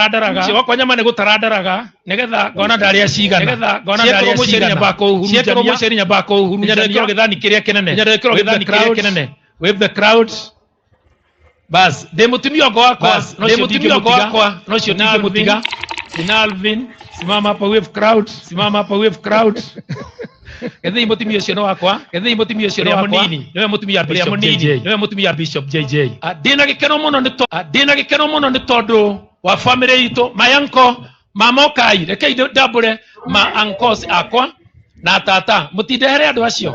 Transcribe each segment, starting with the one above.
Gũtarandaraga ũcio wakwa nyama nĩ gũtarandaraga nĩgetha ngona ndarĩa cigana, nĩgetha ngona Ciekĩrwo ndarĩa mũcere cigana. nyambaga kũũhurunjania. Ciekĩrwo mũcere nyambaga kũũhurunjania. Nginya ndekĩrwo gĩthani kĩrĩa kĩnene, Nginya ndekĩrwo With the gĩthani kĩrĩa crowd, kĩnene. with the crowd. Bas, ndĩ mũtumia ũngĩ wakwa, Bas, no ndĩ ũcio mũtumia ũngĩ ndingĩmũtiga. wakwa, no ũcio Nina Alvin, ndingĩmũtiga. Nina Alvin, simama hapa wave crowd, simama hapa wave crowd. Gĩthĩi mũtumia ũcio nĩ wakwa, gĩthĩi mũtumia ũcio nĩ Ũrĩa wakwa. mũnini. Nĩwe mũtumia Ũrĩa Bishop mũnini. JJ. Nĩwe mũtumia Bishop JJ. Ah, ndĩna gĩkeno mũno nĩ ndĩna gĩkeno mũno nĩ tondũ wa family itũ, my uncle, mama ũkai, rekei ndambũre ma uncles akwa na tata, mũtindehere andũ acio.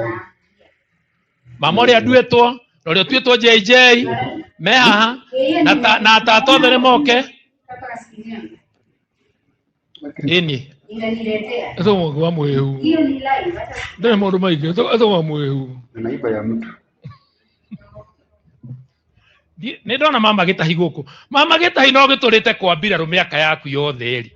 Mama ũrĩa nduĩtwo na ũrĩa ũtuĩtwo JJ me haha na, na tata othe nĩ moke. Ĩni Ĩtũmwo kwa mwĩhu. Ndĩrĩ maũndũ maingĩ, ĩtũmwo mwĩhu. Naiba ya mtu. Nĩ ndona mama gĩtahi gũkũ. Mama gĩtahi no gĩtũrĩte kwa mbirarũ mĩaka yaku yothe ĩrĩ.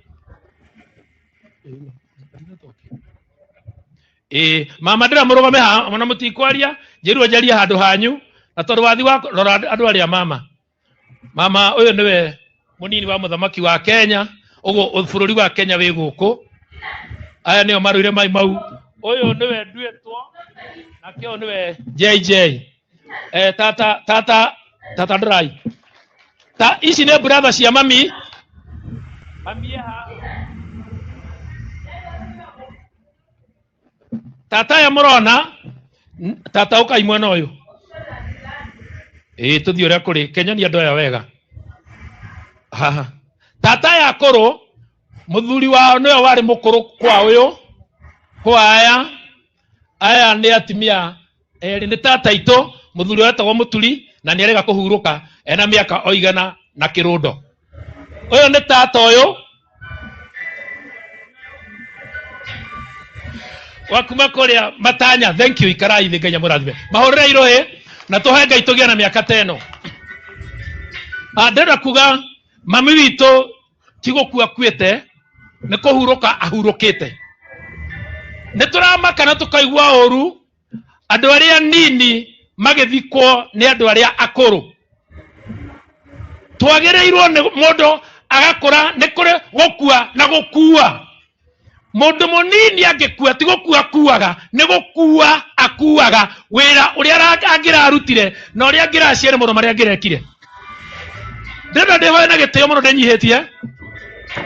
Ĩĩ, mama ndĩra mũrũgame haha ona mũtikwaria, njĩrwo njarie handũ hanyu na tondũ wathi wa rora andũ arĩa mama. Mama ũyũ nĩwe mũnini wa mũthamaki wa Kenya, ũguo bũrũri wa Kenya wĩ gũkũ. Aya nĩo marũire mai mau. Ũyũ nĩwe nduĩtwo, nake ũyũ nĩwe JJ. Tata, tata, tata ndũrai. Ta ici nĩ brother cia mami. Mami eha. Tata aya mũrona, tata ũkai mwena ũyũ. Ĩĩ tũthiĩ ũrĩa kũrĩ, kenyonia andũ aya wega. Haha. Tata aya akũrũ, mũthuri wao nĩwe warĩ mũkũrũ kwa ũyũ, kwa aya. Aya nĩ atumia erĩ, nĩ tata itũ, mũthuri ũrĩa wetagwo Mũturi, na nĩ arega kũhurũka ena mĩaka o igana na kĩrũndo. Ũyũ nĩ tata ũyũ wa kuma kũrĩa Matanya. Thank you, ikarai thĩ, Ngai amũrathime. Mahũrĩre irũhĩ na tũhe Ngai tũgĩe na mĩaka ta ĩno. Ah, ndĩrenda kuga mami witũ ti gũkua akuĩte, nĩ kũhurũka ahurũkĩte. Nĩ tũramaka na tũkaigua ũru andũ arĩa nini magĩthikwo nĩ andũ arĩa akũrũ. Twagĩrĩirwo nĩ mũndũ agakũra, nĩ kũrĩ gũkua na gũkua. Mũndũ mũnini angĩkua ti gũkua akuaga, nĩ gũkua akuaga wĩra ũrĩa angĩrarutire na ũrĩa angĩraciare mũno marĩa angĩrekire. Ndĩrenda ndĩhoe na gĩtĩo mũno ndĩnyihĩtie,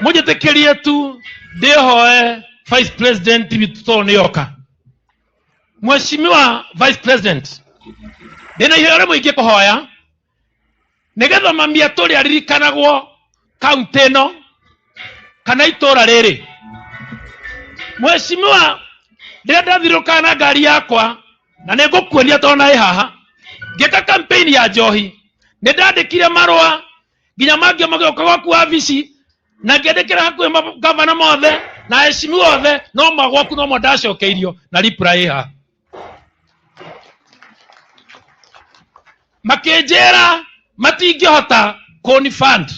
mũnjĩtĩkĩrie tu ndĩhoe Vice President witũ tondũ nĩoka. Mheshimiwa Vice President, ndĩna ihoya rĩmwe ingĩkũhoya nĩgetha mami atũrĩ aririkanagwo kaunti ĩno kana itũra rĩrĩ. Mheshimiwa, rĩrĩa ndathirũkaga na ngari yakwa na nĩ ngũkuonia tondũ na ĩ haha ngĩka campaign ya njohi, nĩ ndandĩkire marũa nginya mangĩ magĩũka gwaku wabici na ngĩandĩkĩra hakuhĩ magavana mothe na aheshimiwa othe, no magwaku no mo ndacokeirio na reply ĩ haha. Makĩnjĩra matingĩhota kũni fund.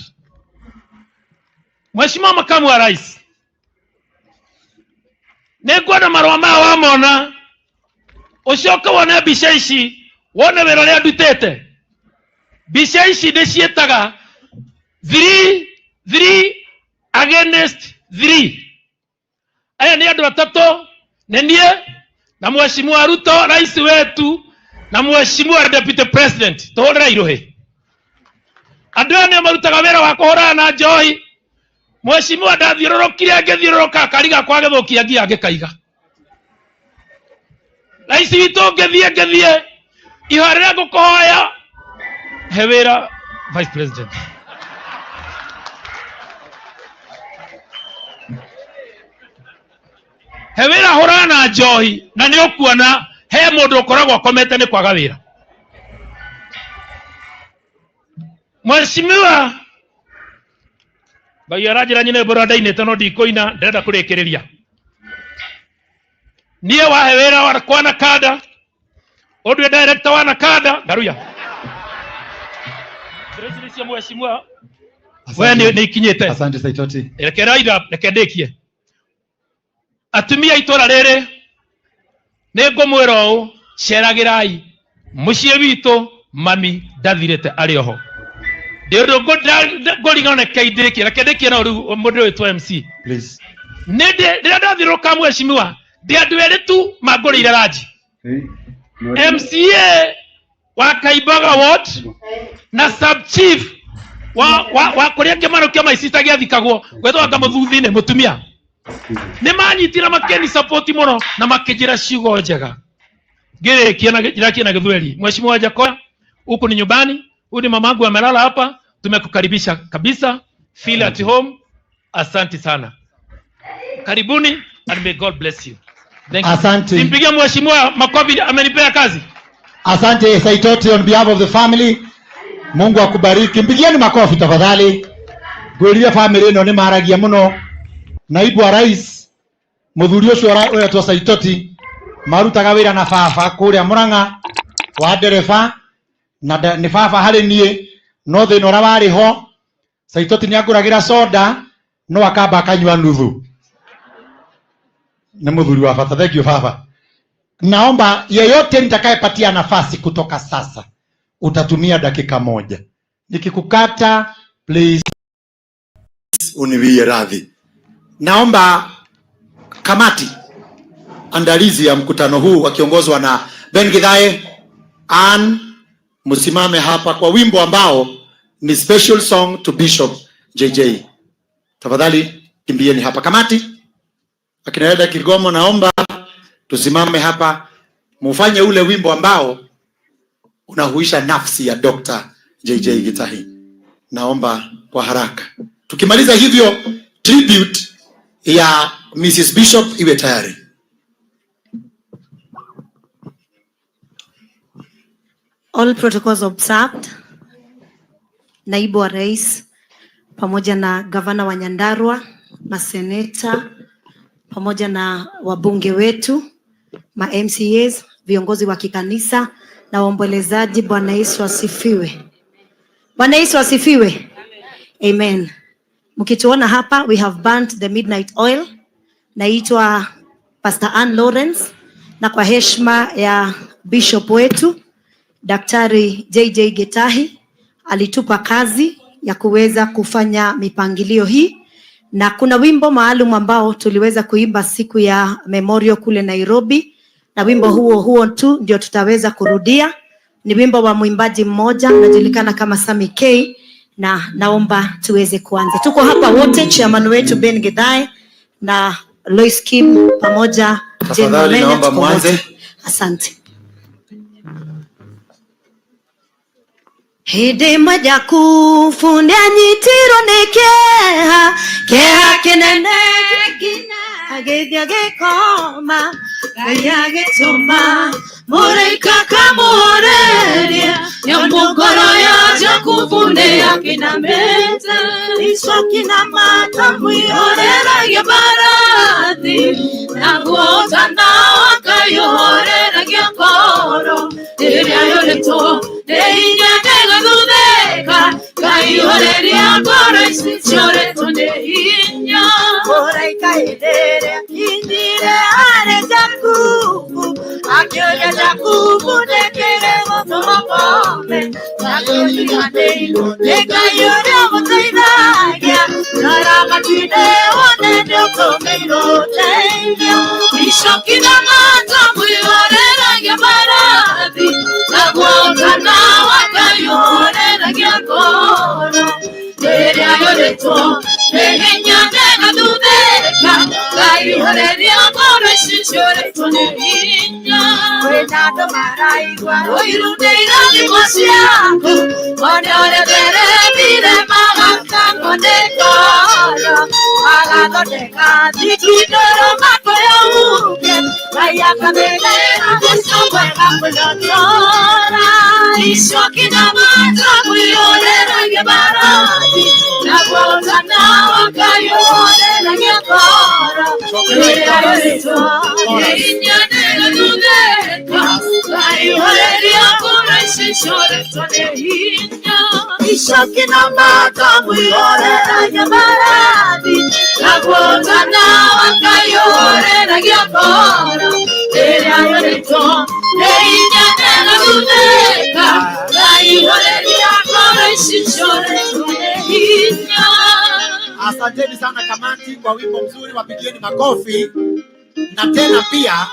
Mheshimiwa Makamu wa Rais, nĩ ngwenda marũa maya wamona ũcoke wone mbica ici, wone wĩra ũrĩa ndutĩte. Mbica ici ndĩciĩtaga 3 3 against 3. Aya nĩ andũ atatũ, nĩ niĩ na Mheshimiwa Ruto rais wetu na Mheshimiwa Deputy President. Tũhũrĩre irũhĩ. Andũ aya nĩo marutaga wĩra wa kũhũrana na njohi. Mheshimiwa ndathiũrũrũkire ngĩthiũrũrũka kari gakwa gĩthũkia ngia ngĩkaiga. Rais witũ ngĩthiĩ ngĩthiĩ ihoya rĩrĩa ngũkũhoya he wĩra Vice President. He wĩra hũrana na njohi na nĩ ũkuona he mũndũ ũkoragwo akomete nĩ kwaga wĩra. Mheshimiwa Ngai aranjĩra nyine mbũra ndainĩte no ndikũina, ndĩrenda kũrĩkĩrĩria. Niĩ wahe wĩra wa kwa Nakanda, ũndue director wa Nakanda, Ngaruya. Ndĩreciria cia mheshimiwa we nĩ ikinyĩte. Asante Saitoti. Reke Raila, reke ndĩkie. Atumia a itũra rĩrĩ nĩ ngũmwĩra ũũ, ceragĩrai mũciĩ witũ, mami ndathirĩte arĩ oho. Ndä ngårigana keindä reke ndä kie na rä må ndå wä MC. Please. Nä rä rä a ndathiå rå mheshimiwa ndä andå erä tu mangå rä ire ranji, MCA wa Kaimbaga ward na sub chief wa kå rä a kä mano kä a maicita gä athikagwo gwetwo kamå nä må tumia nä manyitire makeni support må na makä njä ra ciugo njega. Ngä rä kia na gĩthweri. Mheshimiwa Jakoya, huku ni nyumbani, huyu ni mamangu amelala hapa, tumekukaribisha kabisa, feel at home. Asante sana, karibuni and may God bless you. Thank you. Asante. Simpigie mheshimiwa makofi, amenipea kazi. Asante Saitoti on behalf of the family. Mungu akubariki. Mpigieni makofi tafadhali. Ngwĩrire family ĩno nĩ maragia mũno. Naibu wa rais mũthuri ũcio ũretwo Saitoti marutaga wĩra na baba kũrĩa Murang'a wa ndereba na nĩ baba harĩ niĩ, no thĩna ũrĩa warĩ ho Saitoti nĩ angũragĩra soda no akamba akanyua nuthu. Nĩ mũthuri wa bata. Thank you baba. Naomba yeyote nitakayepatia nafasi kutoka sasa utatumia dakika moja. Nikikukata please uniwie radhi. Naomba kamati andalizi ya mkutano huu wakiongozwa na Ben Githae, Ann, msimame hapa kwa wimbo ambao ni special song to Bishop JJ. Tafadhali kimbieni hapa kamati. Akina Eda Kigomo, naomba tusimame hapa mufanye ule wimbo ambao unahuisha nafsi ya Dr. JJ Gitahi. Naomba kwa haraka. Tukimaliza hivyo, tribute ya Mrs. Bishop iwe tayari. All protocols observed. Naibu wa Rais pamoja na gavana wa Nyandarua, maseneta pamoja na wabunge wetu, ma MCAs, viongozi wa kikanisa na waombolezaji, Bwana Yesu asifiwe. Bwana Yesu asifiwe. Amen. Mkituona hapa, we have burnt the midnight oil. Naitwa Pastor Ann Lawrence, na kwa heshima ya bishop wetu Daktari JJ Gitahi alitupa kazi ya kuweza kufanya mipangilio hii, na kuna wimbo maalum ambao tuliweza kuimba siku ya memorial kule Nairobi, na wimbo huo huo tu ndio tutaweza kurudia. Ni wimbo wa mwimbaji mmoja anajulikana kama Sammy K, na naomba tuweze kuanza. Tuko hapa wote, chairman wetu Ben Githae na Lois Kim pamoja Jane Tafadhali Mumenya, naomba tuko wote. mwanze. Asante. Hĩndĩ ĩmwe Jakubu nĩanyitirwo nĩ kĩeha, kĩeha kĩnene nginya agĩthiĩ agĩkoma, Ngai agĩtũma mũraika akamũhoreria, nĩamu ngoro ya Jakubu nĩyakinamĩte, icoki na mata mwĩhoreragia mbarathi, naguo ũtana akaiũhoreragia ngoro, rĩrĩa yũrĩtwo nĩ hinya ndĩgathuthĩka, Ngai horeria ngoro ici ciũrĩtwo nĩ hinya. Mũraika hĩndĩ ĩrĩa akinyire harĩ Jakubu, akĩũria Jakubu nĩkĩrĩ gũtũma ũkome, akĩriganĩirwo nĩ Ngai ũrĩa ũmũteithagia, rora matu-inĩ wone nĩũtũmĩirwo ũteithio. Icoki na mata mwĩhoreragia mbarathi, naguo ũtana wa Ngai ũhoreragia ngoro, rĩrĩa yũrĩtwo nĩ hinya ndĩgathuthĩka, Ngai horeria ngoro ici ciũrĩtwo nĩ hinya. Kwĩna andũ maraigua ũiru nĩ irathimo ciaku, one ũrĩa theremire magakangwo nĩ ngoro, magathondeka thikindũrũ makwĩyauke, Ngai akamĩnĩra mũico mwega kwĩyotora. Icoki na mata mwĩhoreragia mbarathi, naguo ũtana wa Ngai ũhoreragia ngoro, rĩrĩa yũrĩtwo nĩ hinya ndĩgathuthĩka, Ngai horeria ngoro ici ciũrĩtwo nĩ hinya. Icoki na mata mwĩhoreragia mbarathi, naguo ũtana wa Ngai ũhoreragia ngoro, rĩrĩa yũrĩtwo nĩ hinya ndĩgathuthĩka, Ngai horeria ngoro Gĩcicio nĩ hinya. Asanteni sana kamati kwa wimbo mzuri, wapigieni makofi, na tena pia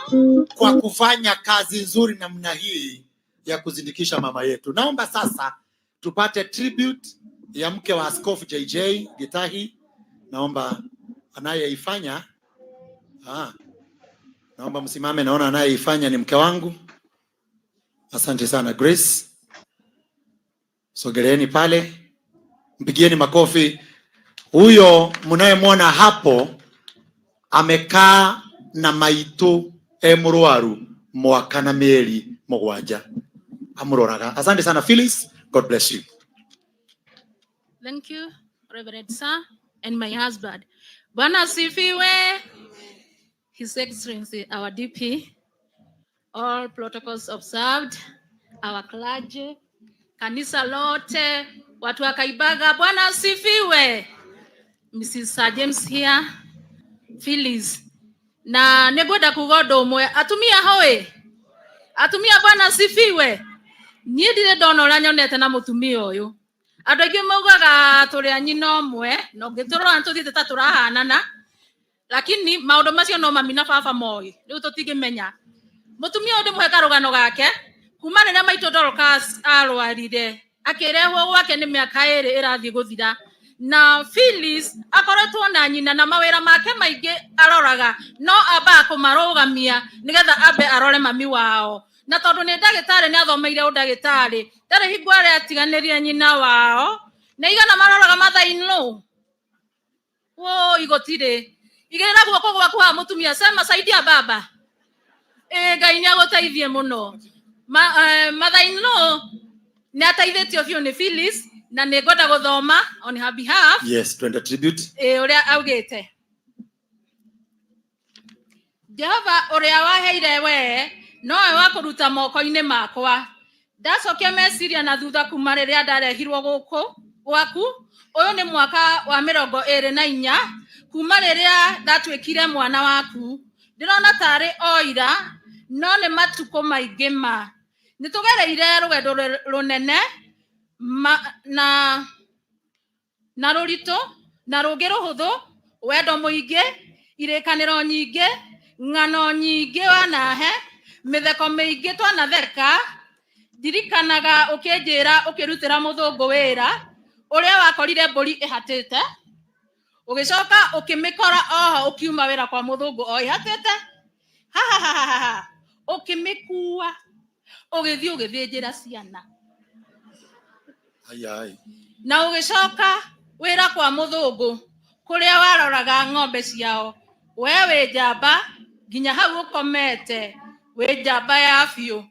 kwa kufanya kazi nzuri namna hii ya kuzindikisha mama yetu. Naomba sasa tupate tribute ya mke wa Askofu JJ Gitahi. Naomba anayeifanya, naomba msimame, naona anayeifanya ni mke wangu. Asante sana Grace, sogeleeni pale, mpigieni makofi. Huyo mnayemwona hapo amekaa na maitu e mũrwaru mwaka na mĩeri mũgwanja amũroraga. Asante sana Phyllis, God bless you. Thank you, Reverend Sir, and my husband. Bwana asifiwe. His Excellency, our DP, all protocols observed, our clergy, kanisa lote, watu wa Kaibaga, Bwana asifiwe. Mrs. Sir James here, Phyllis. Na nĩngwenda kuga ũndũ ũmwe, atumia hoe, atumia Bwana asifiwe. Niĩ ndirĩ ndona ũrĩa nyonete na mũtumia ũyũ. Andũ aingĩ maugaga tũrĩ a nyina ũmwe, na ũngĩtũrora nĩtũthiĩte ta tũrahanana, lakini maũndũ macio no mami na baba moĩ, rĩu tũtingĩmenya. Mũtumia ũyũ ndĩmũhe karũgano gake, kuma rĩrĩa maitũ Dorcas arwarire, akĩrehwo gwake nĩ mĩaka 2 ĩrathiĩ gũthira. Na Phyllis akoretwo na nyina na mawĩra make maingĩ aroraga, no ambaga kũmarũgamia nĩgetha ambe arore mami wao. Na tondũ nĩ ndagĩtarĩ, nĩ athomeire ũndagĩtarĩ, ndarĩ hingo arĩa atiganĩrie nyina wao. Nĩ igana maroraga mother-in-law? Woi, gũtirĩ. Igĩrĩra guoko gwaku haha mũtumia, sema saidia baba. Ĩ Ngai nĩ agũteithie mũno. Mother-in-law nĩ ateithĩtio biũ nĩ Phyllis, na nĩ ngwenda gũthoma on her behalf. Yes, twende tribute. Ĩ ũrĩa augĩte. Jehova ũrĩa waheire we nowe wa kũruta moko-inĩ makwa. Ndacokia meciria na thutha kuma rĩrĩa ndarehirwo gũkũ gwaku, ũyũ nĩ mwaka wa 24 kuma rĩrĩa ndatuĩkire mwana waku. Ndĩrona tarĩ o ira, no nĩ matukũ maingĩ ma. Nĩ tũgereire rũgendo rũnene ma, na rũritũ na rũngĩ rũhũthũ, wendo mũingĩ, irĩkanĩro nyingĩ, ng'ano nyingĩ wanahe, mĩtheko mĩingĩ twanatheka. Ndirikanaga ũkĩnjĩra ũkĩrutĩra mũthũngũ wĩra ũrĩa wakorire mbũri ĩhatĩte, ũgĩcoka ũkĩmĩkora oho ũkiuma wĩra kwa mũthũngũ o ĩhatĩte, hahahaha, ũkĩmĩkua ũgĩthiĩ ũgĩthĩnjĩra ciana. Ai, ai. Na ũgĩcoka wĩra kwa mũthũngũ kũrĩa waroraga ng'ombe ciao. We wĩ njamba nginya hau ũkomete, wĩ njamba ya biũ.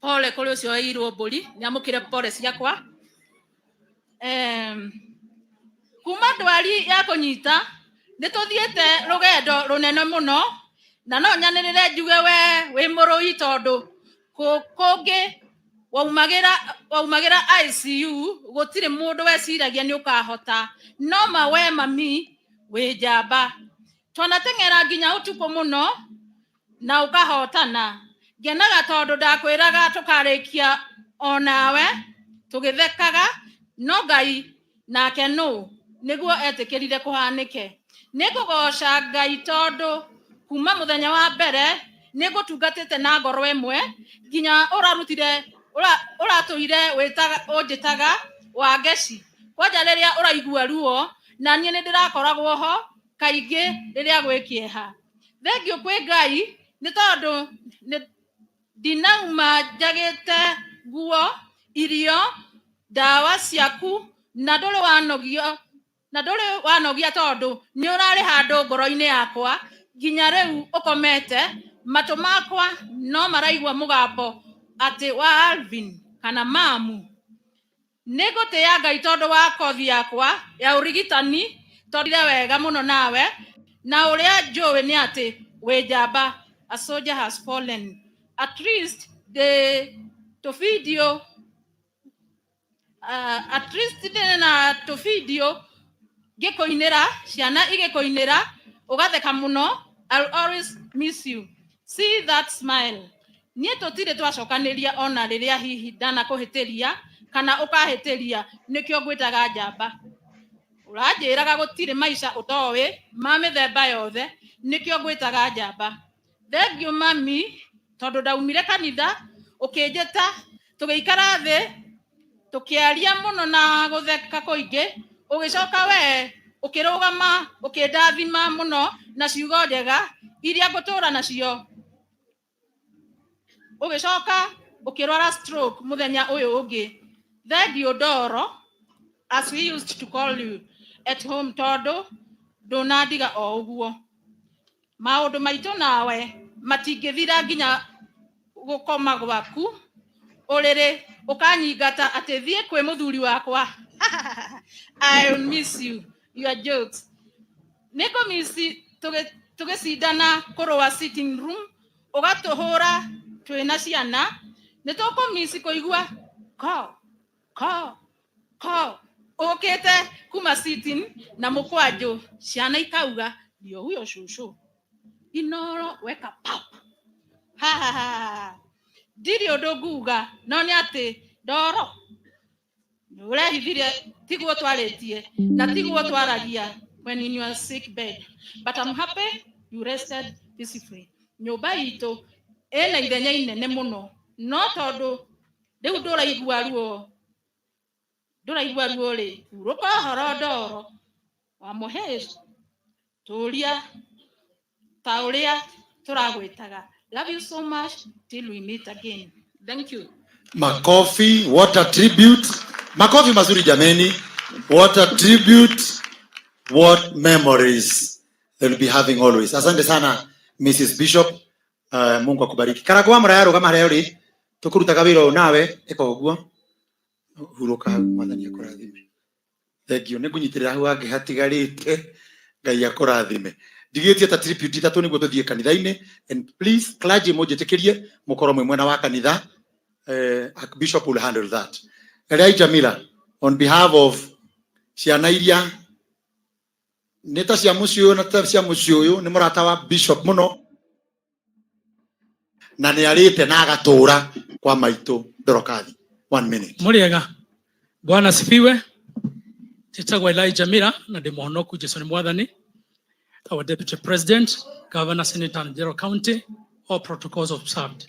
Pole kũrĩ ũcio wairwo mbũri, nĩamũkĩre pole ciakwa. Kuma ndwari ya kũnyita nĩ tũthiĩte rũgendo rũnene mũno, na no nyanĩrĩre njuge we wĩ mũrũi, tondũ kũngĩ waumagĩra ICU gũtirĩ mũndũ weciragia nĩ ũkahota, no ma we mami wĩ njamba. Twanateng'era nginya ũtukũ mũno na ũkahotana. Ngenaga tondũ ndakwĩraga tũkarĩkia onawe tũgĩthekaga, no Ngai nake nũ nĩguo etĩkĩrire kũhanĩke. Nĩngũgoca Ngai tondũ kuma mũthenya wa mbere nĩngũtungatĩte na ngoro ĩmwe nginya ũrarutire ũratũire ũnjĩtaga Wangeci. Kwanja rĩrĩa ũraigua ruo, na niĩ nĩndĩrakoragwo ho kaingĩ rĩrĩa gwĩ kĩeha. Thengiũ kwĩ Ngai nĩ tondũ ndinauma njagĩte nguo, irio, ndawa ciaku, na ndũrĩ wanogio, na ndũrĩ wanogia tondũ nĩ ũrarĩ handũ ngoro-inĩ yakwa nginya rĩu ũkomete. Matũ makwa no maraigua mũgambo atĩ wa Alvin kana mamu. Nĩngũtĩĩa Ngai tondũ wa kothi yakwa ya ũrigitani, tondũ wega mũno nawe, na ũrĩa njũĩ nĩ atĩ wĩ njamba. A soldier has fallen. At least the to video, at least ndĩ na tũbidio ngĩkũinĩra, ciana igĩkũinĩra, ũgatheka mũno. I'll always miss you. See that smile. Niĩ tũtirĩ twacokanĩria ona rĩrĩa hihi ndanakũhĩtĩria. Kana ũkahĩtĩria, nĩkĩo ngwĩtaga njamba. Ũranjĩraga gũtirĩ maica ũtoĩ ma mĩthemba yothe, nĩkĩo ngwĩtaga njamba. Thengiũ mami, tondũ ndaumire kanitha ũkĩnjĩta, tũgĩikara thĩ tũkĩaria mũno na gũtheka kũingĩ, ũgĩcoka we ũkĩrũgama ũkĩndathima mũno na ciugo njega iria ngũtũra nacio. Ũgĩcoka ũkĩrwara stroke mũthenya ũyũ ũngĩ. Thengiũ Ndoro, as we used to call you at home, tondũ ndũnandiga o ũguo. Maũndũ maitũ nawe matingĩthira nginya gũkoma gwaku ũrĩrĩ ũkanyingata atĩ thiĩ kwĩ mũthuri wakwa. I will miss you, your jokes. Nĩngũmici tũgĩcindana kũrũa sitting room, ũgatũhũra twĩna ciana. Nĩtũkũmici kũigua ko ko ko ũkĩte kuma sitting na mũkwanjũ, ciana ikauga ndio huyo shushu inoro weka pap. Ha ha ha ha. Ndirĩ ũndũ nguga, no nĩ atĩ Ndoro nĩũrehithirie, tiguo twarĩtie na tiguo twaragia when in your sick bed, but I'm happy you rested peacefully. Nyũmba itũ ĩna ithenya inene mũno, no tondũ rĩu ndũraigua ruo, ndũraigua ruo rĩ, hurũka ũhoro Ndoro wa mũhĩri, tũria ta ũrĩa tũragwĩtaga. Love you so much till we meet again. Thank you. Makofi, what a tribute. Makofi mazuri jameni. What a tribute. What memories they'll be having always. Asante sana Mrs. Bishop. Mungu akubariki. Karagwa muraya rugama haria uri tukurutaga wira uyu nawe ika uguo huruka hau, Mwathani akurathime. Thank you. Nĩngũnyitĩrĩra hau hangĩ hatigarĩte. Ngai akũrathime. Ndigĩtie ta tribute ithatũ nĩguo tũthiĩ kanitha-inĩ, and please clergy mũnjĩtĩkĩrie mũkorwo mwĩ mwena wa kanitha. Bishop will handle that. Elijah Miller, on behalf of ciana iria nĩ ta cia mũciĩ ũyũ na ta cia mũciĩ ũyũ, nĩ mũrata wa Bishop mũno na nĩ arĩte na agatũra kwa maitũ Dorokathi. 1 minute. Mũrĩega, Bwana asifiwe. Njĩtagwo Elijah Mira na ndĩ mũhonoku, Jesu nĩ Mwathani. Our Deputy President, Governor, Senator and General County, all protocols observed.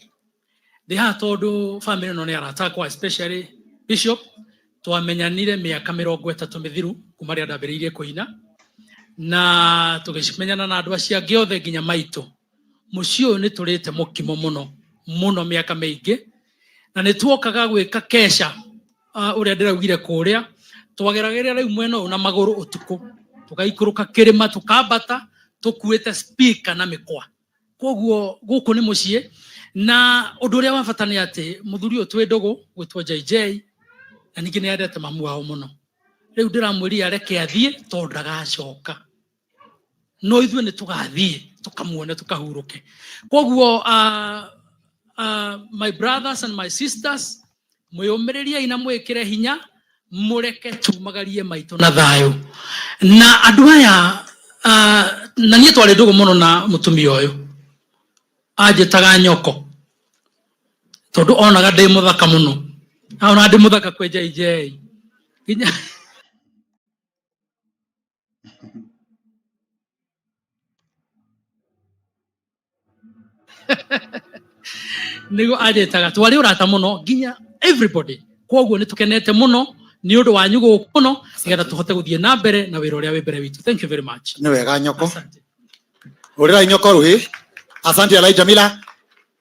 Ndĩ haha tondũ family ĩno nĩ arata akwa, especially Bishop. Twamenyanire mĩaka 30 mĩthiru kuma rĩrĩa ndambĩrĩirie kũina, na tũgĩmenyana na andũ acio angĩ othe nginya maitũ. Mũciĩ ũyũ nĩ tũrĩte mũkimo mũno mũno mĩaka mĩingĩ, na nĩ tuokaga gwĩka kesha, ũrĩa ndĩraugire kũrĩa twageragĩra rĩu mwena ũyũ na magũrũ ũtukũ, tũgaikũrũka kĩrĩma tũkambata tũkuĩte speaker na mĩkwa. Koguo gũkũ nĩ mũciĩ, na ũndũ ũrĩa wa bata nĩ atĩ mũthuri ũyũ twĩ ndũgũ gwĩtwo JJ, na ningĩ nĩ endete mamu wao mũno. Rĩu ndĩramwĩrire areke athiĩ tondũ ndagacoka, no ithuĩ nĩ tũgathiĩ tũkamuone tũkahurũke. Koguo my brothers and my sisters, mwĩyũmĩrĩriei na mwĩkĩre hinya, mũreke tumagarie maitũ na thayũ. Na andũ aya, na niĩ twarĩ ndũgũ mũno na mũtumia ũyũ, anjĩtaga nyoko tondũ onaga ndĩ mũthaka mũno, ona ndĩ mũthaka kwĩ JJ nginya nĩguo anjĩtaga. Twarĩ ũrata mũno nginya everybody. Koguo nĩ tũkenete mũno nĩ ũndũ wanyu gũkũ mũno, nĩgetha tũhote gũthiĩ na mbere na wĩra ũrĩa wĩ mbere witũ. Thank you very much. Nĩ wega nyoko. Hũrĩrai nyoko rũhĩ. Asante Elijah Miller.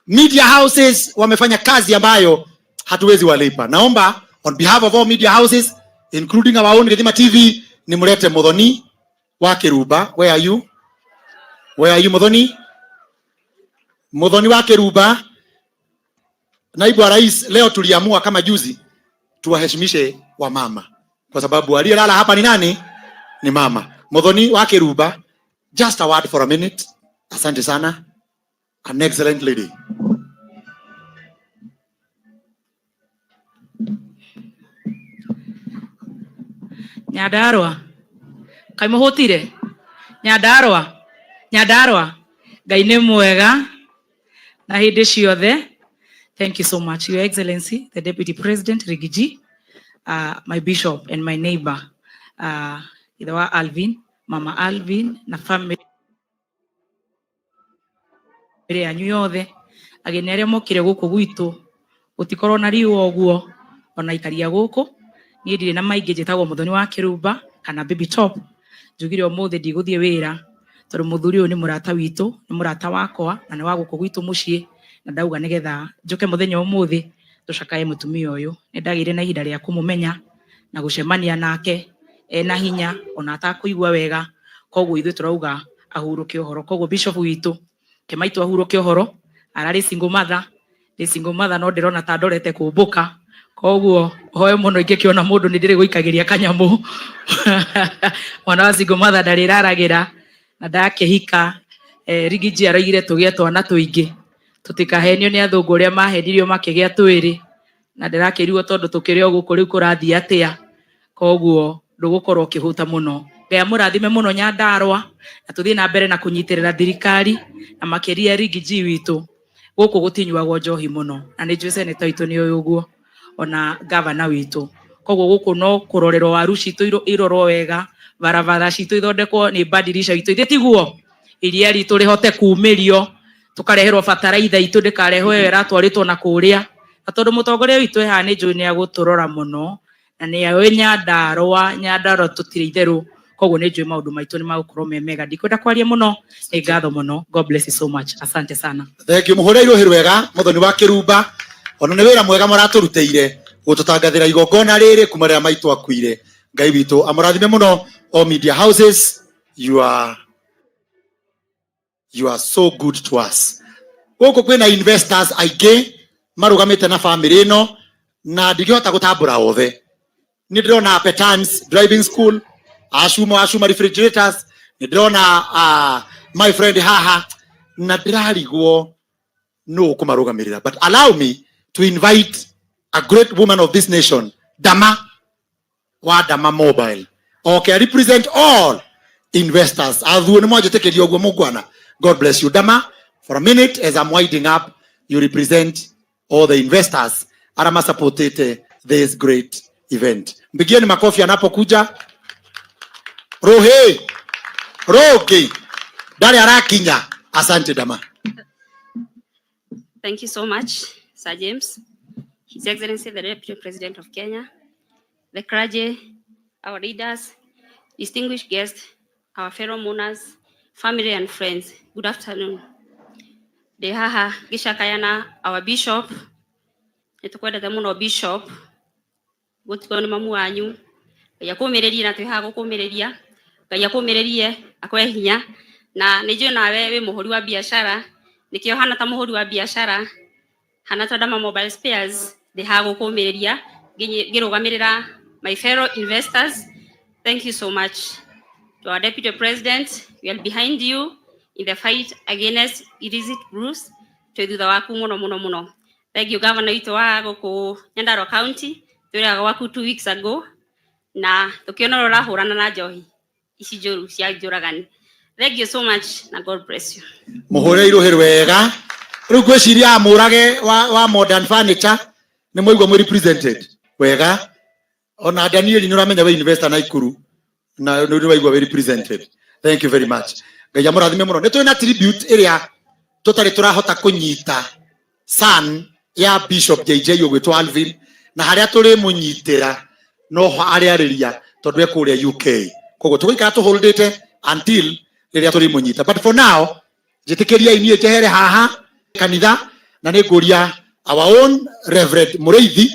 Media houses wamefanya kazi ambayo hatuwezi walipa. Naomba on behalf of all media houses including our own Githima TV nimlete Muthoni wa Kiruba. Where are you? Where are you Muthoni? Muthoni wa Kiruba, naibu wa rais, leo tuliamua kama juzi tuwaheshimishe wamama kwa sababu aliyelala hapa ni nani? Ni mama. Muthoni wa Kiruba, just a word for a minute. Asante sana. An excellent lady. Nyandarua. Kaĩ mũhũtire? Nyandarua. Nyandarua. Ngai nĩ mwega na hĩndĩ ciothe. Thank you so much, Your Excellency, the Deputy President Rigiji, My bishop and my neighbor, ithe wa Alvin, mama Alvin na family yanyu yothe, ageni arĩa mokire gũkũ gwitũ, gũtikorwo na riũa ũguo ona ikaria gũkũ. Niĩ ndirĩ na maingĩ, njĩtagwo Mũthoni wa Kĩrumba kana Baby Top. Njugire ũmũthĩ ndigũthiĩ wĩra tondũ mũthuri ũyũ nĩ mũrata witũ, nĩ mũrata wakwa na nĩ wa gũkũ gwitũ mũciĩ, na ndauga nĩgetha njũke mũthenya ũmũthĩ tũcakae mũtumia ũyũ. Nĩ ndagĩire na ihinda rĩa kũmũmenya na gũcemania nake ena hinya ona atakũigua wega, koguo ithuĩ tũrauga ahurũke ũhoro. Koguo bishop witũ kĩmaitũ ahurũke ũhoro, ararĩ single mother, ndĩ single mother no ndĩrona ta ndorete kũmbũka, koguo hoe mũno ingĩkĩona mũndũ nĩ ndĩrĩgũikagĩria kanyamũ. Mwana wa single mother ndarĩraragĩra na ndakĩhika. Rigiji aroigire tũgĩe twana tũingĩ, tũtikahenio nĩ athũngũ ũrĩa mahenirio makĩgĩa twĩrĩ, na ndĩrakĩrigwo tondũ tũkĩrĩ o gũkũ rĩu kũrathiĩ atĩa, koguo ndũgũkorwo ũkĩhũta mũno. Ngai amũrathime mũno Nyandarũa, na tũthiĩ na mbere na kũnyitĩrĩra thirikari na makĩria Rigiji witũ. Gũkũ gũtinyuagwo njohi mũno na nĩ njũĩ seneta witũ nĩ ũĩ ũguo ona gavana witũ, koguo gũkũ no kũrorerwo waru citũ irorwo wega, barabara citũ ithondekwo nĩ badirisha witũ ithe tiguo iria ritũ rĩhote kumĩrio, tũkareherwo bataraitha itũ ndĩkarehwo ĩyo ĩratwarĩtwo na kũrĩa, na tondũ mũtongoria witũ e haha nĩ njũĩ nĩ agũtũrora mũno na nĩ oĩ Nyandarũa, Nyandarũa tũtirĩ itherũ, koguo nĩ njũĩ maũndũ maitũ nĩ magũkorwo me mega. Ndikwenda kwaria mũno, nĩ ngatho mũno. God bless you so much, asante sana. Thank you, muhure iruhi rwega Muthoni wa Kirumba, ona nĩ wĩra mwega mũratũrutĩire gũtũtangathĩra igongona rĩrĩ kuma rĩrĩa maitũ akuire. Ngai witũ amũrathime mũno. All media houses, you are so good to us. Gũkũ kwĩna investors aingĩ marũgamĩte na family ĩno na ndingĩhota gũtambũra othe. Nĩ ndĩrona Petans Driving School, Ashuma, Ashuma Refrigerators, nĩ ndĩrona my friend haha na ndĩrarigwo no kũmarũgamĩrĩra, but allow me to invite a great woman of this nation, Dama wa Dama Mobile. Okay, I represent all investors. Athuo nĩ mwanjĩtĩkĩria ũguo mũngwana. God bless you, Dama. For a minute, as I'm winding up, you represent all the investors arĩa masupportete this great event. Mpigieni makofi anapokuja. Rohe roge ndari arakinya. Asante, Dama. Thank you so much, Sir James, His Excellency the Deputy President of Kenya, the clergy, our leaders, distinguished guests, our fellow mourners, family and friends. Good afternoon. Ndĩ haha ngĩcakaya our bishop, nĩtũkwendete mũno bishop, gũtigwo nĩ mamu wanyu. Ngai akũmĩrĩrie na twĩ haha gũkũmĩrĩria. Ngai akũmĩrĩrie, akũhe hinya, na nĩ njũĩ nawe wĩ mũhũri wa biacara, nĩkĩo hana ta mũhũri wa biacara hana ta Dama Mobile Spares, ndĩ haha gũkũmĩrĩria ngĩrũgamĩrĩra my fellow investors. Thank you so much. To our Deputy President, we are behind you in the fight against illicit brews. Twĩ thutha waku mũno mũno mũno. Thank you, Governor witũ wa gũkũ Nyandarua County, twĩraga gwaku 2 weeks ago na tũkĩona ũrĩa ũrahũrana na njohi ici njũru cia njũragani. Thank you so much na God bless you. Muhure iruhi rwega. Riu ngwiciria amurage wa Modern Furniture nĩ mwaigua mwĩ represented wega. Ona Daniel nĩ ũramenya we investor Naikuru na nĩ waigua we represented. Thank you very much. Ngai amũrathime mũno. Nĩ twĩ na tribute ĩrĩa tũtarĩ tũrahota kũnyita, son ya Bishop JJ ũgwĩtwo Alvin, na harĩa tũrĩ mũnyitĩra no arĩarĩria tondũ e kũrĩa UK, koguo tũgũikara tũholdĩte until rĩrĩa tũrĩmũnyita. But for now, njĩtĩkĩriai niĩ njehere haha kanitha na nĩ ngũria our own Reverend Mũrĩithi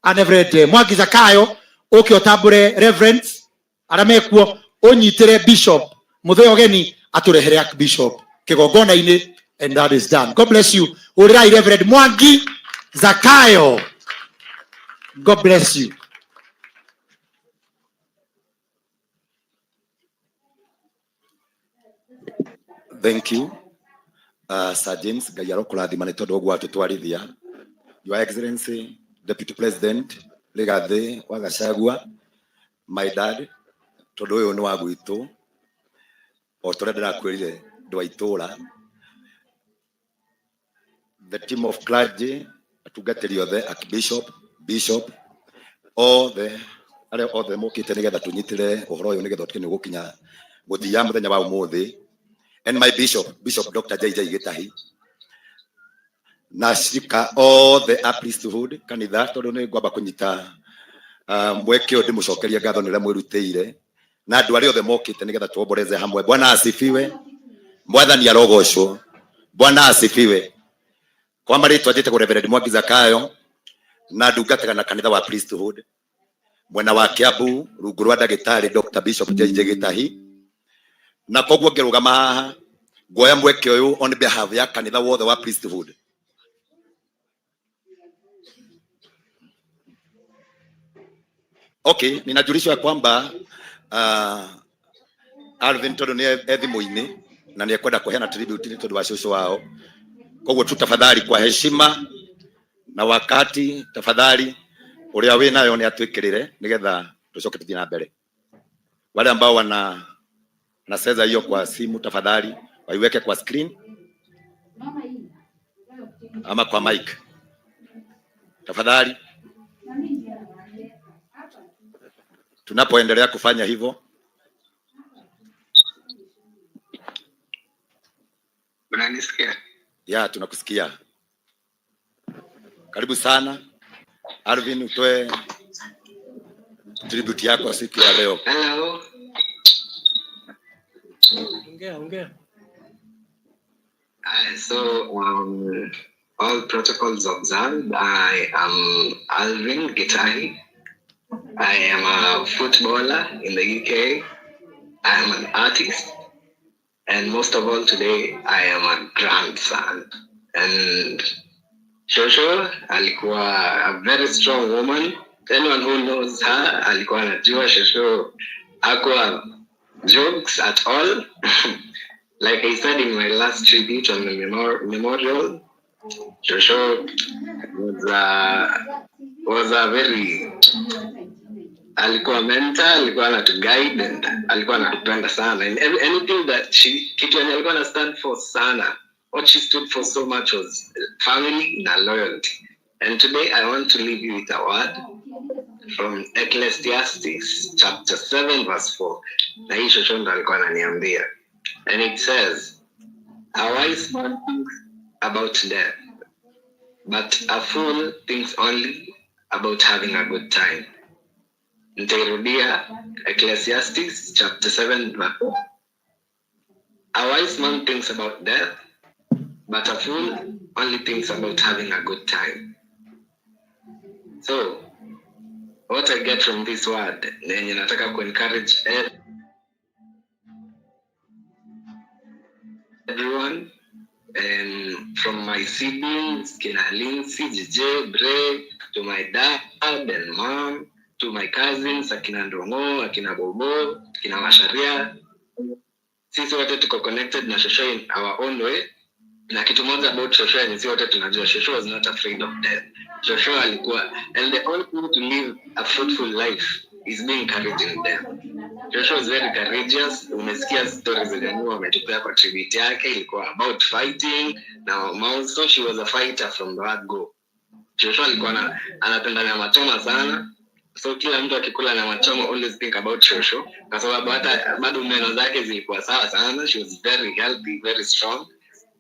and Reverend Mwangi Zakayo ũke ũtambũre reverends arĩa mekuo, ũnyitĩre Bishop Mũthee ũgeni atũrehere Archbishop kĩgongona-inĩ, and that is done. God bless you. Ũrĩrai Reverend Mwangi Zakayo. God bless you. Thank you. Sir James, Ngai arokũrathima nĩ tondũ ũguo atũtwarithia. Your Excellency, Deputy President Rigathi wa Gachagua, my dad, tondũ ũyũ nĩ wa gwitũ, o ta ũrĩa ndĩrakwĩrire ndĩ wa itũũra. The team of clergy, atungatĩri othe, Archbishop, Bishop, Othe arĩa othe mokĩte nĩgetha tũnyitĩre ũhoro ũyũ nĩgetha ũtuĩke nĩ ũgũkinya mũthia mũthenya wa ũmũthĩ, and my bishop, Bishop Dr. JJ Gitahi, na ashirika othe a priesthood kanitha, tondũ nĩ ngwamba kũnyita mweke ũyũ ndĩmũcokerie ngatho nĩ ũrĩa mwĩrutĩire na andũ arĩa othe mokĩte nĩgetha tuomboreze hamwe. Bwana asifiwe. Mwathani arogocwo. Bwana asifiwe. Kwa marĩtwa njĩtagwo Reverend Mwangi Zakayo na ndungataga na kanitha wa priesthood mwena wa Kiambu rungu rwa ndagĩtarĩ Dr. Bishop JJ Gitahi, na koguo ngĩrũgama haha nguoya mweke ũyũ on behalf ya kanitha wothe wa priesthood. Okay, ninajulishwa ya kwamba Alvin tondu ni e thimũ-inĩ na nĩ ekwenda kũheana tribute nĩ tondũ wa cũcũ wao, koguo tu tafadhali kwa heshima na wakati, tafadhali ũrĩa wĩ nayo nĩ atwĩkĩrĩre nĩgetha tũcoke tũthiĩ na mbere. Wale ambao wana naseza hiyo kwa simu, tafadhali waiweke kwa screen ama kwa mic tafadhali. Tunapoendelea kufanya hivyo. Unanisikia? Ya, tunakusikia. Karibu sana Alvin, utoe tribute yako siku ya leo. Hello. Ongea, ongea. So, all protocols observed. I am Alvin Gitahi. I am a footballer in the UK. I am an artist. And most of all today, I am a grandson. And Shosho alikuwa a very strong woman. Anyone who knows her alikuwa anajua Shosho hakuwa jokes at all. Like I said in my last tribute on the memorial, Shosho was a very, alikuwa mentor, alikuwa anatu guide and alikuwa anatupenda sana. And anything that she, kitu yenye alikuwa ana stand for sana, what she stood for so much was family na loyalty. And today I want to leave you with a word from Ecclesiastes chapter 7 verse 4. Na hii Shosho ndo alikuwa ananiambia. And it says, "A wise man thinks about death, but a fool thinks only about having a good time." Nitairudia, Ecclesiastes chapter 7 verse 4. A wise man thinks about death, but a fool only thinks about having a good time. So, what I get from this word, nenye nataka ku encourage everyone, and from my siblings, kina Lindsay, JJ, Bray, to my dad and mom, to my cousins, akina Ndongo, akina Bobo, akina Masharia. Sisi wote tuko connected na Shosho in our own way. Na kitu moja about Shosho yenye si wote tunajua, Shosho was not afraid of death. Shosho alikuwa, and the only way to live a fruitful life is being courage in death. Shosho was very courageous. Umesikia stories zenye Mungu ametupea kwa tribute yake, ilikuwa about fighting na also she was a fighter from the word go. Shosho alikuwa anapenda nyama choma sana. So kila mtu akikula nyama choma always think about Shosho kwa sababu hata bado meno zake zilikuwa sawa sana. She was very healthy, very strong.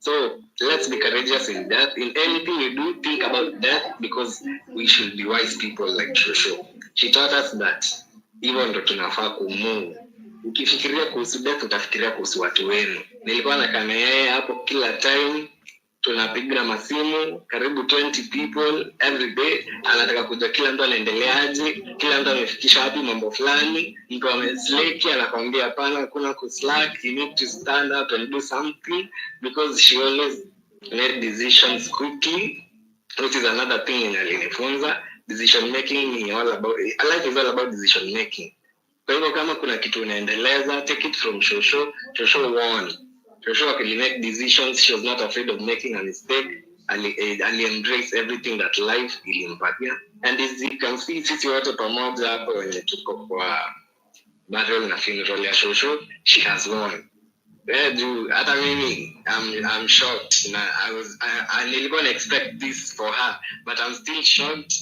So let's be courageous in death. In anything you do, think about death because we should be wise people like Shosho. She taught us that hivyo ndo tunafaa kumove. Ukifikiria kuhusu death, utafikiria kuhusu watu wenu. Nilikuwa nakaa na yeye hapo kila time, tunapiga masimu karibu 20 people every day. Anataka kujua kila mtu anaendeleaje, kila mtu amefikisha wapi mambo fulani. Mtu ameslack, anakwambia hapana, hakuna kuslack, you need to stand up and do something, because she always made decisions quickly, which is another thing yenye alinifunza. Decision making ni all about, life is all about decision making. Kwa hivyo kama kuna kitu unaendeleza, take it from Shosho. Shosho won. Shosho akili make decisions, she was not afraid of making a mistake. Ali embrace everything that life ilimpatia. And as you can see, sisi wote pamoja hapo wenye tuko kwa burial na funeral ya Shosho, she has won. Juu hata mimi I'm shocked na I was I, I nilikuwa na expect this for her, but I'm still shocked.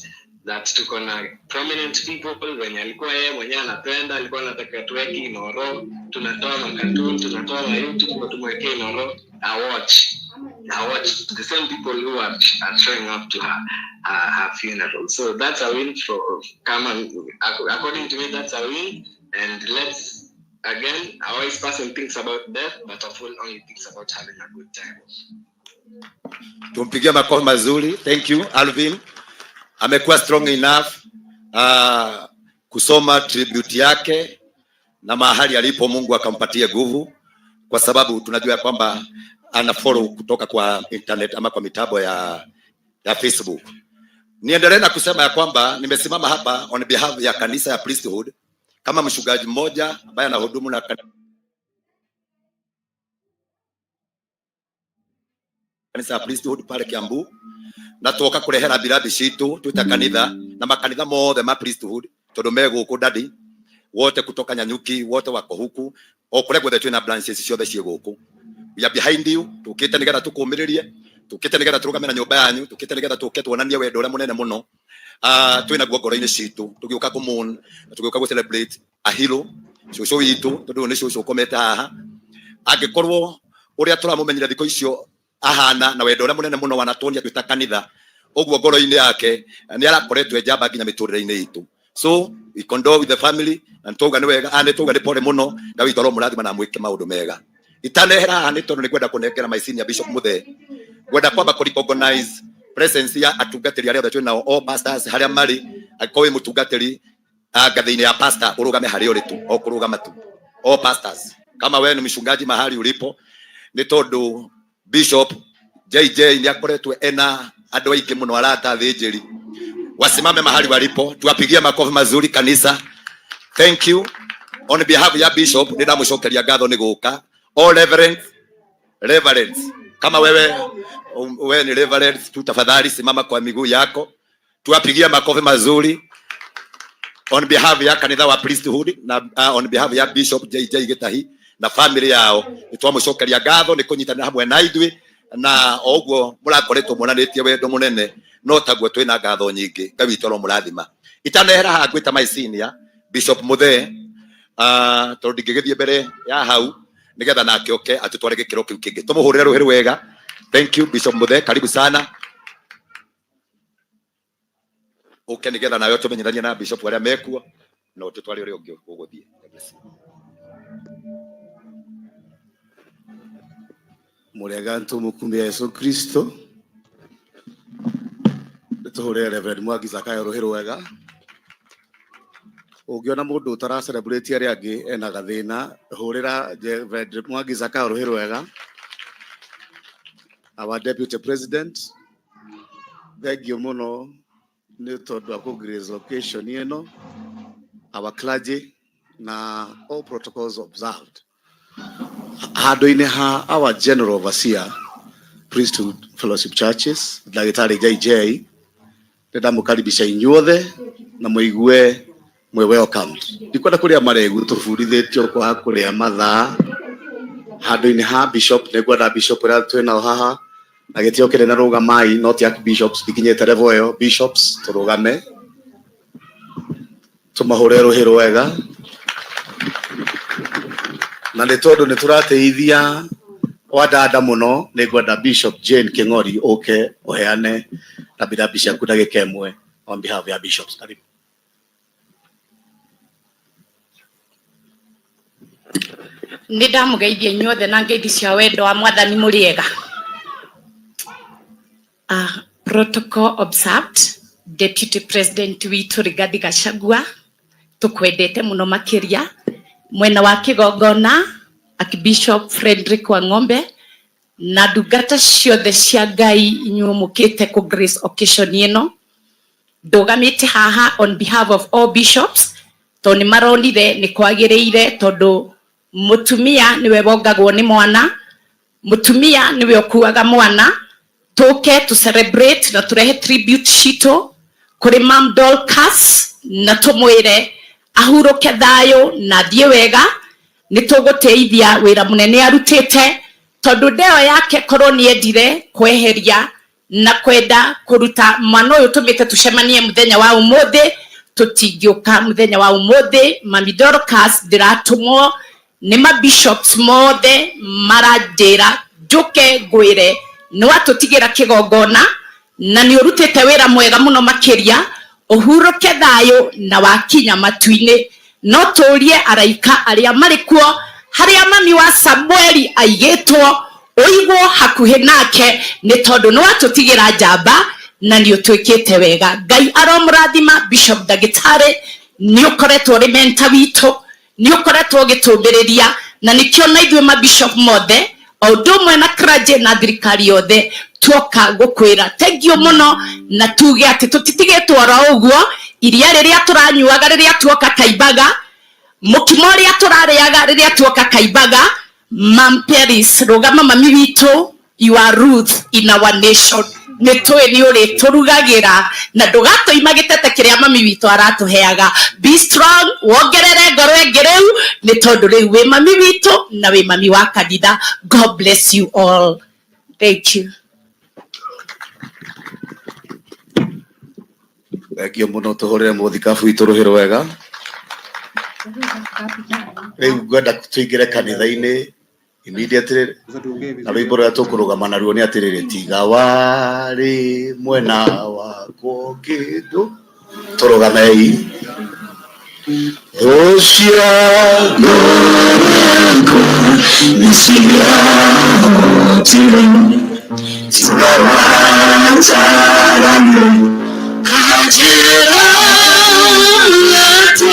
That tuko na prominent people wenye alikuwa yeye mwenyewe anapenda, alikuwa anataka tuweke Inoro, tunatoa makatun, tunatoa ma YouTube tumwekee Inoro, a watch. I watch the same people who are showing up to her funeral. So that's a win for kama, according to me, that's a win. And let's again, a wise person thinks about death, but a fool only thinks about having a good time. Tumpigie makofi mazuri. Thank you, Alvin. Amekuwa strong enough kusoma tribute yake na mahali alipo Mungu akampatie nguvu, kwa sababu tunajua kwamba ana follow kutoka kwa internet ama kwa mitambo ya Facebook. Niendelee na kusema ya kwamba nimesimama hapa on behalf ya kanisa ya Priesthood kama mchungaji mmoja ambaye anahudumu na kanisa ya Priesthood pale Kiambu, na twoka kurehera mbirathi citu twita kanitha na makanitha mothe ma Priesthood tondu me guku dadi wote kutoka Nyanyuki wote wako huku o kuria guothe twina branches ciothe ciĩ guku. We are behind you, tukite nigetha tukumiririe, tukite nigetha turugame na nyumba yanyu, tukite nigetha tuke tuonanie wendo uria munene muno twina guo ngoro-inĩ citũ, tugiuka kũmourn na tugiuka gũ celebrate a hero cũcũ witũ, tondu ũyũ nĩ cũcũ ũkomete haha. Angĩkorwo ũrĩa tũramũmenyire thikũ icio ahana na wendo ũrĩa mũnene mũno wanatuonia twĩ ta kanitha, ũguo ngoro-inĩ yake nĩ arakoretwo e njamba nginya mĩtũrĩre-inĩ itũ. So we condole with the family, na nĩtwauga nĩ wega, nĩtwauga nĩ pole mũno. Ngai witũ aromũrathima na amwĩke maũndũ mega. Itanehera haha nĩ tondũ nĩngwenda kũnengera my senior Bishop Muthee, ngwenda kwamba kũ recognize presence ya atungatĩri arĩa othe twĩ nao, all pastors harĩa marĩ. Angĩkorwo wĩ mũtungatĩri ngathĩ-inĩ ya pastor, ũrũgame harĩa ũrĩ tu, o kũrũgama tu, all pastors. Kama wewe ni mchungaji mahali ulipo, nĩ tondũ Bishop JJ nĩ akoretwo ena andũ aingĩ mũno arata athĩnjĩri, wasimame mahali walipo, tuwapigie makofi mazuri kanisa. Thank you. On behalf ya Bishop nĩ ndamũcokeria ngatho nĩ gũka. All reverends, reverends, kama wewe wewe ni reverend tu, tafadhali simama kwa miguu yako, tuwapigie makofi mazuri on behalf ya kanitha wa Priesthood na on behalf ya Bishop JJ Gitahi na family yao. Nĩ twamũcokeria ngatho nĩ kũnyitanĩra hamwe na ithuĩ, na o ũguo mũrakoretwo monanĩtie wendo mũnene, no taguo twĩna ngatho nyingĩ. Ngai witũ aromũrathima. Itanehera haha ngwĩta my senior Bishop Muthee, tondũ ndingĩgĩthiĩ mbere ya hau, nigetha nake oke atũtware gĩkĩro kĩu kĩngĩ. Tũmũhũrĩre rũhĩ rwega. Thank you, Bishop Muthee, karibu sana, ũke nigetha nawe tũmenyithanie na bishop arĩa mekuo na ũtũtware ũrĩa ũngĩ ũgũthiĩ. God bless you. Mũrĩega ntũmũkumia Yesu Kristo. Nĩtũhũrĩre Reverend Mwangi Zakayo rũhĩ rwega. Ũngĩona mũndũ ũtara celebrate arĩa angĩ ena gathĩna, hũrĩra Reverend Mwangi Zakayo rũhĩ rwega. Our Deputy President, thank you mũno nĩ tondũ wa kũ grace occasion ĩno, our clergy na all protocols observed. Handũ-inĩ ha our General Overseer, Priesthood Fellowship Churches, Ndagĩtarĩ JJ, ndĩndamũkaribisha inyuothe na mũigue mwĩ welcomed. Ndikwenda kũrĩa maregu, tũbundithĩtio kwaga kũrĩa mathaa. Handũ-inĩ ha bishop, nĩngwenda bishop ũrĩa twĩ nao haha na gĩtĩo kĩnene, rũgamai, not archbishops, ndikinyĩte level ĩyo. Bishops, tũrũgame tũmahũre rũhĩ rwega, na nĩ tondũ nĩ tũrateithia Wandanda mũno, nĩ ngwenda Bishop Jane King'ori ũke ũheane rambirambi ciaku ndagĩka ĩmwe on behalf ya bishops. Karibu. Nĩ ndamũgeithia inyuothe na ngeithi cia wendo wa Mwathani. Mũrĩega? Protocol observed. Deputy President witũ Rigathi Gachagua, tũkwendete mũno makĩria. Mwena wa kĩgongona, Archbishop Frederick Wang'ombe na ndungata ciothe cia Ngai, inyuĩ mũkĩte kũ grace occasion ĩno, ndũgamĩte haha on behalf of all bishops tondũ nĩ maronire nĩ kwagĩrĩire, tondũ mũtumia nĩwe wongagwo nĩ mwana, mũtumia nĩwe ũkuaga mwana, tũke to celebrate na tũrehe tribute citũ kũrĩ Mam Dorcas na tũmwĩre ahurũke thayũ na thiĩ wega. Nĩ tũgũteithia wĩra mũnene arutĩte, tondũ ndeo yake korwo nĩ endire kweheria. Na kwenda kuruta mwana uyu tumite tucemanie muthenya wa umuthi, tutingĩũka muthenya wa umuthi. Mami Dorcas, ndĩratũmwo nĩ ma bishops mothe, maranjĩra njũke ngwĩre nĩ watũtigĩra kĩgongona na nĩ ũrutĩte wĩra mwega mũno makĩria. Ũhurũke thayũ na wakinya matu-inĩ, no tũrie araika arĩa marĩ kuo harĩa mami wa Samueli aigĩtwo, ũigwo hakuhĩ nake, nĩ tondũ nĩ watũtigĩra njamba na nĩ ũtwĩkĩte wega. Ngai aromũrathima. Bishop ndagĩtarĩ, nĩ ũkoretwo ũrĩ mentor witũ, nĩ ũkoretwo ũgĩtũmbĩrĩria, na nĩkĩo na ithuĩ mabishop mothe o ũndũ ũmwe na clergy na thirikari yothe tuoka gũkwĩra thank you mũno, na tuge atĩ tũtitigĩtwo oro ũguo. Iria rĩrĩa tũranyuaga rĩrĩa tuoka kaimbaga, mũkimo ũrĩa tũrarĩaga rĩrĩa tuoka kaimbaga, Mam Paris, rũgama mami witũ, you are Ruth in our nation. Nĩ tũĩ nĩ ũrĩtũrugagĩra na ndũgatũima gĩtete kĩrĩa mami witũ aratũheaga. Be strong, wongerere ngoro ĩngĩ rĩu, nĩ tondũ rĩu wĩ mami witũ na wĩ mami wa kanitha. God bless you all. Thank you. Thengio mũno, tũhũrĩre mũthikabu witũ rũhĩ rwega. Rĩu ngwenda tũingĩre kanitha-inĩ immediately, na rwĩmbo rũrĩa tũkũrũgama naruo nĩ atĩrĩrĩ, tiga warĩ mwena wakwo kĩndũ. Tũrũgamei. Ũcio nĩciahotire tiga wanjarani kanjĩra atĩ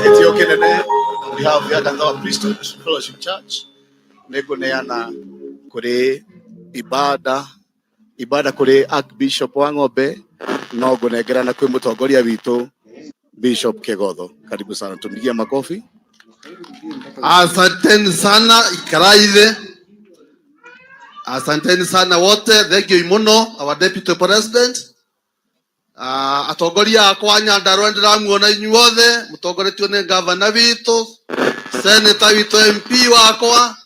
Gĩtĩo kĩnene, on behalf ya kanitha wa Priesthood Fellowship Church, nĩ ngũneana kũrĩ ibada Ibada kuri Archbishop wa Ng'ombe no ngũnengerana kwĩ mũtongoria witũ Bishop Kegotho. Karibu sana, tumpigie makofi. Asanteni sana Ikaraithe. Asanteni sana wote. Thank you muno our deputy president. Atongoria akwa Nyandarua ndĩramuona inyuothe mũtongoretio nĩ gavana witũ, senator witũ, MP wakwa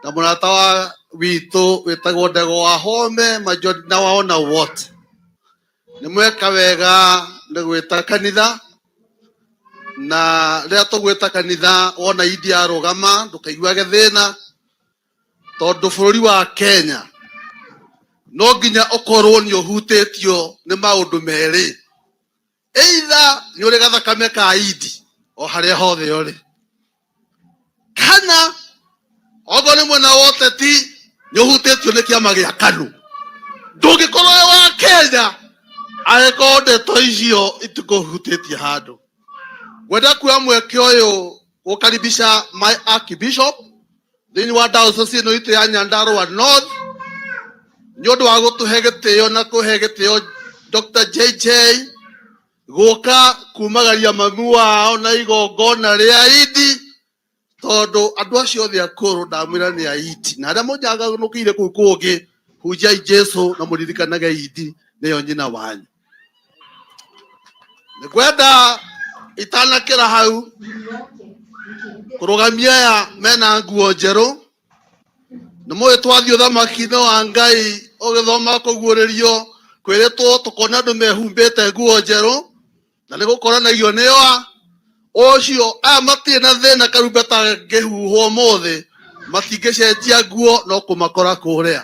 na mũrata wa witũ wĩtagwo Ndego wa Home majority na waona wote. Nĩ mweka wega nĩ gwĩta kanitha na rĩrĩa tũgwĩta kanitha wona Idi arũgama ndũkaiguage thĩna tondũ bũrũri wa Kenya no nginya ũkorwo nĩ ũhutĩtio nĩ maũndũ merĩ, either nĩ ũrĩ gathakame ka Idi o harĩa hothe ũrĩ, kana okorwo nĩ mwena wa ũteti nĩ ũhutĩtio nĩ kĩama gĩa KANU. Ndũngĩkorwo wĩ wa Kenya angĩkorwo ndeto icio itikũhutĩtie handũ. Ngwenda kuoya mweke ũyũ gũkaribisha my archbishop thĩinĩ wa diocese ĩno itũ ya Nyandarua North nĩ ũndũ wa gũtũhe gĩtĩo na kũhe gĩtĩo Dr. JJ gũka kumagaria mamu wao na igongona rĩa Idi tondũ andũ acio othe akũrũ ndamwĩra nĩ a Idi na arĩa mũnjanganũkĩire kũu kũngĩ hunjai Jesu na mũririkanage Idi nĩyo nyina wanyu. Nĩngwenda itanakĩra hau kũrũgamia aya mena nguo njerũ nĩ mũĩ twathiĩ ũthamaki-inĩ wa Ngai ũgĩthoma kũguũrĩrio kwĩrĩtwo tũkona andũ mehumbĩte nguo njerũ na nĩ gũkoranagio nĩo a ũcio aya matirĩ na thĩna karumbeta ngĩhuhwo ũmũthĩ matingĩcenjia nguo no kũmakora kũrĩa.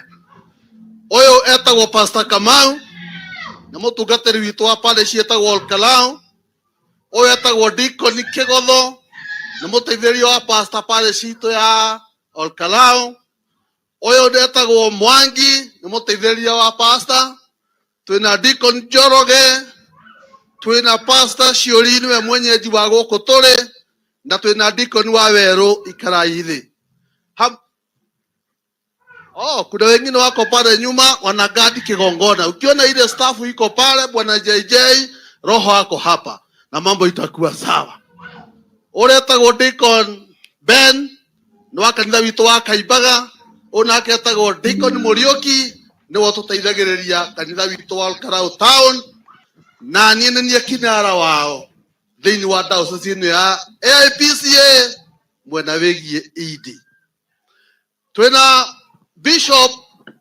Ũyũ etagwo Pastor Kamau nĩ mũtungatĩri witũ wa parish ĩtagwo Olkalau. Ũyũ etagwo Deacon Kĩgotho nĩ mũteithĩrĩria wa pastor parish itũ ya Olkalau. Ũyũ etagwo Mwangi nĩ mũteithĩrĩria wa pastor. Twĩna Deacon Njoroge, twĩna pastor Ciũri nĩwe mwenyeji wa gũkũ tũrĩ, na twĩna Deacon wa Werũ ikarai thĩ. Oh, kuna wengine wako pale nyuma wanagadi kigongona. Ukiona ile staff iko pale, bwana JJ, roho ako hapa na mambo itakuwa sawa. Ũretagwo Deacon Ben nĩ wa kanitha witũ wa Kaimbaga, ũyũ nake etagwo Deacon Mũriũki nĩwe ũtũteithagĩrĩria kanitha witũ wa Olkalau Town, na niĩ nĩ niĩ kinara wao thĩinĩ wa diocese ĩno ya AIPCA mwena wĩgiĩ Idi. Twĩna Bishop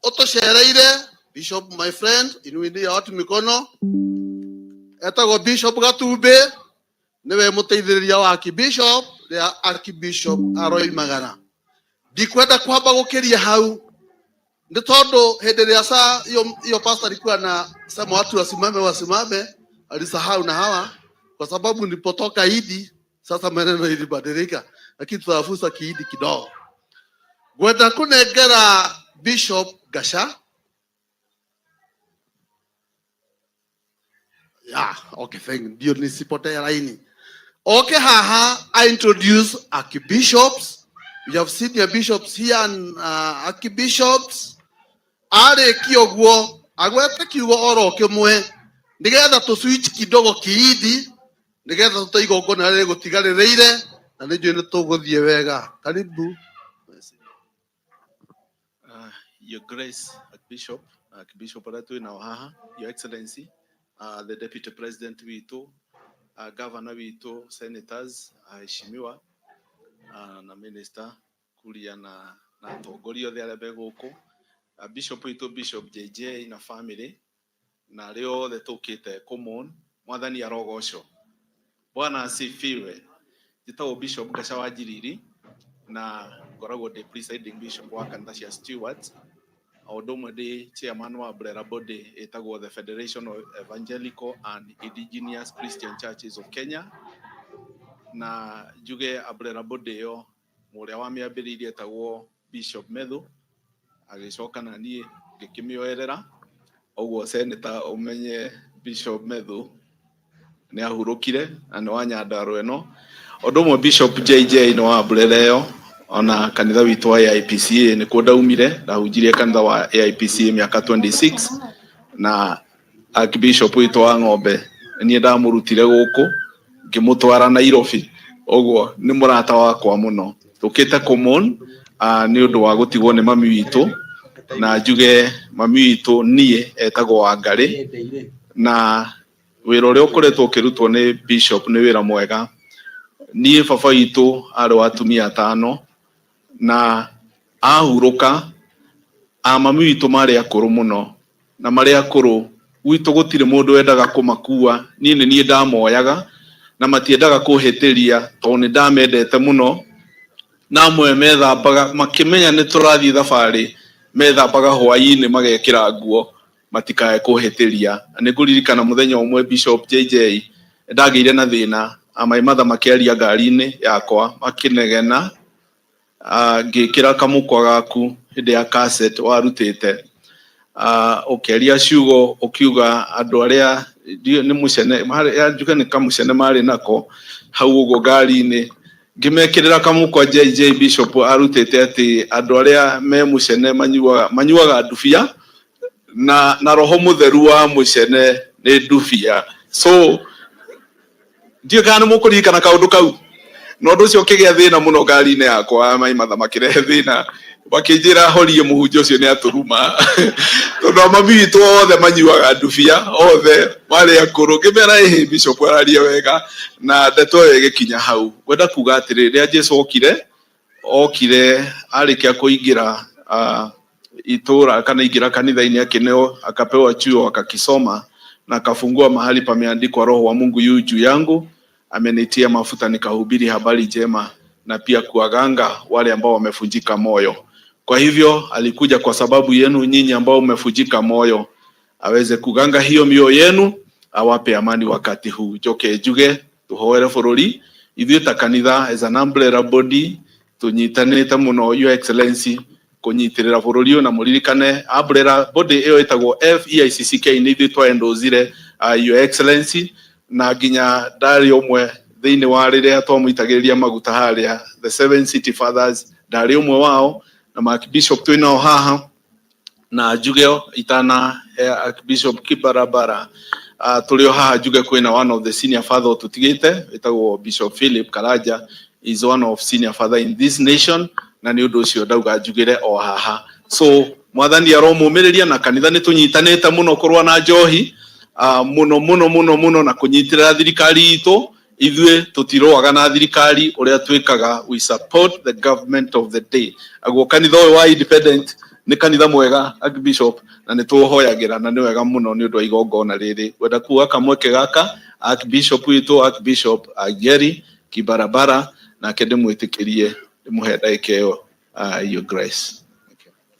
ũtũcereire, Bishop my friend, inuinia watu mikono, etagwo Bishop Gatumbĩ, nĩwe mũteithĩrĩria wa Archbishop rĩa Archbishop aroimagara. Ndikwenda kwamba gũkĩria hau nĩ tondũ hĩndĩ ĩrĩa saa hiyo pastor alikuwa na sema watu wasimame wasimame, alisahau na hawa, kwa sababu nilipotoka Idi sasa maneno ilibadilika, lakini tutafusa kiidi kidogo. Ngwenda kũnengera Bishop Gasha. Yeah, okay, thank you. Ndio nisipotee laini. Okay, haha, I introduce archbishops. We have senior bishops here and archbishops. Arĩkia ũguo, agwete kiugo oro kĩmwe nĩgetha tũ switch kidogo kiidi nĩgetha tũte igongona rĩrĩ gũtigarĩrĩire na nĩ njũĩ nĩ tũgũthiĩ wega. Karibu. Your Grace, Archbishop, Archbishop ũrĩa twĩ nao haha, Your Excellency, the Deputy President witũ, Governor witũ, Senators, aheshimiwa, na Minister kuria na atongoria othe arĩa me gũkũ, Bishop witũ Bishop JJ na family, na arĩa othe tũkĩte kũmon, Mwathani arogocwo. Bwana asifiwe. Njĩtagwo Bishop Gaca wa Njiriri na ngoragwo ndĩ presiding bishop wa kanitha cia Stewards, o ũndũ ũmwe ndĩ chairman wa umbrella body ĩtagwo the Federation of Evangelical and Indigenous Christian Churches of Kenya, na njuge umbrella body ĩyo mũrĩa wamĩambĩrĩirie etagwo Bishop Methu, agĩcoka na niĩ ngĩkĩmĩoerera ũguo. Senator, ũmenye Bishop Methu nĩ ahurũkire na nĩ wa Nyandarua ĩno. Ũndũ ũmwe Bishop JJ nĩ wa umbrella ĩyo. Ona kanitha witũ wa AIPCA nĩkuo ndaumire, ndahunjirie kanitha wa AIPCA mĩaka 26, na Archbishop witũ wa ng'ombe niĩ ndamũrutire gũkũ ngĩmũtwara Nairobi, ũguo nĩ mũrata wakwa mũno. Tũkĩte kũmon nĩ ũndũ wa gũtigwo nĩ mami witũ, na njuge mami witũ niĩ etagwo Wangarĩ, na wĩra ũrĩa ũkoretwo ũkĩrutwo nĩ bishop nĩ wĩra mwega. Niĩ baba witũ arĩ wa atumia atano, na ahurũka a mami witũ marĩ akũrũ mũno, na marĩ akũrũ gwitũ gũtirĩ mũndũ wendaga kũmakua, niĩ nĩ niĩ ndamoyaga, na matiendaga kũhĩtĩria tondũ nĩ ndamendete mũno. Na amwe methambaga makĩmenya nĩ tũrathiĩ thabarĩ, methambaga hwaĩ-inĩ magekĩra nguo matikae kũhĩtĩria. Nĩ ngũririkana mũthenya ũmwe Bishop JJ ndagĩire na thĩna, my mother makĩaria ngari-inĩ yakwa makĩnegena, ngĩkĩra kamũkwa gaku hĩndĩ ya cassette warutĩte, ũkĩaria ciugo ũkiuga andũ arĩa nĩ mũcene, njuge nĩ kamũcene marĩ nako hau ũguo ngari-inĩ, ngĩmekĩrĩra kamũkwa JJ Bishop arutĩte atĩ andũ arĩa me mũcene manyuaga ndubia, na roho mũtheru wa mũcene nĩ ndubia. So ndiũĩ kana nĩ mũkũririkana kaũndũ kau, na ũndũ ũcio ũkĩgĩa thĩna mũno ngari-inĩ yakwa. Mai matha makĩrehe thĩna, makĩnjĩra horie mũhunjia ũcio nĩ atũruma, tondũ amami witũ othe manyuaga ndubia, othe marĩ akũrũ. Ngĩmera ĩhĩ, bishop araria wega, na ndeto ĩyo ĩgĩkinya hau. Ngwenda kuga atĩrĩ, rĩrĩa Jesu okire arĩkia kũingĩra itũra kana ingĩra kanitha-inĩ, akineo akapewa chuo akakisoma na akafungua mahali pameandikwa, "Roho wa Mungu yu juu yangu, amenitia mafuta nikahubiri habari njema na pia kuwaganga wale ambao wamevunjika moyo." Kwa hivyo alikuja kwa sababu yenu nyinyi ambao mmevunjika moyo, aweze kuganga hiyo mioyo yenu, awape amani wakati huu. Njoke njuge tuhoere bũrũri ithuĩ ta kanitha as an umbrella body tunyitanĩte mũno, Your Excellency, kũnyitĩrĩra bũrũri ũyũ. Na mũririkane umbrella body ĩyo ĩtagwo FEICCK, nĩ ithuĩ twaendozire Your Excellency, na nginya ndarĩ ũmwe thĩinĩ wa rĩrĩa twamũitagĩrĩria maguta harĩa the Seven City Fathers, ndarĩ ũmwe wao, na Archbishop twĩ nao haha. Na njuge itana Archbishop Kibarabara, tũrĩ o haha, njuge kwĩna one of the senior father tũtigĩte wĩtagwo Bishop Philip Karanja, is one of senior father in this nation, na nĩ ũndũ ũcio ndauga njugĩre o haha. So Mwathani aromũmĩrĩria, na kanitha nĩ tũnyitanĩte mũno kũrũa na njohi, mũno mũno mũno mũno, na kũnyitĩrĩra thirikari itũ. Ithuĩ tũtirũaga na thirikari, ũrĩa twĩkaga, we support the government of the day. Aguo kanitha ũyũ wa independent nĩ kanitha mwega, Archbishop, na nĩ tũhoyagĩra, na nĩ wega mũno nĩ ũndũ wa igongona rĩrĩ. Ngwenda kuga kamweke gaka Archbishop witũ, Archbishop Jerry Kibarabara, nake ndĩmwĩtĩkĩrie ndĩmũhe ndagĩka ĩyo, Your Grace.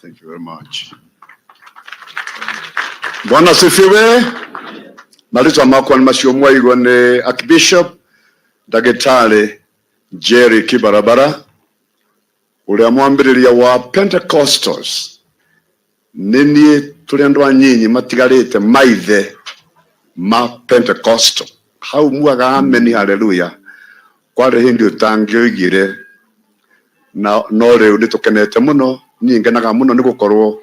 Thank you very much. Bwana sifiwe. Marĩtwa makwa nĩ macio mwaigua, nĩ Archbishop Ndagĩtarĩ Jerry Kibarabara, ũrĩa mwambĩrĩria wa Pentecostals. Nĩ niĩ tũrĩ andũ anyinyi matigarĩte maithe ma Pentecostal. Hau muaga ameni haleluya, kwarĩ hĩndĩ ũtangĩoigire, na no rĩu nĩ tũkenete mũno. Niĩ ngenaga mũno nĩ gũkorwo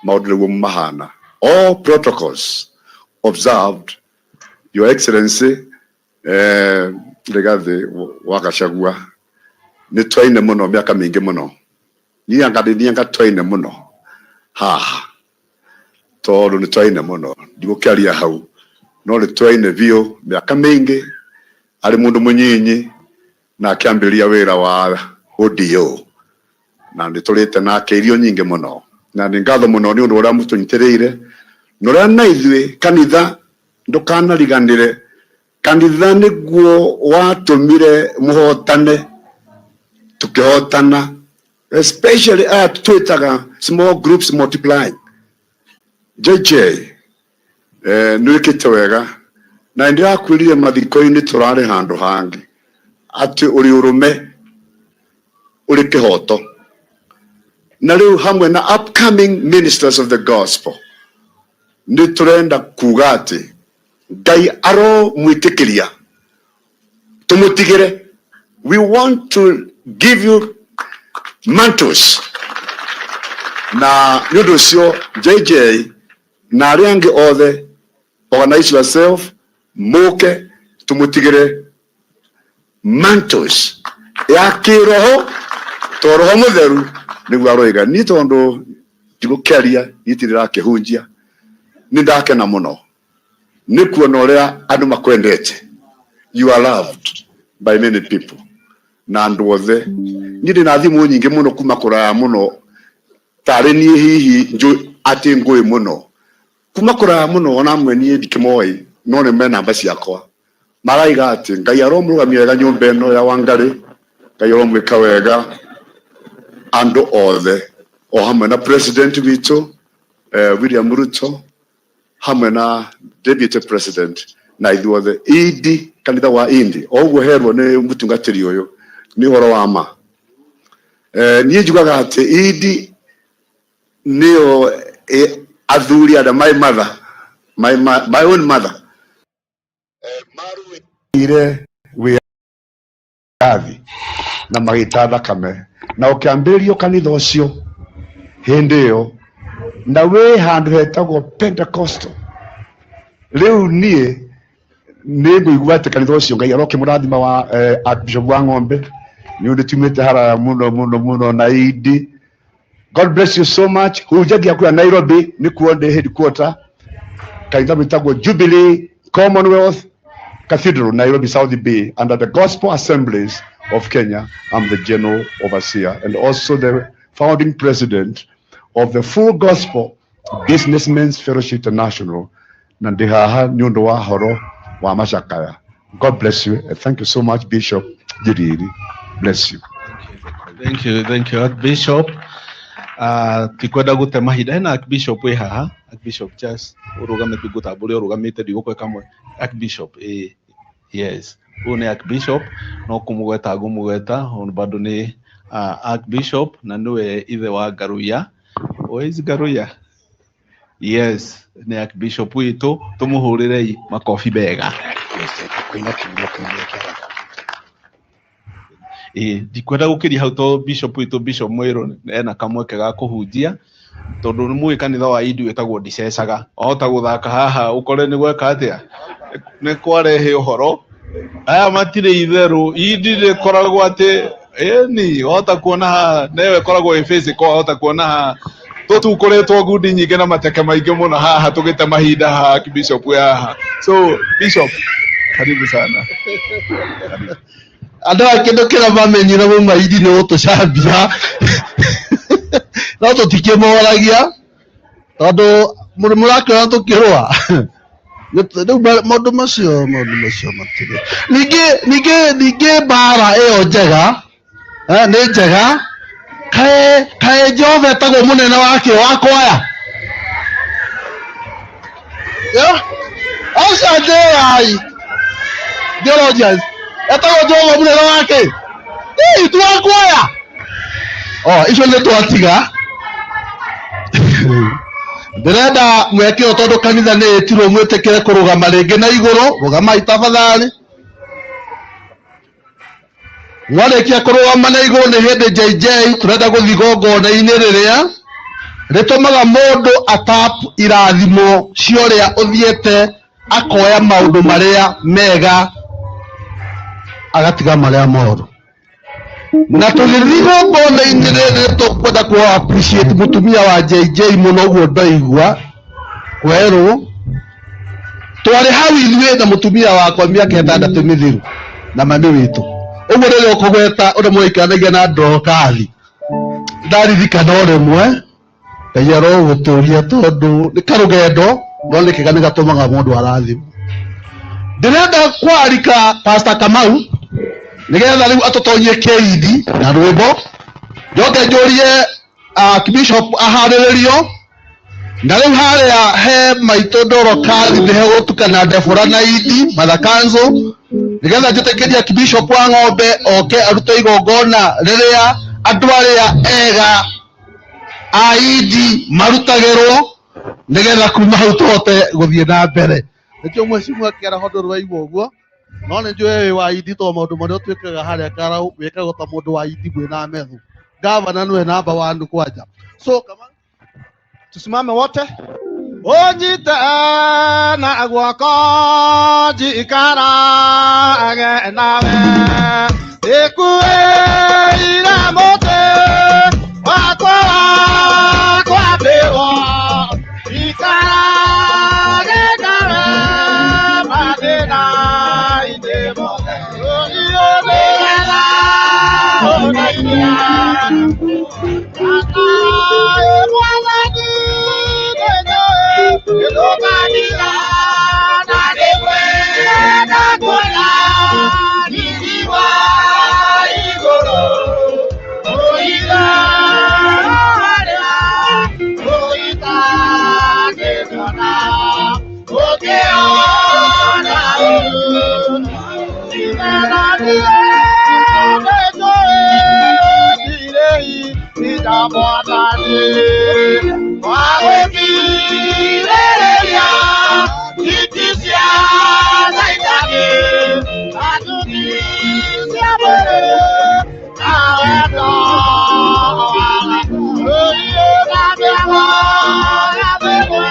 maũndũ nĩguo mahana. All protocols observed, Your Excellency, Rigathi wa Gachagua, nĩ twaine mũno mĩaka mĩingĩ mũno. Niĩ anga nĩ niĩ anga twaine mũno haha, tondũ nĩ twaine mũno, ndigũkĩaria hau, no nĩ twaine biũ mĩaka mĩingĩ arĩ mũndũ mũnyinyi na akĩambĩrĩria wĩra wa ODO, na nĩ tũrĩte nake irio nyingĩ mũno, na nĩ ngatho mũno nĩ ũndũ ũrĩa mũtũnyitĩrĩire na ũrĩa na ithuĩ kanitha. Ndũkanariganĩre kanitha nĩguo watũmire mũhotane, tũkĩhotana, especially aya twĩtaga small groups multiplying. JJ, nĩ wĩkĩte wega, na nĩndĩrakwĩrire mathiko-inĩ tũrarĩ handũ hangĩ atĩ ũrĩ ũrũme, ũrĩ kĩhoto, na rĩu hamwe na upcoming ministers of the gospel nĩ tũrenda kuga atĩ Ngai aromwĩtĩkĩria tũmũtigĩre. We want to give you Mantles na nĩ ũndũ ũcio JJ na arĩa angĩ othe, organize yourself, mũke tũmũtigĩre mantles ya kĩroho to roho mũtheru nĩguo aroiga. Niĩ tondũ ndigũkĩaria, niĩ ti ndĩrakĩhunjia, nĩ ndakena mũno nĩ kuona ũrĩa andũ makwendete. You are loved by many people na andũ othe. Niĩ ndĩ na thimũ nyingĩ mũno kuma kũraya mũno, tarĩ niĩ hihi njũ atĩ ngũĩ mũno kuma kũraya mũno, ona amwe niĩ ndikĩmoĩ no nĩ me namba ciakwa, maraiga atĩ Ngai aromũrũgamia wega nyũmba ĩno ya Wangarĩ, Ngai aromwĩka wega andũ othe, o hamwe na president witũ William Ruto, hamwe na deputy president na ithuothe indi kanitha wa indi o ũguo herwo nĩ mũtungatĩri ũyũ nĩ ũhoro wa ma. Niĩ njugaga atĩ indi nĩyo athuri arĩa my mother, my own mother maruire wĩyathi na magĩita thakame na ũkĩambĩrĩrio kanitha ũcio hĩndĩ ĩyo na wĩ handũ hetagwo Pentecostal. Rĩu niĩ nĩ ngũigua atĩ kanitha ũcio Ngai arokĩmũrathima wa Archbishop wa Ng'ombe, nĩ ũndũ tumĩte haraya mũno mũno mũno na indi. God bless you so much. Hunjagia kũrĩa Nairobi, nĩkuo ndĩ headquarter, kanitha wĩtagwo Jubilee Commonwealth Cathedral, Nairobi South B, under the Gospel Assemblies of Kenya. I'm the general overseer and also the founding president of the Full Gospel Businessmen's Fellowship International. Na ndĩ haha nĩ ũndũ wa horo wa macakaya. God bless you and thank you so much, Bishop Njiriri. Bless you. Thank you, thank you, Archbishop. Tikwenda gute mahinda, hena Archbishop wĩ haha. Archbishop Charles, ũrũgamĩte, ngũtambũre ũrũgamĩte, ndigũkwe kamwe. Archbishop, yes, ũyũ nĩ Archbishop, no kũmũgweta ngũmũgweta, ũyũ bado nĩ Archbishop na nĩwe ithe wa Ngaruiya. Where is Ngaruiya? Yes, nĩ Archbishop witũ, tũmũhũrĩrei makobi mega. Ĩĩ, ndikwenda gũkĩria hau to bishop witũ, Bishop Mwĩrũ, ena kamweke ga kũhunjia tondũ nĩ mũĩ kanitha wa Indi wĩtagwo ndicecaga, wahota gũthaka haha ũkore nĩ gweka atĩa, nĩ kwarehe ũhoro aya matirĩ itherũ. Indi rĩkoragwo atĩ ĩni wahota kuona haha newe ĩkoragwo ĩ physical, wahota kuona haha tũtukũrĩtwo ngundi nyingĩ na mateke maingĩ mũno haha tũgĩte mahinda haha bishop wĩ haha. So bishop, karibu sana. Andå aya kä ndå kä rä a mamenyire mauma indi nä gå tå cambia, no tå tikä moragia tondå må rakä tå kä rå a rä u maå ndå macio matirä ningä mbara ä yo njega, nä njega kaä Jehova etagwo må nene wake wa kwaya. Aca njĩrai theologians, etagwo Jehova mũnene wake ii tu wa kwaya. O icio nĩ twatiga. Ndĩrenda mweke ũyũ tondũ kanitha nĩ ĩtirwo mwĩtĩkĩre kũrũgama rĩngĩ na igũrũ. Rũgamai tafadhali. Mwarĩkia kũrũgama na igũrũ, nĩ hĩndĩ JJ tũrenda gũthiĩ igongona-inĩ rĩrĩa rĩtũmaga mũndũ atap irathimo cia ũrĩa ũthiĩte akoya maũndũ marĩa mega agatiga marĩa moru. Na tũgĩthiĩ igongona-inĩ rĩrĩ, tũkwenda kũ appreciate mũtumia wa JJ mũno. Ũguo ndaigua kwerwo twarĩ hau ithuĩ na mũtumia wakwa mĩaka 6 mĩthiru na mami witũ. Ũguo rĩrĩa ũkũgweta ũrĩa mwaikaranagia na Ndorokathi, ndaririkana o rĩmwe. Ngai arogũtũria tondũ nĩ karũgendo, no nĩ kega, nĩ gatũmaga mũndũ arathimwo. Ndĩrenda kwarika Pastor Kamau nĩgetha rĩu atũtonyie kĩindi na rwĩmbo, njoke njũrie Archbishop aharĩrĩrio. Na rĩu harĩa he maitũ Ndorokathi nĩ hegũtukana Debora na Idi Mother Council, nĩgetha njĩtĩkĩrie Archbishop wa Ng'ombe oke arute igongona rĩrĩa andũ arĩa ega a Idi marutagĩrwo, nĩgetha kuma hau tũhote gũthiĩ na mbere. Nĩkĩo mheshimiwa kĩaraho ndũrwaigua ũguo, no nĩ njũĩ wĩ wa Idi tondũ maũndũ marĩa ũtwĩkaga harĩa Karau wĩkagwo ta mũndũ wa Idi mwĩna methu. Gavana nĩwe namba 1 kwanja. So kama tusimame wote, ũnyite na guoko njikarage nawe, ikuĩire mũtĩ wakwa wa kwambĩrwo, ikarage nawe mathĩna-inĩ mothe, ũnĩgetha ũndeithia. Mwathani nĩnjũĩ na nĩngwenda kuona riri wa igũrũ, ũira harĩa ũitangĩkona, ũkĩona ũru. Ithe nĩnjũĩ ndirĩ hinya Mwathani wa gũkirĩrĩria hiti cia Caitani, athuki cia mwĩrĩ na wendo waku. Na mĩago ya thĩmwe,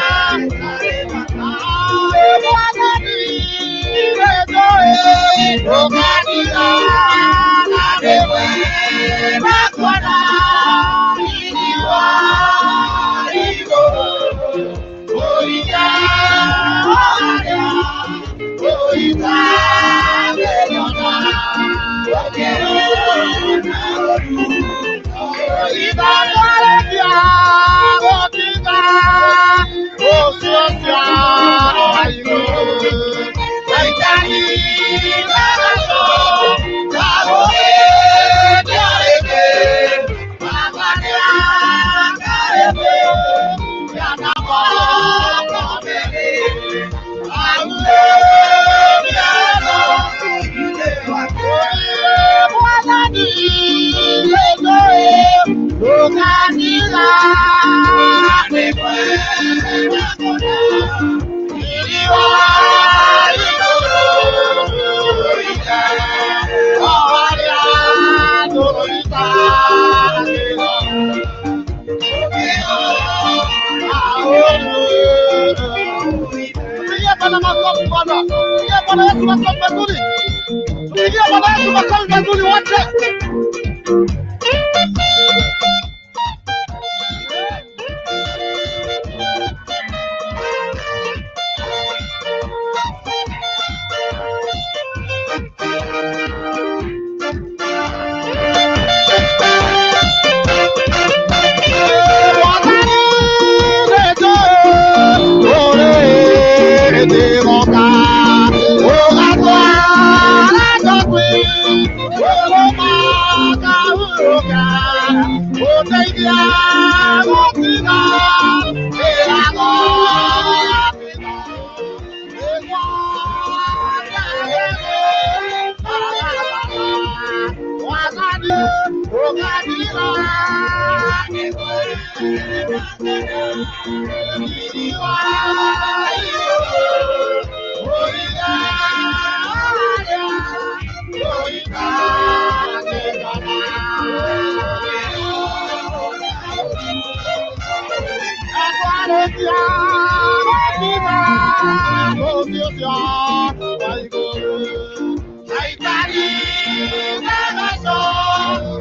Mwathani nĩnjũĩ ndũkandiga, na nĩngwenda kuona riri wa igũrũ, ũira harĩa ũitangĩnyona, ũkĩona ũru. Itangĩarĩkia gũkinya ũcio cia igũrũ, Caitani ndagaco ndagũgĩtia rĩngĩ, Baba nĩangarĩte na moko merĩ, Mwathani nĩnjũĩ ndũkandiga, nĩngwenda kuona riri wa igũrũ, ũira o harĩa tũitangĩrwo, Tupigie Bwana makofi Bwana. Tupigie Bwana Yesu makofi mazuri. Tupigie Bwana Yesu makofi mazuri wote. Mwathani nĩnjũĩ ũrĩ ndĩgoka, ũgatwara njoku, ũkũmaka ũka, ũndeithia gũtiga mĩago ya thĩna. Mwathani ũkandiga, riri wa igũrũ, ũira harĩa ũitangĩkona. Akwarĩkia gũkinya mũciĩ ũcio wa igũrũ, Caitani ndagaco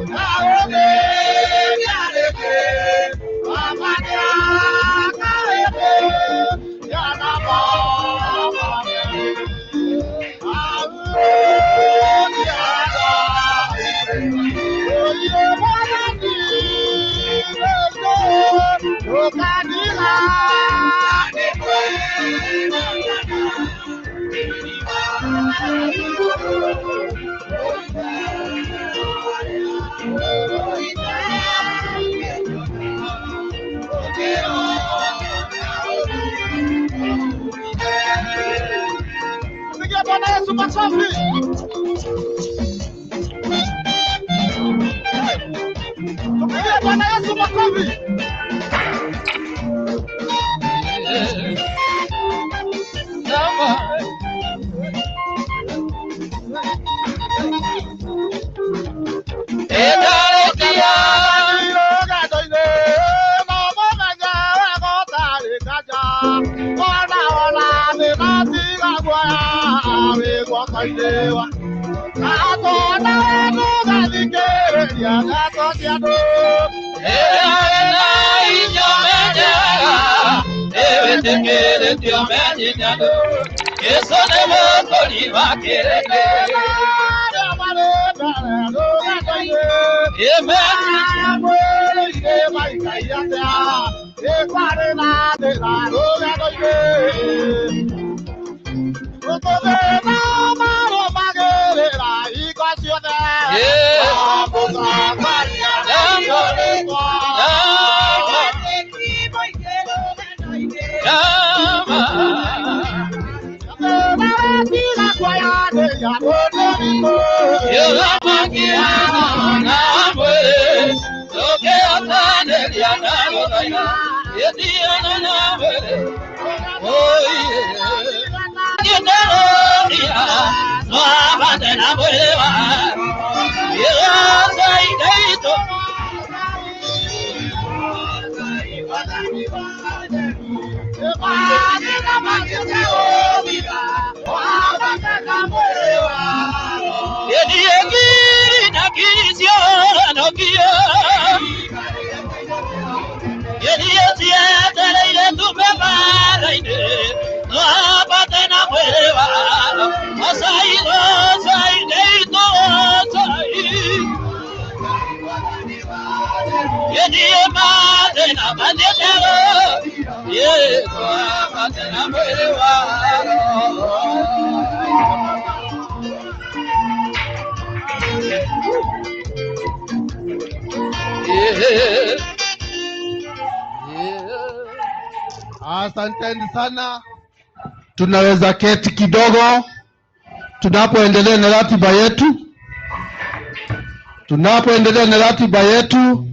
ndagũgĩtia rĩngĩ, Baba nĩangarĩte na moko merĩ, Mwathani nĩnjũĩ ndũkandiga, nĩngwenda kuona riri wa igũrũ, Pigia Bwana Yesu makofi. Tupigie Bwana Yesu makofi. Endarekia Asanteni sana. Tunaweza keti kidogo tunapoendelea na ratiba yetu. Tunapoendelea na ratiba yetu,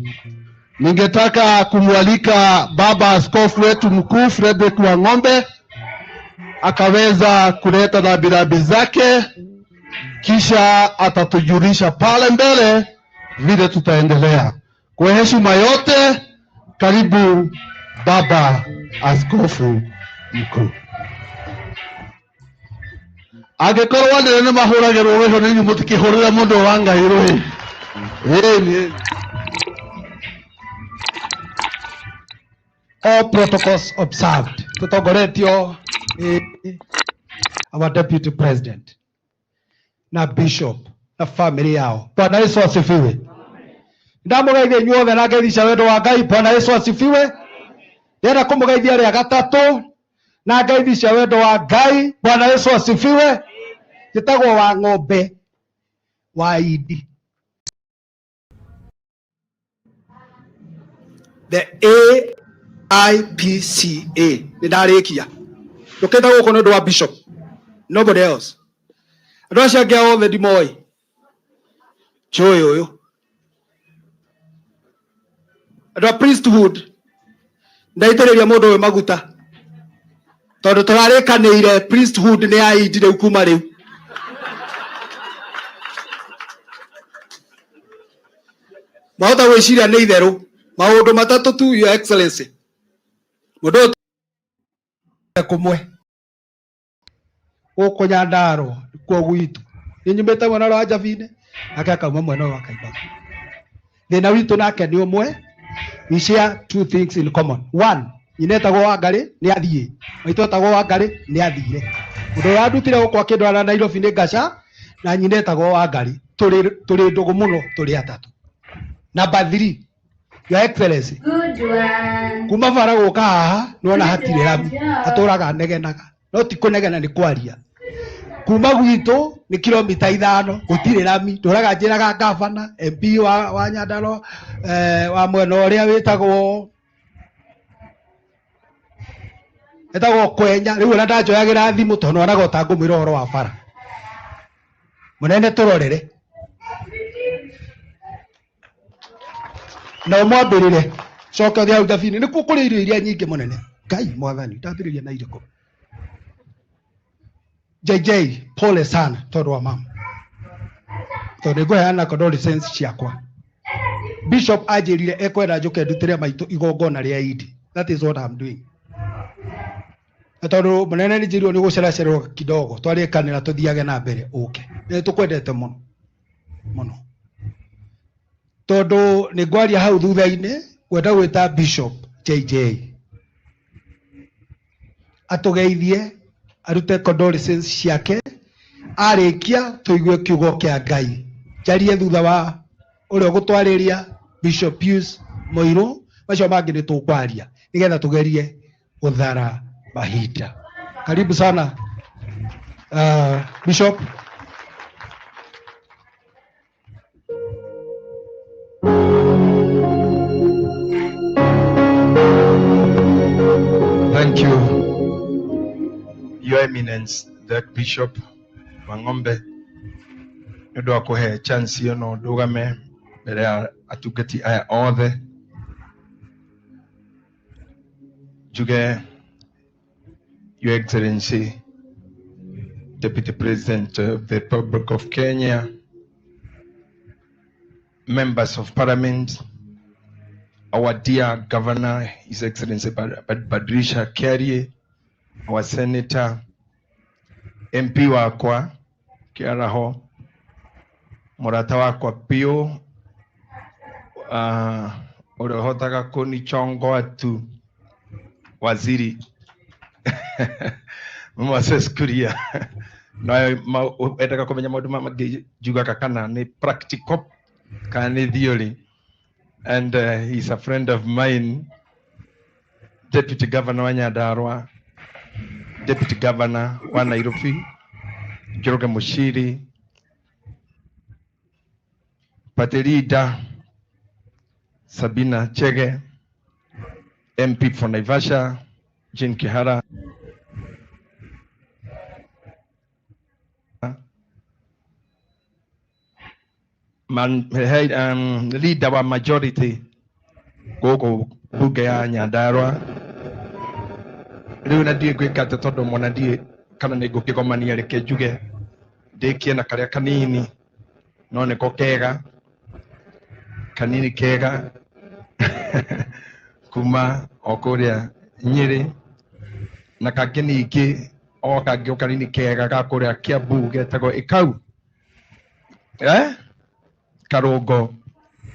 ningetaka kumwalika baba askofu wetu mkuu Frederick Wang'ombe akaweza kuleta rambirambi zake, kisha atatujulisha pale mbele vile tutaendelea. Kwa heshima yote, karibu baba askofu mkuu. Angĩkorwo anene nĩ mahũragĩrwo rwĩho nĩ inyuĩ mũtikĩhũrĩre mũndũ wa Ngai rwĩ. Ĩni. All protocols observed. Tutongoretio nĩ our deputy president na bishop na family yao. Bwana Yesu asifiwe. Ndamũgeithia inyuothe na ngeithi cia wendo wa Ngai. Bwana Yesu asifiwe. Ndĩrenda kũmũgeithia rĩa gatatũ na ngeithi cia wendo wa Ngai. Bwana Yesu asifiwe. Njĩtagwo wa ng'ombe wa Idi. The AIPCA nĩ ndarĩkia ndũkĩte gũkũ nĩ ũndũ wa bishop, nobody else. Andũ acio angĩ othe ndimoĩ, njũĩ ũyũ andũ a priesthood ndaitĩrĩria mũndũ ũyũ maguta tondũ tũrarĩkanĩire priesthood nĩ ya Idi rĩu kuma rĩu. Mwahota gwĩciria nĩ itherũ maũndũ matatũ tu, your excellency. Mũndũ ũyũ kũmwe gũkũ Nyandarũa nĩkuo gwitũ, niĩ nyumĩte mwena ũrĩa wa Njabinĩ nake akauma mwena ũyũ wa Kaimbaga. Thĩna witũ nake nĩ ũmwe, we share two things in common. One, nyina etagwo Wangarĩ nĩ athiĩ, maitũ etagwo Wangarĩ nĩ athire. Mũndũ ũrĩa wandutire gũkũ akĩndwara Nairobi nĩ Ngaca na nyina etagwo Wangarĩ. Tũrĩ ndũgũ mũno tũrĩ atatũ. Number 3, your excellency, kuma bara gũka haha nĩwona hatirĩ rami, atũraga anegenaga, no ti kũnegena nĩ kwaria. Kuma gwitũ nĩ kilomita 5 gũtirĩ rami, ndũraga njĩraga gavana, MP wa Nyandarua, wa mwena ũrĩa wĩtagwo Kwenya, rĩu ona ndanjoyagĩra thimũ tondũ onaga ũtangũmwĩra ũhoro wa bara. Mũnene tũrorere na ũmwambĩrĩre coke ũthiĩ hau Njabinĩ nĩkuo kũrĩ irio iria nyingĩ mũnene. Ngai mwathani ndambĩrĩria na irĩkũ? JJ pole sana tondũ wa mama, tondũ nĩngũheana condolence ciakwa. Bishop anjĩrire ekwenda njũke ndutĩre maitũ igongona rĩa Idi. That is what I'm doing. Na tondũ mũnene nĩ njĩrirwo nĩ gũceracererwo kidogo twarĩkanĩra tũthiage na mbere ũke nĩ tũkwendete mũno mũno tondũ nĩ ngwaria hau thutha-inĩ ngwenda gwĩta Bishop JJ atũgeithie arute condolences ciake arĩkia tũigue kiugo kĩa Ngai njarie thutha wa ũrĩa ũgũtwarĩria Bishop Pius Mũirũ macio mangĩ nĩ tũkwaria nĩgetha tũgerie gũthara mahinda karibu sana Bishop. Thank you, Your Eminence, the Archbishop Wang'ombe, nĩ ũndũ wa kũhe chance ĩno ndũgame mbere ya atungati aya othe njuge Your Excellency, Deputy President of the Republic of Kenya, members of parliament, our dear governor, His Excellency Badilisha Kiarie, our senator, MP wakwa Kiaraho, mũrata wakwa biũ, ũrĩa ũhotaga kũnichongoa tu, waziri Moses Kuria no endaga kũmenya maũndũ mangĩ njugaga kana nĩ practical kana nĩ theory, and he's a friend of mine, deputy governor wa Nyandarua, deputy governor wa Nairobi Njoroge Muchiri, party leader Sabina Chege, MP for Naivasha Jane Kihara, man, hey, leader wa majority gũkũ bunge ya Nyandarua. Rĩu na ndiĩ ngwĩka atĩa tondũ mona ndiĩ kana nĩ ngũkĩgomania, reke njuge ndĩkie na karĩa kanini no nĩko kega kanini kega kuma o kũrĩa Nyĩrĩ, na kangĩ ningĩ o kangĩ o kanini kega ga kũrĩa Kiambu getagwo Ĩkau Karũngo.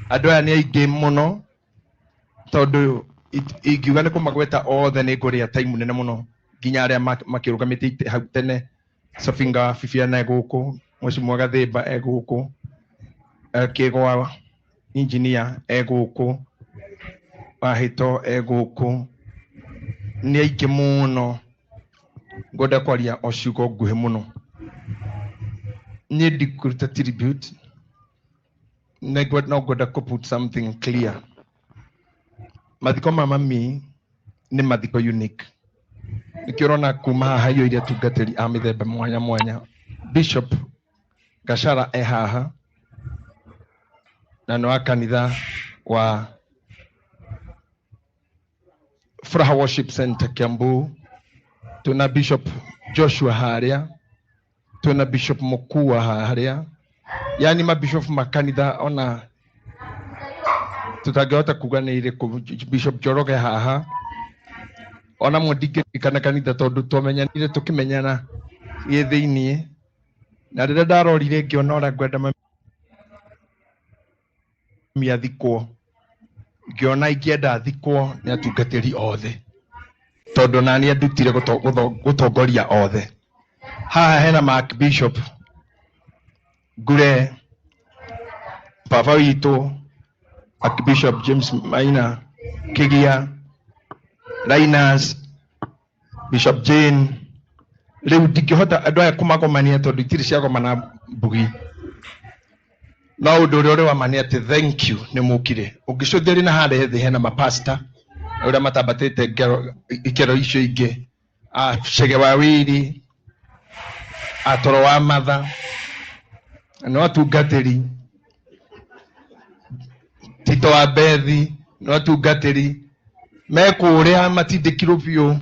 Andũ aya nĩ aingĩ mũno tondũ ingiuga nĩ kũmagweta othe nĩ ngũrĩa time nene mũno, nginya arĩa makĩrũgamĩte hau tene. Sofinga Fifiana e gũkũ, Mheshimiwa Gathimba e gũkũ, Kĩgwa engineer e gũkũ, Wahĩto e gũkũ, nĩ aingĩ mũno. Ngwenda kwaria o ciugo nguhĩ mũno. Niĩ ndikũruta tribute, no ngwenda kũ put something clear. Mathiko ma mami nĩ mathiko unique. Nĩkĩo ũrona kuma haha haiyũire atungatĩri a mĩthemba mwanya mwanya. Bishop Gachara e haha na nĩ wa kanitha wa Furaha Worship Center Kiambu. Tuna Bishop Joshua harĩa, tuna Bishop Mukua harĩa, yani mabishop makanitha ona tutangĩhota kuga nĩ irĩkũ. Bishop Njoroge haha ona mo ndingĩririkana kanitha tondũ twamenyanire tũkĩmenyana gĩ thĩiniĩ, na rĩrĩa ndarorire ngĩona ũrĩa ngwenda mami athikwo, ngĩona ingĩenda athikwo nĩ atungatĩri othe tondũ nani andutire gũtongoria othe. Haha hena Mark Bishop Ngure, baba witũ Archbishop James Maina Kigia, Linus, Bishop Jane. Rĩu ndingĩhota andũ aya kũmagomania tondũ itirĩ ciagomana mbugi, no ũndũ ũrĩa ũrĩ wa ma nĩ atĩ thank you nĩ mũkire. Ũngĩcũthĩrĩria na harĩa thĩ hena mapasta ũrĩa matambatĩte ikero icio ingĩ, a Chege wa Wiri, a Toro wa Matha, no atungatĩri Tito wa Bethi, no atungatĩri me kũrĩa matindĩkirwo biũ,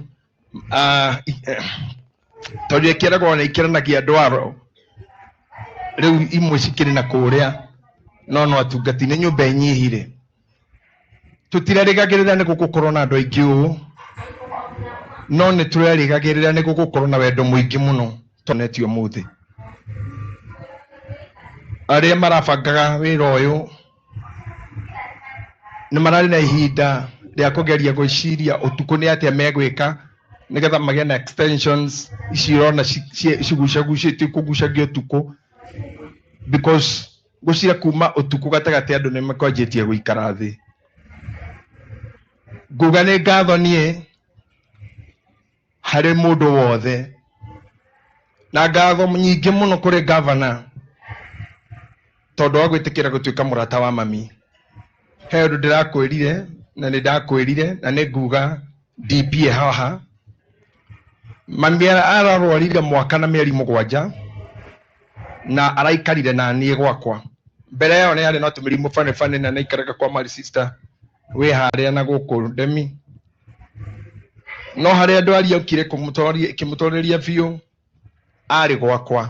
tondũ ĩkĩragwo na ikĩranagia ndwaro rĩu imwe cikĩrĩ na kũrĩa, no atungati nĩ nyũmba ĩnyihire. Tũtirerĩgagĩrĩra nĩ gũgũkorwo na andũ aingĩ ũũ. No nĩ tũrerĩgagĩrĩra nĩ gũgũkorwo na wendo mũingĩ mũno tonetio ũmũthĩ. Arĩa marabangaga wĩra ũyũ nĩ mararĩ na ihinda rĩa kũgeria gwĩciria ũtukũ nĩ atĩa megwĩka nĩgetha magĩe na extensions ici ũrona cigucagucĩtio kũgucagio ũtukũ, because gwĩciria kuma ũtukũ gatagatĩ andũ nĩ makwanjĩtie gũikara thĩ. Nguga nĩ ngatho niĩ harĩ mũndũ wothe, na ngatho nyingĩ mũno kũrĩ gavana tondũ wa gwĩtĩkĩra gũtuĩka mũrata wa mami. He ũndũ ndĩrakwĩrire na nĩ ndakwĩrire na nĩ nguga DP haha. Mami ararwarire mwaka na mĩeri 7 na araikarire na niĩ gwakwa. Mbere ĩyo nĩ arĩ na tũmĩrimũ bane bane na nĩaikaraga kwa my sister wĩ harĩa na gũkũ Ndemi. No harĩa ndwari yokire kũmũtwarĩria biũ arĩ gwakwa.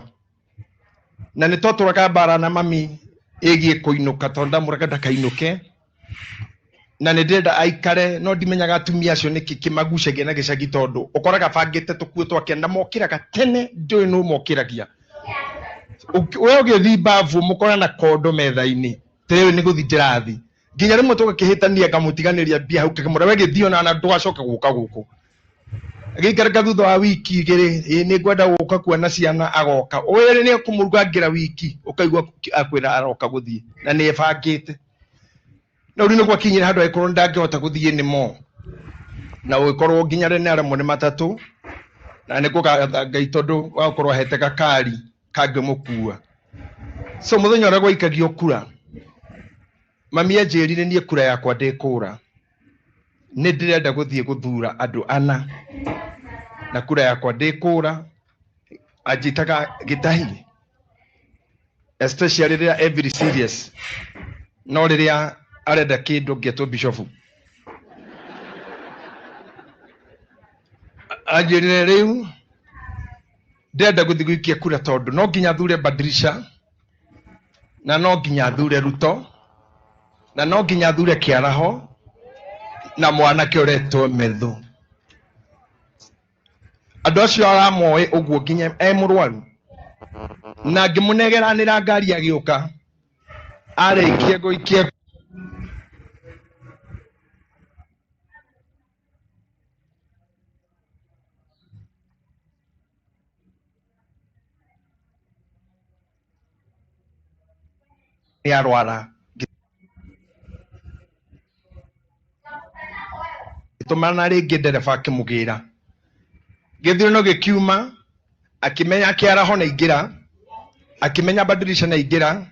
Na nĩ twatũraga mbara na mami ĩgiĩ kũinũka tondũ ndamũraga ndakainũke. Na nĩ ndĩrenda aikare, no ndimenyaga atumia acio nĩkĩ kĩmagucagia na gĩcagi tondũ ũkoraga bangĩte tũkuo twake na mokĩraga tene, ndiũĩ nũ mokĩragia. We ũgĩthiĩ mbabu mũkora na kondo metha-inĩ, tĩrĩu nĩ gũthiĩ ndĩrathiĩ. Nginya rĩmwe tũgakĩhĩtania ngamũtiganĩria mbia hau ngĩmwĩra we gĩthiĩ ona na ndũgacoke gũka gũkũ. Agĩikaranga thutha wa wiki igĩrĩ, ĩĩ nĩ ngwenda gũka kuona ciana, agoka. Wĩrĩ nĩ ekũmũrugangĩra wiki, ũkaigua akwĩra aroka gũthiĩ na nĩ ebangĩte. No rĩu nĩ gwakinyire handũ agĩkorwo ndangĩhota gũthiĩ nĩ mo. Na ũgĩkorwo nginya rĩ nĩ aremwo nĩ matatũ, na nĩ ngũgatha Ngai tondũ wa gũkorwo ahete gakari kangĩmũkua. So mũthenya ũrĩa gwaikagio kura, mami anjĩrire niĩ kura yakwa ndĩkũra. Nĩ ndĩrenda gũthiĩ gũthura andũ ana, na kura yakwa ndĩkũra. Anjĩtaga gĩtahi, especially rĩrĩa every serious, no rĩrĩa arenda kĩndũ ngĩetwo bishofu. Anjĩrire rĩu ndĩrenda gũthiĩ gũikia kura tondũ no nginya thure Badirisha, na no nginya thure Ruto, na no nginya thure Kĩaraho, na mwanake ũretwo Methu. Andũ acio aramoĩ ũguo nginya e mũrwaru, na ngĩmũnegeranĩra ngari agĩũka, arĩkia gũikia nĩ arwara, ngĩtũmana rĩngĩ ndereba akĩmũgĩra. Gĩthurano gĩkiuma, akĩmenya Kĩaraho nĩ aingĩra, akĩmenya Badirisha nĩ aingĩra,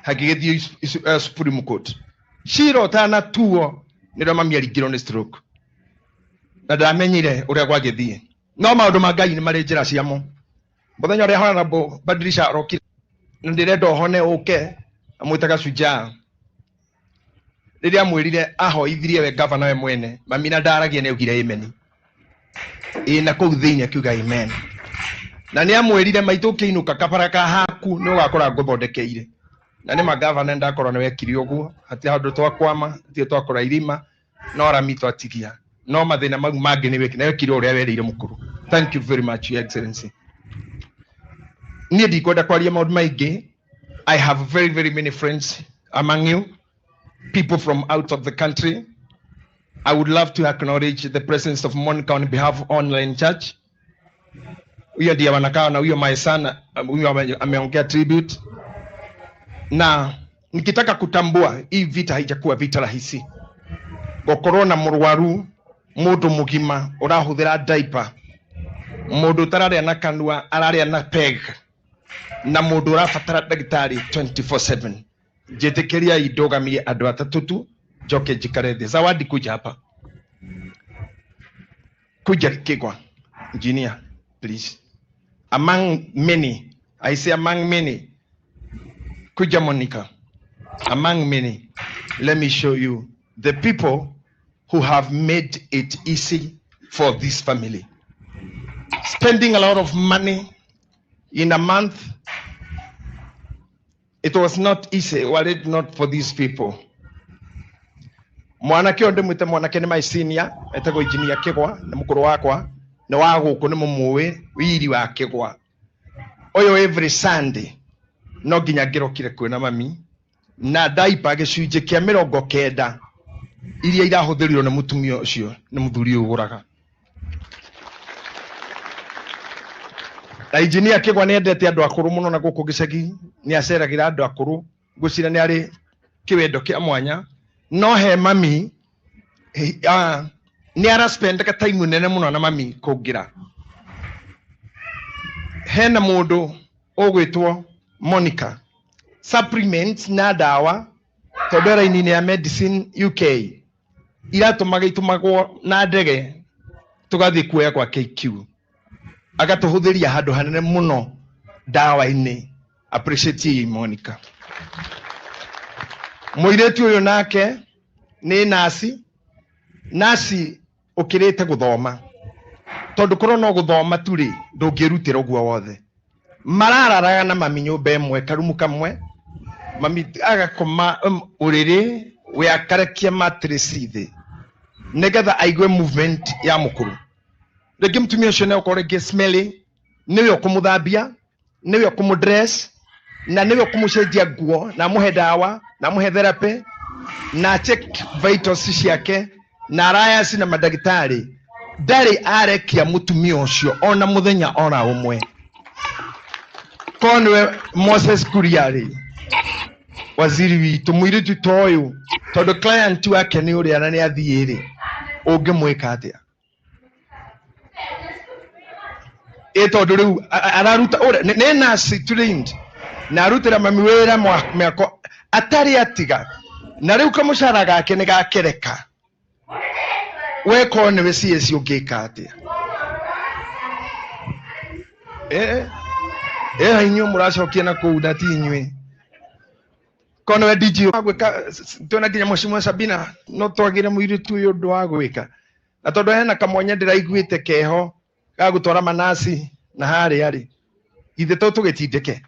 hagĩgĩthiĩ Supreme Court. Cira ũtanatuo nĩrĩo mami aringirwo nĩ stroke, na ndamenyire ũrĩa gwagĩthiĩ. No maũndũ ma Ngai nĩ marĩ njĩra ciamo. Mũthenya ũrĩa Honorable Badirisha arokire, na ndĩrenda ũhone ũke, amwĩtaga Shujaa. Rĩrĩa amwĩrire ahoithirie we gavana we mwene, mami na ndaragia nĩ augire amen. Ĩ na kũu thĩinĩ akiuga amen. Na nĩ amwĩrire maitũ ũkĩinũka kabara ka haku nĩ ũgakora ngũthondekeire. Na nĩ ma gavana ndakorwo nĩ wekire ũguo, hatirĩ handũ twakwama, hatirĩ twakora irima, no rami twatigia. No mathĩna mau mangĩ nĩ wekire, na wekire ũrĩa werĩire mũkũrũ. Thank you very much, Your Excellency. Niĩ ndikwenda kwaria maũndũ maingĩ. I have very, very many friends among you, people from out of the country. I would love to acknowledge the presence of Monica on behalf of Online Church. Huyo ndiye wanakaa na huyo my son, huyo ameongea tribute. Na nikitaka kutambua hii vita haijakuwa vita rahisi. Gũkorwo na mũrwaru mũndũ mũgima ũrahũthĩra diaper, mũndũ ũtararĩa na kanua ararĩa na peg, na mũndũ ũrabatara ndagĩtarĩ 24/7. Njĩtĩkĩriai ndũgamie andũ atatũ tu, njoke njikare thĩ. Zawadi, kuja hapa, kuja Kigwa engineer, please. Among many, I say among many, kuja Monica. Among many, let me show you the people who have made it easy for this family. Spending a lot of money in a month, it was not easy, were it not for these people. Mwanake ũyũ ndĩmwĩte mwanake nĩ my senior, etagwo engineer Kĩgwa, nĩ mũkũrũ wakwa, nĩ wa gũkũ, nĩ mũmũĩ, wiri wa Kĩgwa. Ũyũ every Sunday no nginya ngĩrokire kwĩna mami na ndaipa gĩcunjĩ kĩa 90 iria irahũthĩrirwo nĩ mũtumia ũcio nĩ mũthuri ũyũ ũgũraga. Na engineer Kĩgwa nĩ endete andũ akũrũ mũno na gũkũ gĩcagi nĩ aceragĩra andũ akũrũ, ngwĩciria nĩ arĩ kĩwendo kĩa mwanya, no he mami nĩ ara spend ka time nene mũno na mami kũngĩra. Hena mũndũ ũgwĩtwo Monica, supplements na ndawa tondũ raini-inĩ ya Medicine UK iratũmaga itũmagwo na ndege tũgathiĩ kuoya kwa KQ, agatũhũthĩria handũ hanene mũno ndawa-inĩ. Appreciate you Monica. Mũirĩtu ũyũ nake nĩ nasi, nasi ũkĩrĩte gũthoma, tondũ korwo no gũthoma tu rĩ ndũngĩrutĩra ũguo wothe. Marararaga na mami nyũmba ĩmwe karumu kamwe, mami agakoma ũrĩrĩ we akarekia mattress thĩ nĩgetha aigue movement ya mũkũrũ. Rĩngĩ mũtumia ũcio nĩ okorwo rĩngĩ smelly, nĩwe ũkũmũthambia, nĩwe ũkũmũdress, na nĩwe ũkũmũcenjia nguo, na amũhe ndawa, na amũhe therapy, na check vitals ciake, na alliance na mandagĩtarĩ. Ndarĩ arekia mũtumia ũcio ona mũthenya ona ũmwe. Korwo nĩwe Moses Kuria rĩ, waziri witũ, mũirĩtu ta ũyũ, tondũ client wake nĩ ũrĩa na nĩ athiĩ rĩ, ũngĩmwĩka atĩa? Ĩ tondũ rĩu araruta ũrĩa nĩ nurse trained na arutĩra mami wĩra mĩaka atarĩ atiga, na rĩu kamũcara gake nĩ gakereka. We korwo nĩwe CS ũngĩka atĩa? Inyuĩ mũracokia na kũu na ti inyuĩ. Korwo nĩwe DG gwĩka, twĩna nginya Mheshimiwa Sabina, no twagĩre mũirĩtu ũyũ ũndũ wa gwĩka. Na tondũ hena kamwanya ndĩraiguĩte keho ga gũtwara manasi na harĩa rĩ, ithe to tũgĩtindĩke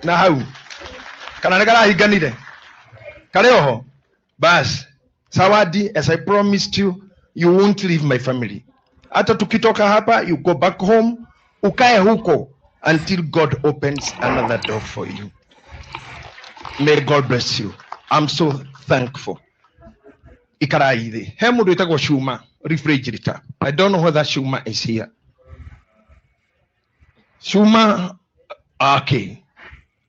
na hau, kana nĩ karahinganire karĩ oho. Bas Zawadi, as I promised you, you won't leave my family. Hata tukitoka hapa, you go back home, ukae huko until God opens another door for you. May God bless you. I'm so thankful. Ikarai thĩ. He mũndũ wĩtagwo Shuma refrigerator. I don't know whether Shuma is here. Shuma, okay.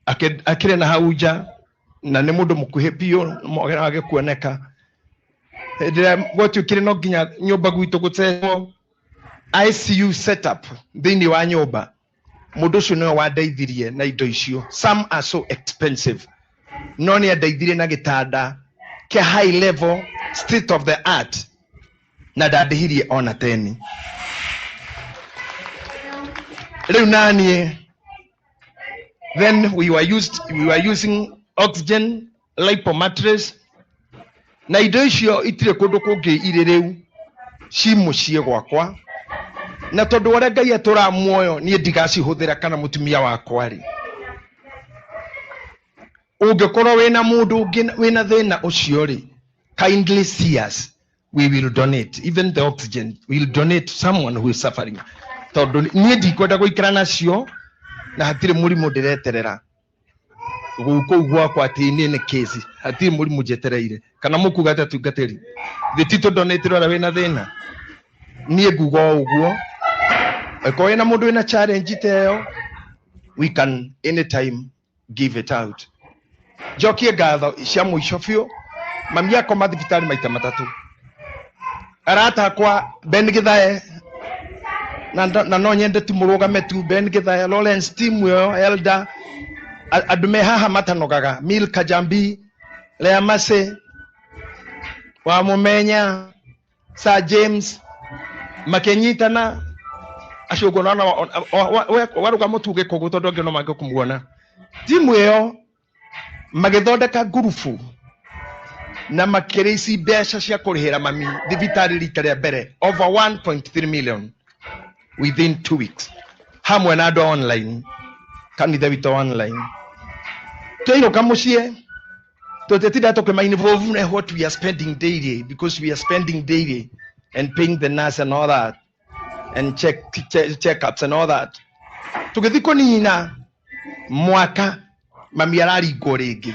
Akĩrĩ na hau nja na nĩ mũndũ mũkuhĩ biũ wage kuoneka. Hĩndĩ ĩrĩa gwatuĩkire no nginya nyũmba gwitũ gũteo ICU setup thĩinĩ wa nyũmba, mũndũ ũcio nĩwe wandeithirie na indo icio. Some are so expensive, no nĩ andeithirie na gĩtanda kĩa high level, state of the art, na ndandĩhirie ona teni. Rĩu naniĩ then we were using oxygen lipo mattress na indo icio itirĩ kũndũ kũngĩ irĩ rĩu ci mũciĩ gwakwa, na tondũ ũrĩa Ngai atũraga muoyo niĩ ndigacihũthĩra kana mũtumia wakwa rĩ. Ũngĩkorwo wĩna mũndũ ũngĩ wĩna thĩna ũcio rĩ, kindly see us, we will donate even the oxygen, we will donate to someone who is suffering, tondũ niĩ ndikwenda gũikara nacio na hatirĩ mũrimũ ndĩreterera gũkũ gwakwa atĩ niĩ nĩ kesi, hatirĩ mũrimũ njetereire. Kana mũkuga atĩ atungatĩri thĩ ti tũdonate ũrĩa wĩna thĩna? Niĩ nguga o ũguo, angĩkorwo wĩna mũndũ wĩna challenge ta ĩyo, we can anytime give it out. Njokie ngatho cia mũico biũ. Mami akoma thibitarĩ maita matatũ, arata akwa Ben Githae, na no nyende tu mũrũgame tu, Ben Githae, Lawrence, team ĩyo elder, andũ me haha matanogaga, Mil Kajambi, Lea Mase wa Mumenya, Sir James, makĩnyitana acio ũguo nona warũga mũtu gĩkũgũ tondũ angĩ no mangĩ kũmuona. Timu ĩyo magĩthondeka ngurubu na makĩrĩci mbeca cia kũrĩhĩra mami thibitarĩ rita rĩa mbere, over 1.3 million within 2 weeks, hamwe na andũ a online, kanitha witũ online. Twainũka mũciĩ Tũtitinda tũkĩma involve na what we are spending daily, because we are spending daily and paying the nurse and all that and checkups and all that. Tũgĩthiĩ kũnina mwaka, mami araringwo rĩngĩ.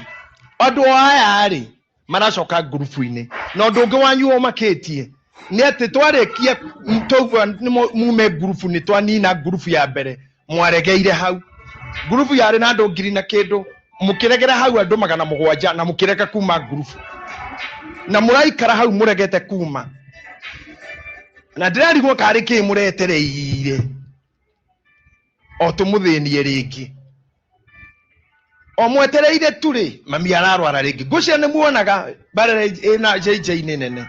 Andũ aya rĩ maracoka ngurubu-inĩ, na ũndũ ũngĩ wanyu ũmakĩtie nĩ atĩ twarĩkia twaigua nĩ mume ngurubu, nĩ twanina ngurubu ya mbere, mwaregeire hau. Ngurubu yarĩ na andũ ngiri na kĩndũ, mũkĩregera hau andũ 700, na mũkĩrega kuma ngurubu, na mũraikara hau mũregete kuma, na ndĩrarigwo karĩ kĩ mũretereire o tũmũthĩnie rĩngĩ, o mwetereire tu rĩ, mami ararwara rĩngĩ. Ngũcia nĩ muonaga barera ĩna JJ-inĩ nene,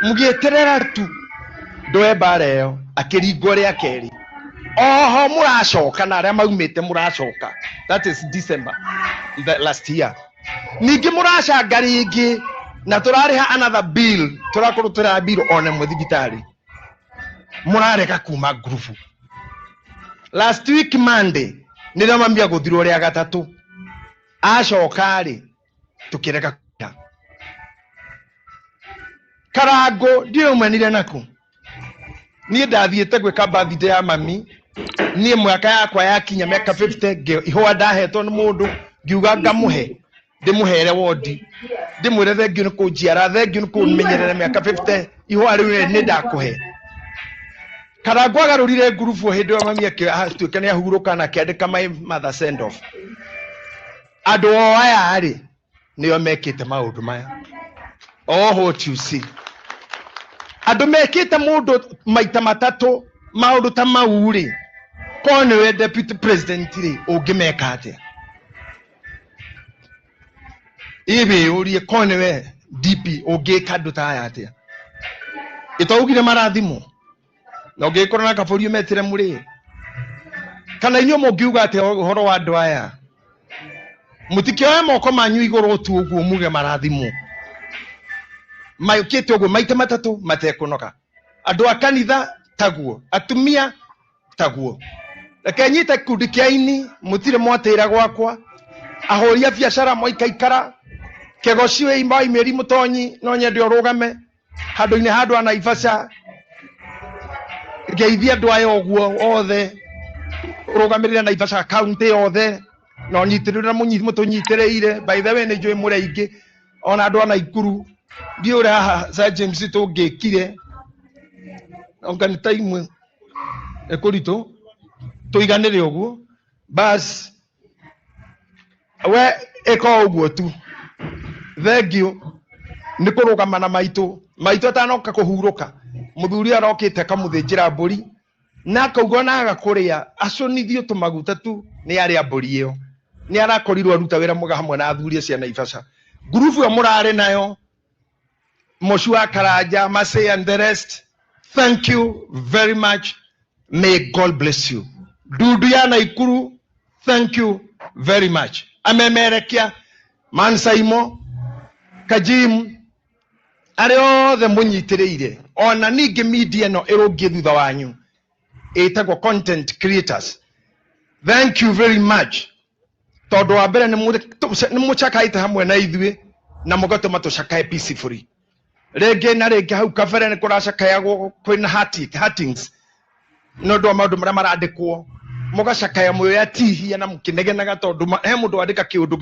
mũgĩeterera tu ndoe mbara ĩyo, akĩringwo rĩa kerĩ, oho mũracoka na arĩa maumĩte mũracoka. That is December the last year. Ningĩ mũracanga rĩngĩ na tũrarĩha another bill, tũrakorwo tũrarĩha bill ona ĩmwe thibitarĩ, mũrarega kuma ngurubu. Last week Monday nĩrĩo mami agũthirwo rĩa gatatũ, acoka rĩ tũkĩrega kũrĩha. Karango ndiũĩ umanire naku. Niĩ ndathiĩte gwĩka birthday ya mami, niĩ mwaka yakwa yakinya mĩaka 50, ihũa ndahetwo nĩ mũndũ, ngiuga ngamũhe, ndĩmũhere wondi, ndĩmwĩre thengiũ nĩ kũnjiara, thengiũ nĩ kũmenyerera mĩaka 50, ihũa rĩu nĩ ndakũhe. Karango agarũrire ngurubu hĩndĩ ĩyo mami atuĩka nĩ ahurũka, na akĩandĩka "My mother send off". Andũ o aya rĩ nĩo mekĩte maũndũ maya. Oh, what you see, andũ mekĩte mũndũ maita matatũ maũndũ ta mau rĩ, korwo nĩwe deputy president rĩ, ũngĩmeka atĩa? Ĩ wĩyũrie, korwo nĩwe DP ũngĩka andũ ta aya atĩa? Ĩtaugire marathimwo na ũngĩkorwo na kabũri ũmetĩre mũrĩe, kana inyuĩ mũngiuga atĩa ũhoro wa andũ aya? Mũtikĩoe moko manyu igũrũ tu ũguo muge marathimwo. Maũkĩte ũguo maita matatũ matekũnoga. Andũ a kanitha taguo, atumia taguo. Reke nyite kikundi kĩa ini, mũtirĩ mwatĩra gwakwa. Ahũri a biacara mwaikaikara kegoci wĩ imeri mũtonyi, no nyende ũrũgame handũ-inĩ handũ a Naivasha, ngeithie andũ aya ũguo othe, ũrũgamĩrĩre Naivasha county yothe na ũnyitĩrĩre mũtũnyitĩrĩire. By the way, nĩ njũĩ mũrĩ aingĩ, ona andũ a Naikuru. Ndiũ ũrĩa haha Sir James tũngĩkire, onga nĩ time ĩkũritũ tũiganĩre ũguo. Bas, we ĩka ũguo tu. Thengiũ nĩ kũrũgama na maitũ. Maitũ atanoka kũhurũka, mũthuri arokĩte akamũthĩnjĩra mbũri na akauga ona aga kũrĩa acũnithio tũmaguta tu nĩ arĩa mbũri ĩyo. Nĩ arakorirwo aruta wĩra mwega hamwe na athuri acio a Naivasha. Ngurubu ĩyo mũrarĩ nayo, Mocu wa Karanja, Masay and the rest, thank you very much. May God bless you. Ndundu ya Naikuru, thank you very much. Amemerekia Mansaimo Kajim, arĩa othe mũnyitĩrĩire, ona ningĩ media ĩno ĩrũngiĩ thutha wanyu ĩtagwo content creators, thank you very much, tondũ wa mbere nĩ mũcakaĩte hamwe na ithuĩ na mũgatũma tũcakae peacefully. Rĩngĩ na rĩngĩ hau kabere nĩ kũracakayagwo, kwĩna hurtings nĩ ũndũ wa maũndũ marĩa marandĩkwo, mũgacakaya mwĩatihia na mũkĩnegenaga, tondũ he mũndũ wandĩka kĩũndũ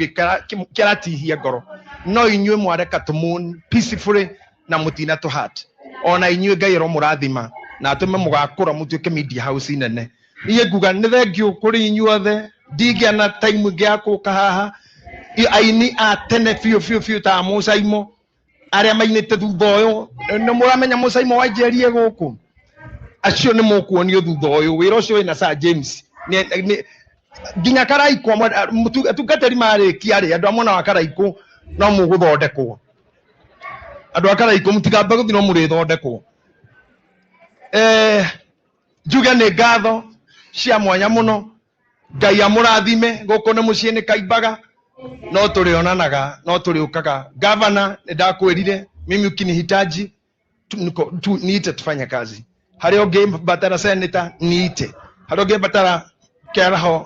kĩratihia ngoro, no inyuĩ mwareka tũmourn peacefully na mũtina tũ hurt. Ona inyuĩ Ngai aromũrathima na atũme mũgakũra mũtuĩke media house nene. Niĩ nguga nĩ thengiũ kũrĩ inyuothe. Ndingĩa na time ĩngĩ ya kũka haha. Aini a tene biũ biũ biũ ta Mũcaimo, arĩa mainĩte thutha ũyũ, nĩ mũramenya Mũcaimo wa Njerie gũkũ, acio nĩ mũkuonio thutha ũyũ wĩra ũcio wĩna Sir James. Nginya Karaikũ atungatĩri marĩkia rĩ, andũ a mwena wa Karaikũ no mũgũthondekwo. Andũ a Karaikũ, mũtikambe gũthiĩ, no mũrĩthondekwo. Njuge nĩ ngatho cia mwanya mũno. Ngai amũrathime. Gũkũ nĩ mũciĩ, nĩ kaimbaga, no tũrĩonanaga, no tũrĩũkaga. Gavana, nĩ ndakwĩrire mimi ukinihitaji tu, niite tufanye kazi. Harĩa ũngĩbatara senator, niite. Harĩa ũngĩbatara kĩaraho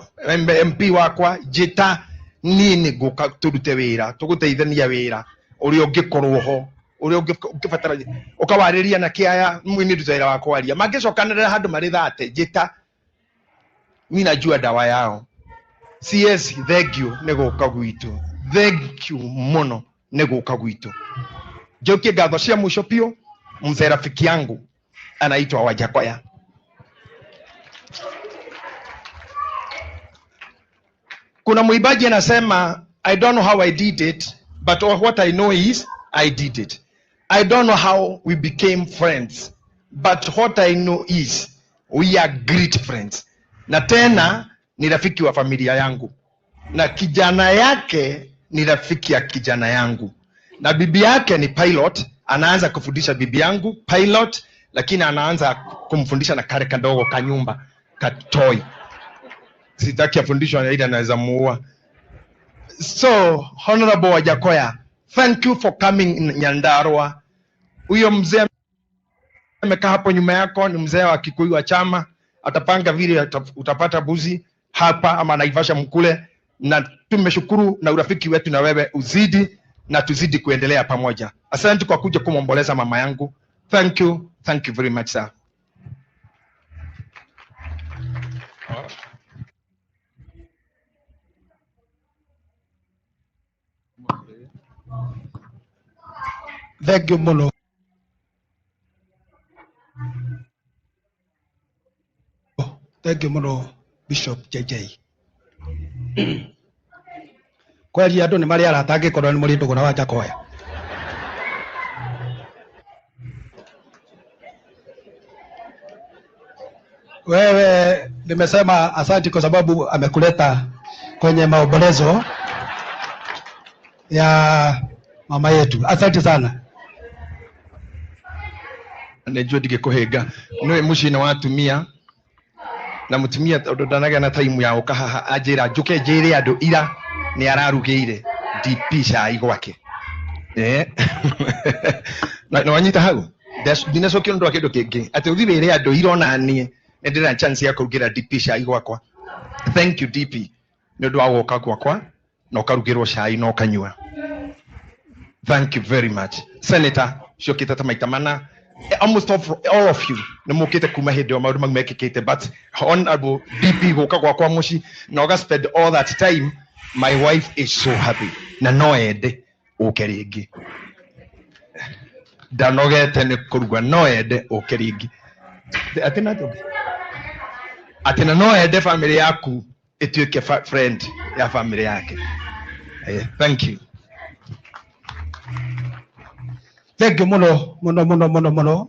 MP wakwa, njĩta. Niĩ nĩ ngũka tũrute wĩra, tũgũteithania wĩra ũrĩa ũngĩkorwo ho, ũrĩa ũngĩbatara ũkawarĩria na kĩaya. Niĩ nduta wĩra wa kwaria, mangĩcokanĩrĩra handũ marĩ thate, njĩta mi najua dawa yao. CS, thank you nĩ gũka gwitũ, thank you mũno nĩ gũka gwitũ. Njokie ngatho cia mũico biũ mzee rafiki yangu anaitwa Wajakoya. Kuna mwimbaji anasema, I don't know how I did it, but what I know is I did it. I don't know how we became friends, but what I know is we are great friends. Na tena ni rafiki wa familia yangu, na kijana yake ni rafiki ya kijana yangu, na bibi yake ni pilot. Anaanza kufundisha bibi yangu pilot, lakini anaanza kumfundisha na kare kadogo kanyumba katoi. Sitaki afundishwe na ile anaweza muua. So Honorable Wajakoya, thank you for coming in Nyandarua. Huyo mzee amekaa hapo nyuma yako ni mzee wa Kikuyu wa chama, atapanga vile utapata buzi hapa ama Naivasha mkule, na tumeshukuru na urafiki wetu na wewe uzidi na tuzidi kuendelea pamoja. Asante kwa kuja kumwomboleza mama yangu. Thank you, thank you very much sir. Thank you muno. Thank you muno Bishop JJ. Kwaria andu ni mari arata angikorwo ni muri ndugu na Wajakoya. Wewe nimesema asanti kwa sababu amekuleta kwenye maombolezo ya mama yetu. Asante sana. Nä ndigä nä må ciä wa atumia na mutumia tondu ndanagĩa na time ya gũka haha anjĩra njũke njĩre andũ ira nĩ ararugĩire DP cai gwake. Na nĩ wanyita hau ndinacokio nĩ ũndũ wa kĩndũ kĩngĩ atĩ ũthiĩ wĩre andũ ira ona niĩ nĩ ndĩna chance ya kũrugĩra DP cai gwakwa. Thank you DP nĩ ũndũ wa gũka gwakwa na ũkarugĩrwo cai na ũkanyua. Thank you very much. Senator ciokĩte ta maita mana. Almost all of you nĩ mũkĩte kuma hĩndĩ ĩyo maũndũ mau mekĩkĩte, but honorable DP gũka gwakwa mũciĩ na ũga spend all that time, my wife is so happy na no ende ũke rĩngĩ. Ndanogete nĩ kũruga, no ende ũke rĩngĩ. Atĩ na atĩ atĩ na no ende family yaku ĩtuĩke friend ya family yake. Thank you. Thank you muno muno muno muno muno.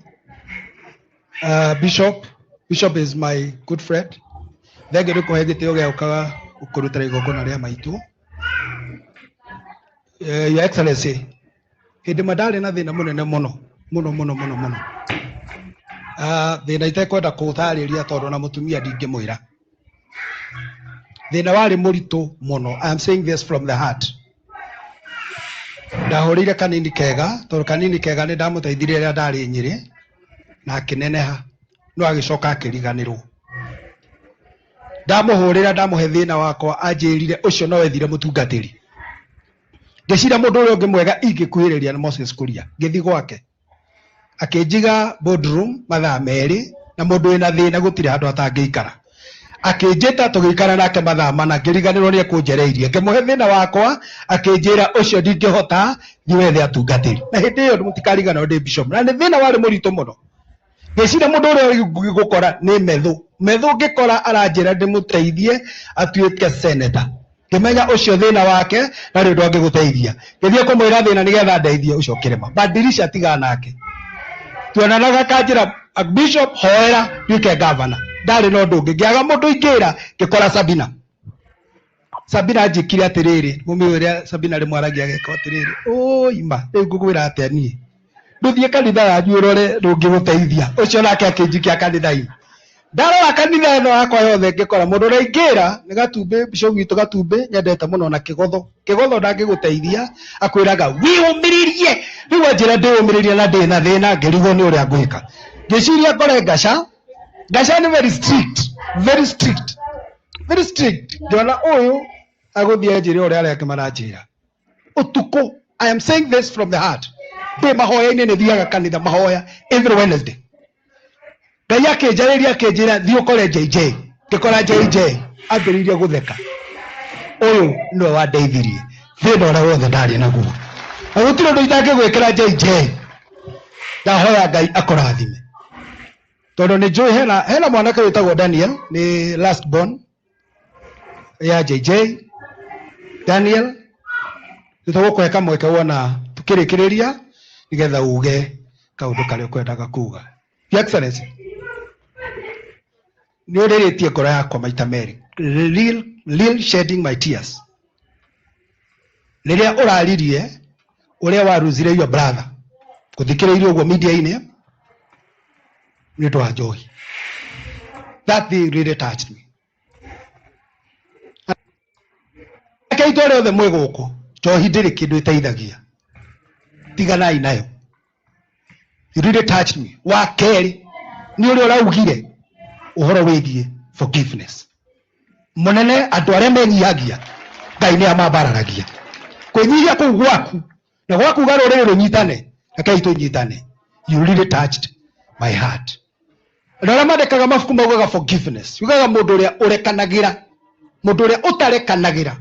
Bishop, Bishop is my good friend. Thank you nĩ kũhe gĩtĩo gĩa gũkaga kũrutĩra igongona rĩa maitũ. Your Excellency, hĩndĩ ĩmwe ndarĩ na thĩna mũnene mũno mũno mũno mũno mũno. Thĩna itekwenda kũũtarĩria tondũ na mũtumia ndingĩmwĩra. Thĩna warĩ mũritũ mũno. I am saying this from the heart. Ndahũrĩire kanini kega tondũ kanini kega nĩ ndamũteithirie rĩrĩa ndarĩ Nyĩrĩ na akĩneneha no agĩcoka akĩriganĩrwo. Ndamũhũrĩra ndamũhe thĩna wakwa anjĩrire ũcio no wethire mũtungatĩri. Ngĩciria mũndũ ũrĩa ũngĩ mwega ingĩkuhĩrĩria nĩ Moses Kuria. Ngĩthiĩ gwake akĩnjiga boardroom mathaa merĩ na mũndũ wĩna thĩna gũtirĩ handũ atangĩikara. Akĩnjĩta tũgĩikara nake mathaa mana ngĩriganĩrwo nĩ ekũnjereirie. Ngĩmũhe thĩna wakwa akĩnjĩra ũcio ndingĩhota thiĩ wethe atungatĩri. Na hĩndĩ ĩyo mũtikariganĩrwo ndĩ bishop na nĩ thĩna warĩ mũritũ mũno. Ngĩciria mũndũ ũrĩa ngũkora nĩ Methu. Methu ngĩkora aranjĩra ndĩmũteithie atuĩke senator. Ngĩmenya ũcio thĩna wake na rĩu ndangĩgũteithia. Ngĩthiĩ kũmwĩra thĩna nĩgetha ndeithie ũcio kĩrĩma. Badilisha tigana nake. Tuonanaga kanjĩra Bishop hoera nduĩke governor. Ndarĩ na ũndũ ũngĩ. Ngĩaga mũndũ ingĩra ngĩkora Sabina. Sabina anjĩkire atĩrĩrĩ, mũmĩ ũrĩa Sabina rĩmwe aragia ageka atĩrĩrĩ, ũima rĩu ngũkwĩra atĩa niĩ? Ndũthiĩ kanitha yanyu ũrore ndũngĩgũteithia. Ũcio nake akĩnjikia kanitha-inĩ. Ndarora kanitha ĩno yakwa yothe ngĩkora mũndũ ũrĩa ingĩra nĩ Gatumbĩ, bishop witũ Gatumbĩ nyendete mũno na Kĩgotho. Kĩgotho ndangĩgũteithia akwĩraga wĩyũmĩrĩrie. Rĩu anjĩra ndĩyũmĩrĩrie na ndĩ na thĩna ngĩrigwo nĩ ũrĩa ngwĩka. Ngĩciria ngore Ngaca. Ngaca nĩ very strict, very strict, very strict. Ngĩona ũyũ Agũthiĩ anjĩre ũrĩa arĩa angĩ maranjĩra. Ũtukũ, I am saying this from the heart. Ndĩ mahoya-inĩ, nĩ thiaga kanitha mahoya every Wednesday. Ngai akĩnjarĩria akĩnjĩra thiĩ ũkore JJ. Ngĩkora JJ ambĩrĩirie gũtheka. Ũyũ nĩwe wandeithirie thĩna ũrĩa wothe ndarĩ naguo. Na gũtirĩ ũndũ itangĩgwĩkĩra JJ. Ndahoya Ngai akũrathime. Tondũ nĩ njũĩ hena mwanake wĩtagwo Daniel, nĩ last born ya JJ. Daniel, nĩ tũgũkũhe kamweke wona tukĩrĩkĩrĩria nĩgetha uge kaũndũ karĩa ũkwendaga kuga. Your Excellency, nĩ ũrĩrĩtie ngoro yakwa maita merĩ, real, real shedding my tears. Rĩrĩa ũraririe ũrĩa waruzire your brother, gũthikĩrĩirie ũguo media-inĩ nĩ ũndũ wa njohi. That thing really touched me. Reke itũ arĩa othe mwĩ gũkũ, njohi ndĩrĩ kĩndũ ĩteithagia, tiganai nayo. You really touched me. Wa kerĩ nĩ ũrĩa ũraugire ũhoro wĩgiĩ forgiveness. Mũnene, andũ arĩa menyihagia Ngai nĩ amambararagia. Kwĩnyihia kũu gwaku na gwakuga rũrĩrĩ rũnyitane, rekei tũnyitane. You really touched my heart. Andũ arĩa mandĩkaga mabuku maugaga forgiveness, yugaga mũndũ ũrĩa ũrekanagĩra, mũndũ ũrĩa ũtarekanagĩra,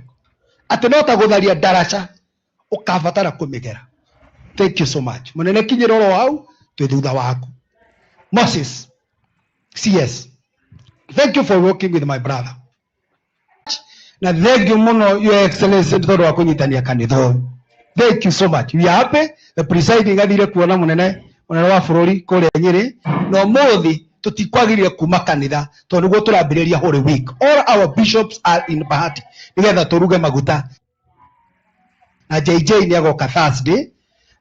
atĩ no ta gũtharia ndaraca ũkabatara kũmĩgera. Thank you so much. Mũnene, kinyĩra oro hau, twĩ thutha waku. Moses CS, thank you for working with my brother, na thank you mũno, Your Excellency, nĩ tondũ wa kũnyitania kanitha ũyũ. Thank you so much. We are happy. The presiding athire kuona mũnene wa bũrũri kũrĩa Nyĩrĩ, na ũmũthĩ tũtikwagĩrĩire kuma kanitha tondũ nĩguo tũrambĩrĩria Holy Week. All our bishops are in Bahati nĩgetha tũruge maguta, na JJ nĩ agoka Thursday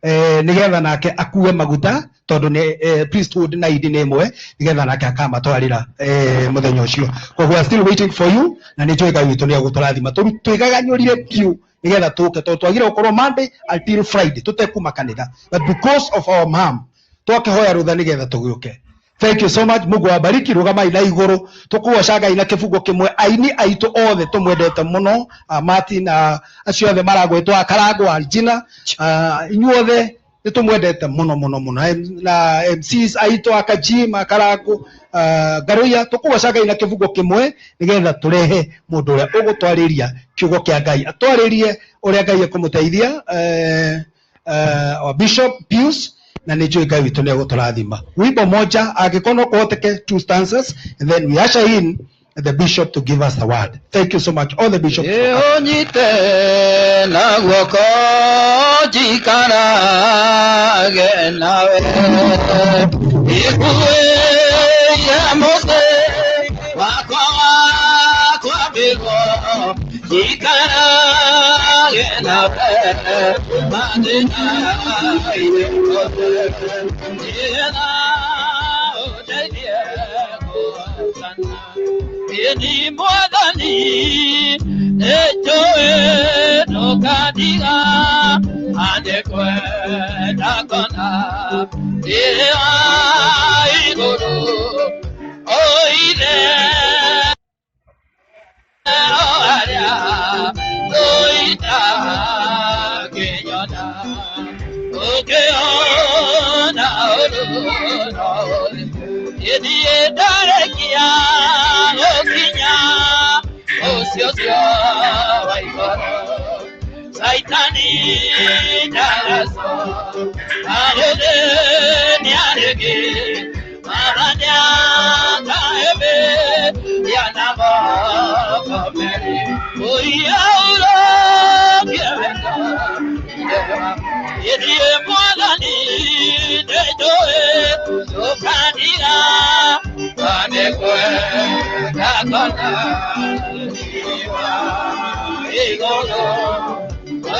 nĩgetha nake akue maguta tondũ nĩ priesthood na idi nĩ ĩmwe, nĩgetha nake akamatwarĩra mũthenya ũcio. Koguo we are still waiting for you, na nĩ njũĩ Ngai witũ nĩ egũtũrathima. Twĩgaganyũrire biũ nĩgetha tũke tondũ twagĩrĩire gũkorwo Monday until Friday tũtekuma kanitha, but because of our mom twakĩhoya rũtha nĩgetha tũgĩũke. Thank you so much. Mungu awabariki. Rugamai na igũrũ tũkũgoca Ngai na kĩbungo kĩmwe. Aini aitũ othe tũmwendete mũno, Martin, acio othe maragwetwo, Akarangwo, Regina, inyuothe nĩ tũmwendete mũno mũno mũno, na MCs aitũ Akajim, Akarangwo, Ngaruiya, tũkũgoca Ngai na kĩbungo kĩmwe nĩgetha tũrehe mũndũ ũrĩa ũgũtwarĩria kiugo kĩa Ngai, atwarĩrie ũrĩa Ngai ekũmũteithia, our Bishop Pius, na nĩ njũĩ Ngai witũ nĩ egũtũrathima. Wimbo moja, angĩkorwo no kũhoteke, two stanzas, and then we usher in the bishop to give us the word. Thank you so much, all the bishops, for coming. Ũnyite na guoko njikarage nawe, ikuĩire mũtĩ wakwa wa kwambĩrwo, njikarage nawe mathĩna-inĩ mothe, nĩgetha ũndeithie kũhotana. Ĩni Mwathani, nĩnjũĩ ndũkandiga, anĩkwenda ngona ndĩ wa igũrũ oire o arĩa tũitangĩnyona ũngĩona ũru no ithiĩ ndarekia gũkinya ũcio ũcio wa igũrũ. Saitani ndagaco agũthĩnia rĩngĩ marania kaembe yana moko merĩ ũiya ũrokie wendo ithiĩ. Mwathani, nĩnjũĩ ndũkandiga, anĩkwenda ngona igũrũ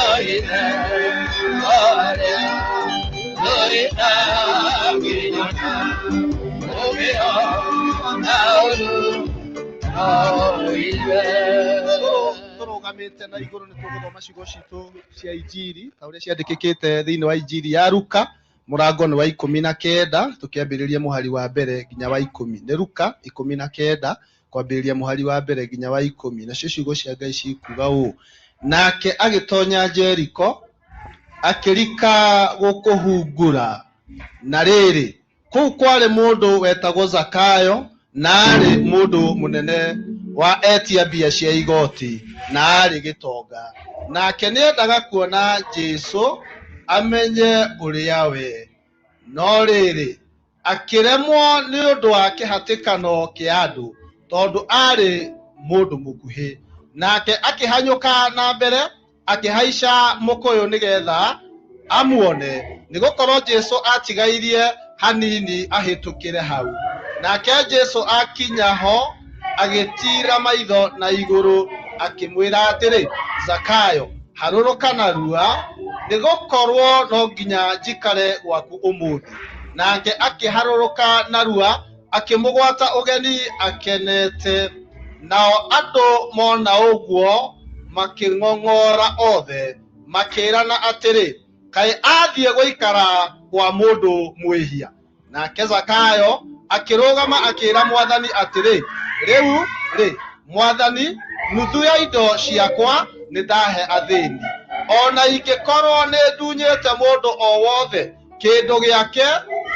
oithe arĩa tũitangĩnyona ũngĩona ũru no ũigue. Tũrũgamĩte na igũrũ nĩ tũgũthoma ciugo citũ cia injiri ta ũrĩa ciandĩkĩkĩte thĩinĩ wa Injiri ya Luka, mũrango nĩ wa 19, tũkĩambĩrĩria mũhari wa mbere nginya wa 10. Nĩ Luka 19. Kwambĩrĩria mũhari wa mbere nginya wa 10. Nacio ciugo cia Ngai cikuga ũũ: Nake agĩtonya Jeriko, akĩrika gũkũhungura. Na rĩrĩ, kũu kwarĩ mũndũ wetagwo Zakayo, na aarĩ mũndũ mũnene wa etia mbia cia igoti, na aarĩ gĩtonga. Nake nĩendaga kuona Jesũ amenye ũrĩa we, no rĩrĩ, akĩremwo nĩ ũndũ wa kĩhatĩkano kĩa andũ, tondũ aarĩ mũndũ mũkuhĩ. Nake akĩhanyũka na mbere, akĩhaica mũkũyũ nĩgeetha amuone, nĩgũkorwo Jesũ aatigairie hanini ahĩtũkĩre hau. Nake Jesũ akinya ho, agĩtiira maitho na igũrũ, akĩmwĩra atĩrĩ, Zakayo, harũrũka narua, nĩgũkorwo no nginya njikare gwaku ũmũthĩ. Nake akĩharũrũka narua, akĩmũgwata ũgeni akenete. Nao andũ mona ũguo makĩng'ong'ora othe, makĩĩrana atĩrĩ, Kaĩ athiĩ gũikara kwa mũndũ mwĩhia? Nake Zakayo akĩrũgama akĩĩra Mwathani atĩrĩ, Rĩu rĩ, Mwathani, nuthu ya indo ciakwa nĩndahe athĩni. O na ingĩkorwo nĩndunyĩte mũndũ o wothe kĩndũ gĩake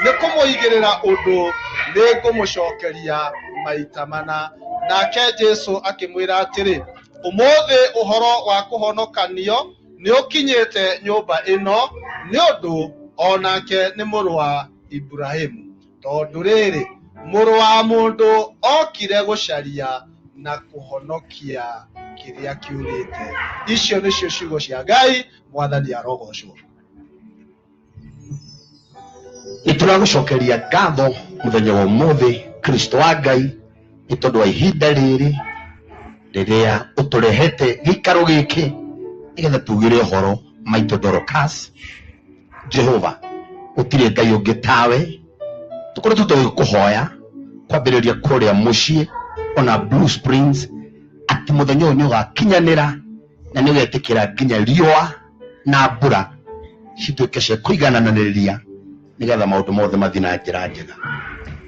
nĩ kũmũigĩrĩra ũndũ, nĩngũmũcokeria maita mana. Nake Jesũ akĩmwĩra atĩrĩ, Ũmũthĩ ũhoro wa kũhonokanio nĩũkinyĩte nyũmba ĩno, nĩ ũndũ o nake nĩ mũrũ wa Iburahĩmu. Tondũ rĩrĩ, Mũrũ wa Mũndũ okire gũcaria na kũhonokia kĩrĩa kĩũrĩte. Icio nĩcio ciugo cia Ngai. Mwathani arogocwo. Nĩ tũragũcokeria ngatho mũthenya wa ũmũthĩ, Kristo wa Ngai, nĩ tondũ wa ihinda rĩrĩ rĩrĩa ũtũrehete gĩikaro gĩkĩ nĩgetha tugĩre ũhoro maitũ Dorcas. Jehova, gũtirĩ Ngai ũngĩ tawe. Tũkoretwo tũgĩkũhoya kwambĩrĩria kũrĩa mũciĩ ona Blue Springs atĩ mũthenya ũyũ nĩ ũgakinyanĩra na nĩ ũgetĩkĩra nginya riũa na mbura cituĩke cia kũiganananĩria nĩgetha maũndũ mothe mathiĩ na njĩra njega.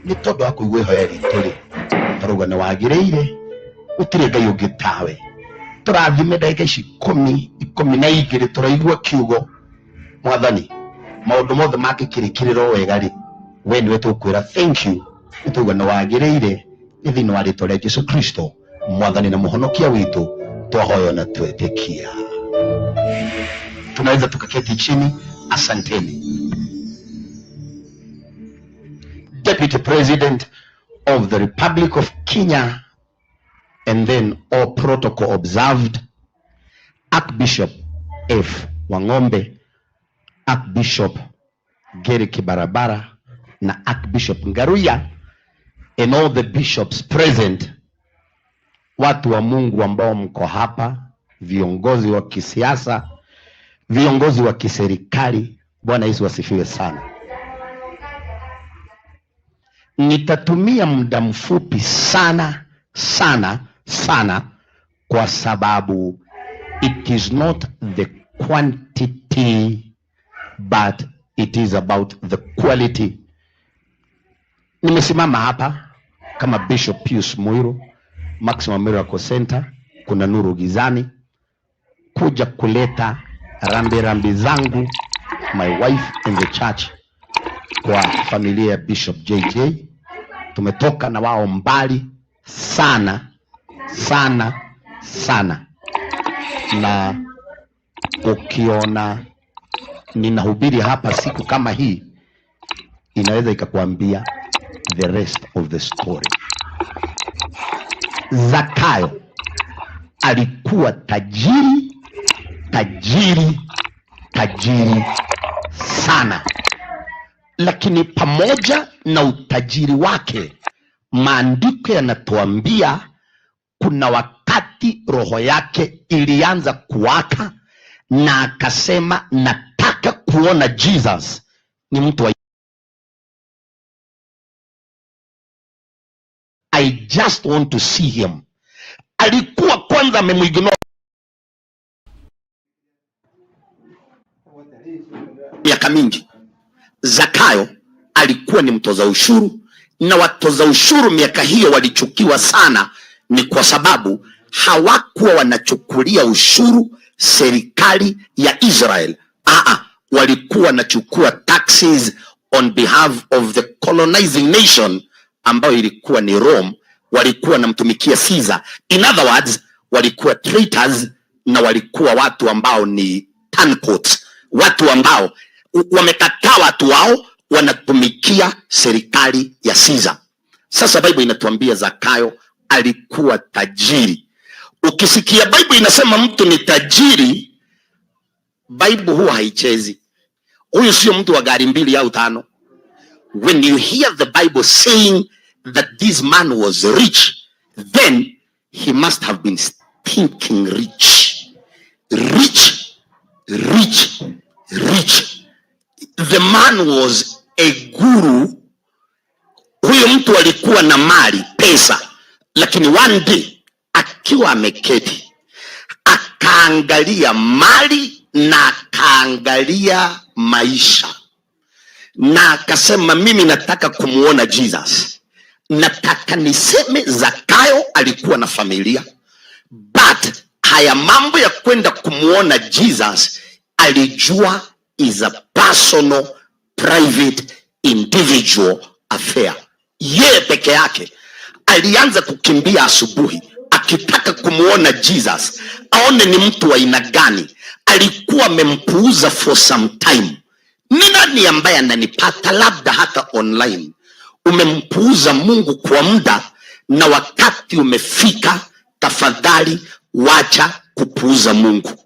Nĩ tondũ wa kũigua ihoya ritũ rĩ, tũrauga nĩ wagĩrĩire, gũtirĩ Ngai ũngĩ tawe. Tũrathime ndagĩka ici 12 tũraigua kiugo. Mwathani, maũndũ mothe mangĩkĩrĩkĩrĩra o wega rĩ, we nĩwe tũkwĩra thank you, nĩ tũrauga nĩ wagĩrĩire. Nĩ thĩinĩ wa rĩtwa rĩa Jesu Kristo Mwathani na mũhonokia witũ twahoya na twetĩkia. Tunaweza tukaketi chini. Asanteni. Deputy President of the Republic of Kenya, and then all protocol observed, Archbishop F Wang'ombe, Archbishop Gary Kibarabara na Archbishop Ngaruya and all the bishops present, watu wa Mungu ambao mko hapa, viongozi wa kisiasa, viongozi wa kiserikali, Bwana Yesu asifiwe sana. Nitatumia muda mfupi sana sana sana, kwa sababu it is not the quantity but it is about the quality. Nimesimama hapa kama Bishop Pius Muiru, Maximum Miracle Center, kuna nuru gizani, kuja kuleta rambi rambi zangu, my wife in the church, kwa familia ya Bishop JJ. Tumetoka na wao mbali sana sana sana, na ukiona ninahubiri hapa siku kama hii, inaweza ikakuambia the rest of the story. Zakayo alikuwa tajiri, tajiri, tajiri sana, lakini pamoja na utajiri wake, maandiko yanatuambia kuna wakati roho yake ilianza kuwaka na akasema, nataka kuona Jesus. Ni mtu wa I just want to see him. Alikuwa kwanza amemuignore miaka mingi. Zakayo alikuwa ni mtoza ushuru Na watoza ushuru miaka hiyo walichukiwa sana, ni kwa sababu hawakuwa wanachukulia ushuru serikali ya Israel. Aa, walikuwa wanachukua taxes on behalf of the colonizing nation ambayo ilikuwa ni Rome. Walikuwa wanamtumikia Caesar. In other words, walikuwa traitors na walikuwa watu ambao ni turncoats, watu ambao wamekataa watu wao, wanatumikia serikali ya Caesar. Sasa Bible inatuambia Zakayo alikuwa tajiri. Ukisikia Bible inasema mtu ni tajiri, Bible huwa haichezi. Huyu sio mtu wa gari mbili au tano. When you hear the Bible saying that this man was rich, then he must have been stinking rich. Rich, rich, rich. The man was a guru. Huyu mtu alikuwa na mali, pesa, lakini one day akiwa ameketi akaangalia mali na akaangalia maisha na akasema, mimi nataka kumuona Jesus. Nataka niseme Zakayo alikuwa na familia, but haya mambo ya kwenda kumuona Jesus alijua is a personal private individual affair. Yeye peke yake alianza kukimbia asubuhi akitaka kumuona Jesus, aone ni mtu wa aina gani. Alikuwa amempuuza for some time. Ni nani ambaye ananipata labda hata online? Umempuuza Mungu kwa muda na wakati umefika, tafadhali wacha kupuuza Mungu.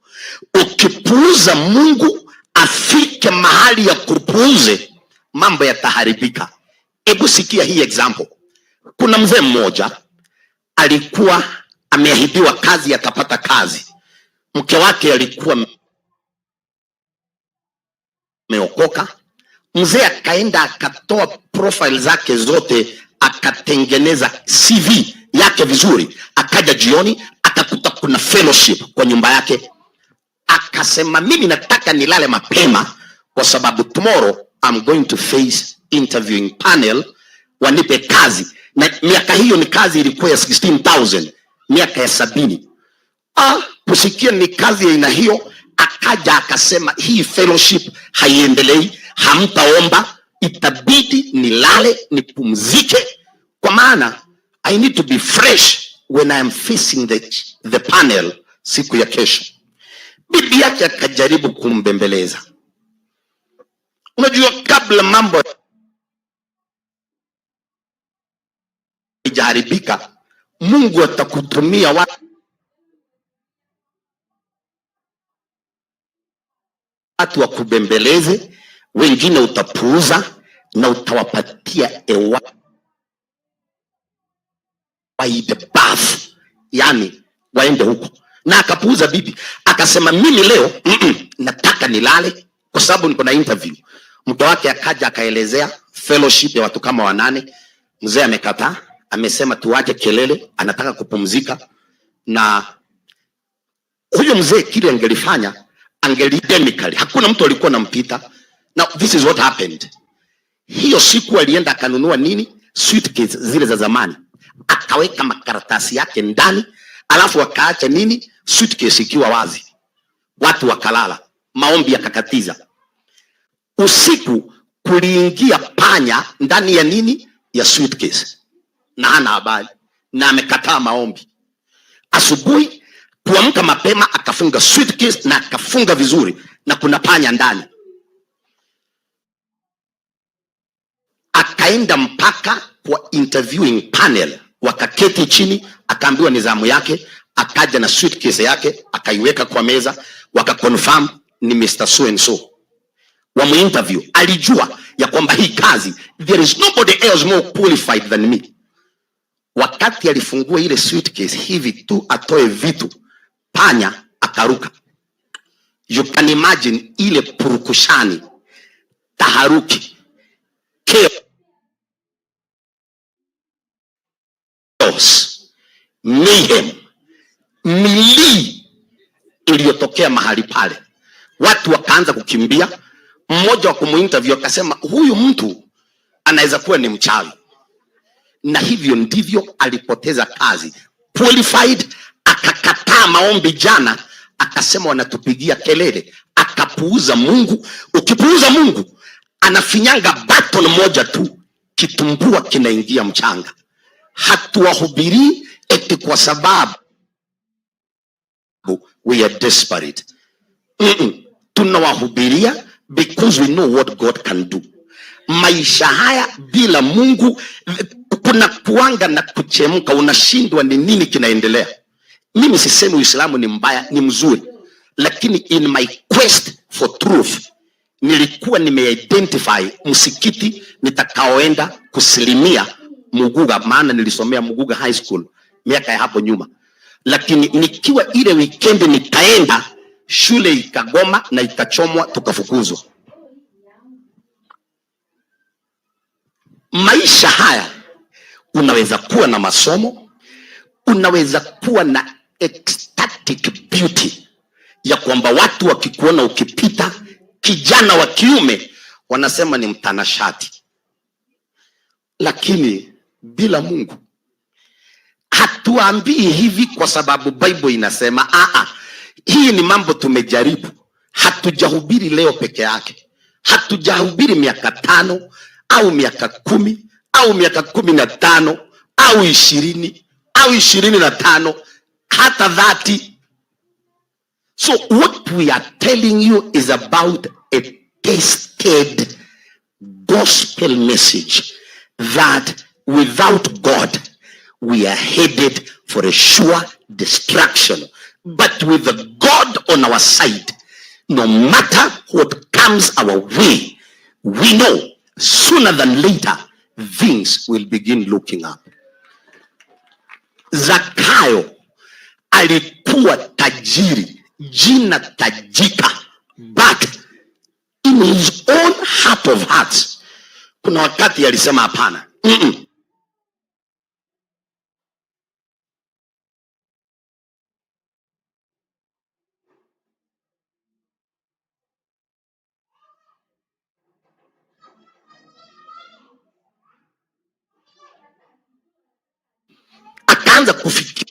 Ukipuuza Mungu afike mahali ya kupuuze, mambo yataharibika. Hebu sikia hii example. Kuna mzee mmoja alikuwa ameahidiwa kazi, atapata kazi. Mke wake alikuwa ameokoka. Mzee akaenda akatoa profile zake zote, akatengeneza CV yake vizuri. Akaja jioni akakuta kuna fellowship kwa nyumba yake, akasema mimi nataka nilale mapema kwa sababu tomorrow I'm going to face interviewing panel, wanipe kazi. Na miaka hiyo ni kazi ilikuwa ya 16,000 miaka ya 70. Kusikia ni kazi ya aina hiyo, akaja akasema hii fellowship haiendelei, hamtaomba, itabidi nilale nipumzike, kwa maana I need to be fresh when I am facing the panel siku ya kesho. Bibi yake akajaribu kumbembeleza. Unajua, kabla mambo haijaharibika, Mungu atakutumia watu wakubembeleze, wengine utapuuza na utawapatia a wide berth, yani waende huko. Na akapuuza bibi, akasema mimi leo nataka nilale kwa sababu niko na interview. Mke wake akaja akaelezea fellowship ya watu kama 8. Mzee amekataa, amesema tuache kelele, anataka kupumzika. Na huyo mzee kile angelifanya, angelidemically, hakuna mtu alikuwa anampita. Now this is what happened. Hiyo siku alienda akanunua nini? Suitcase zile za zamani, akaweka makaratasi yake ndani, alafu akaacha nini? Suitcase ikiwa wazi. Watu wakalala, maombi yakakatiza. Usiku kuliingia panya ndani ya nini? Ya suitcase, na hana habari na amekataa maombi. Asubuhi kuamka mapema akafunga suitcase na akafunga vizuri, na kuna panya ndani. Akaenda mpaka kwa interviewing panel, wakaketi chini, akaambiwa ni zamu yake. Akaja na suitcase yake akaiweka kwa meza, wakaconfirm ni Mr. So and so. Wamuinterview, alijua ya kwamba hii kazi there is nobody else more qualified than me. Wakati alifungua ile suitcase hivi tu atoe vitu, panya akaruka. You can imagine ile purukushani, taharuki, chaos, mayhem, milii iliyotokea mahali pale. Watu wakaanza kukimbia. Mmoja wa kumuinterview akasema huyu mtu anaweza kuwa ni mchawi. Na hivyo ndivyo alipoteza kazi. Qualified, akakataa maombi jana, akasema wanatupigia kelele, akapuuza Mungu. Ukipuuza Mungu, anafinyanga button moja tu, kitumbua kinaingia mchanga. Hatuwahubirii eti kwa sababu we are desperate. Tunawahubiria because we know what God can do. Maisha haya bila Mungu kuna kuanga na kuchemka, unashindwa ni nini kinaendelea. Mimi sisemi Uislamu ni mbaya, ni mzuri, lakini in my quest for truth nilikuwa nimeidentify msikiti nitakaoenda kusilimia Muguga, maana nilisomea Muguga High School miaka ya hapo nyuma, lakini nikiwa ile weekend nikaenda shule ikagoma na ikachomwa, tukafukuzwa. Maisha haya unaweza kuwa na masomo, unaweza kuwa na ecstatic beauty ya kwamba watu wakikuona ukipita, kijana wa kiume wanasema ni mtanashati, lakini bila Mungu. Hatuambii hivi kwa sababu Bible inasema. Aa, hii ni mambo tumejaribu. Hatujahubiri leo peke yake, hatujahubiri miaka 5 au miaka 10 au miaka 15 au 20 au 25 hata 30. So what we are telling you is about a tested gospel message that without God we are headed for a sure destruction. But with the God on our side, no matter what comes our way, we know sooner than later things will begin looking up. Zakayo alikuwa tajiri, jina tajika, but in his own heart of hearts, kuna wakati alisema hapana. Akaanza kufikiria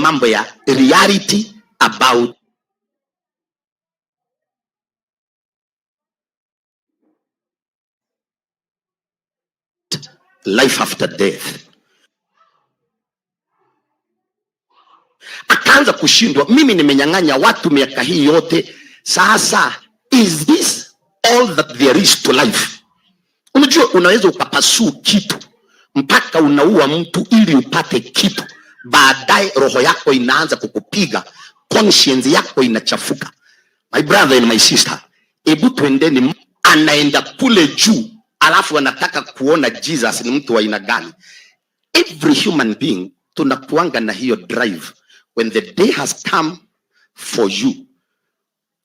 mambo ya reality about life after death. Akaanza kushindwa, mimi nimenyang'anya watu miaka hii yote, sasa is this all that there is to life? Unajua, unaweza ukapasuu kitu mpaka unaua mtu ili upate kitu, baadaye roho yako inaanza kukupiga, conscience yako inachafuka. My brother and my sister, ebu twendeni. Anaenda kule juu, alafu anataka kuona Jesus ni mtu wa aina gani. Every human being tunakuanga na hiyo drive. When the day has come for you,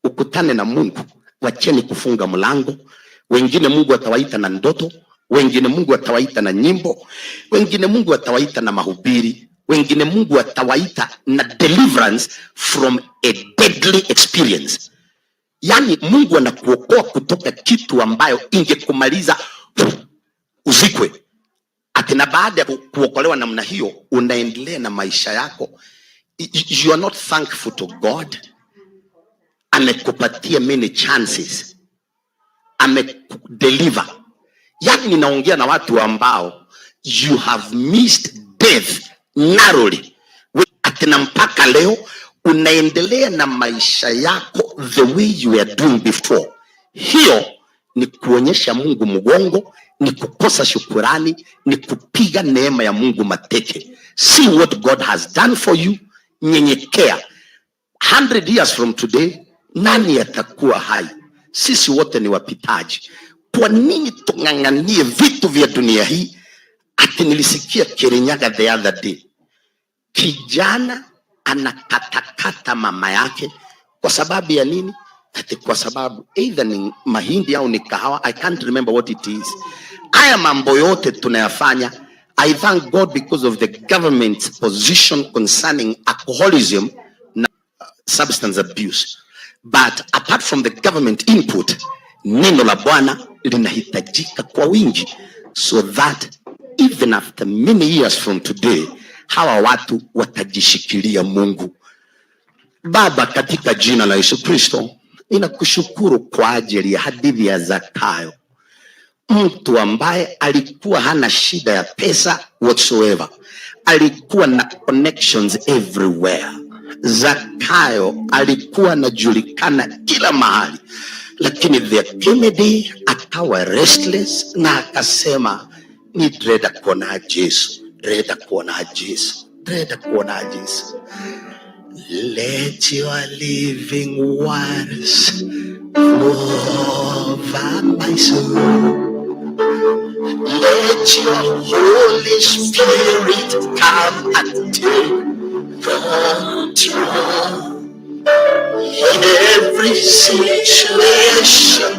ukutane na Mungu, wacheni kufunga mlango. Wengine Mungu atawaita na ndoto, wengine Mungu atawaita na nyimbo, wengine Mungu atawaita na mahubiri, wengine Mungu atawaita na deliverance from a deadly experience. Yani Mungu anakuokoa kutoka kitu ambayo ingekumaliza uzikwe. Ati na baada ya kuokolewa namna hiyo, unaendelea na maisha yako. You are not thankful to God. Amekupatia many chances, amekudeliver. Yani ninaongea na watu ambao you have missed death narrowly. Ati na mpaka leo unaendelea na maisha yako the way you were doing before. Hiyo ni kuonyesha Mungu mgongo, ni kukosa shukurani, ni kupiga neema ya Mungu mateke. See what God has done for you. Nyenyekea. 100 years from today, nani atakuwa hai? Sisi wote ni wapitaji. Kwa nini tung'ang'anie vitu vya dunia hii? Ati nilisikia Kirinyaga the other day, kijana anakatakata mama yake kwa sababu ya nini? Ati kwa sababu either ni mahindi au ni kahawa, I can't remember what it is. Haya mambo yote tunayafanya I thank God because of the government's position concerning alcoholism na substance abuse. But apart from the government input, neno la Bwana linahitajika kwa wingi so that even after many years from today hawa watu watajishikilia Mungu. Baba, katika jina la Yesu Kristo, ninakushukuru kwa ajili ya hadithi ya Zakayo, mtu ambaye alikuwa hana shida ya pesa whatsoever, alikuwa na connections everywhere. Zakayo alikuwa anajulikana kila mahali, lakini there came a day akawa restless na akasema, ni ndĩrenda kuona Jesu, ndĩrenda kuona Jesu, ndĩrenda kuona Jesu. Let your living waters flow over my soul. Let your Holy Spirit come and take control in every situation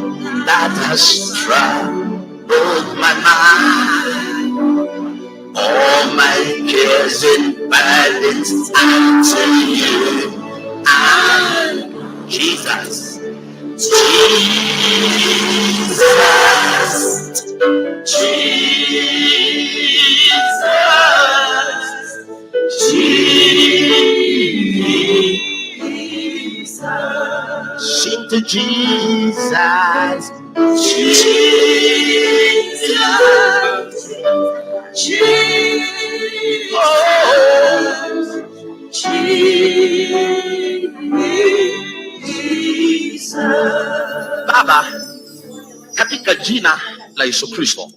that has troubled my mind. All my cares and burdens unto you. And Jesus, Jesus, Jesus, Jesus. Sing to Jesus, Jesus, Jesus, Jesus. Baba, katika jina la Yesu Kristo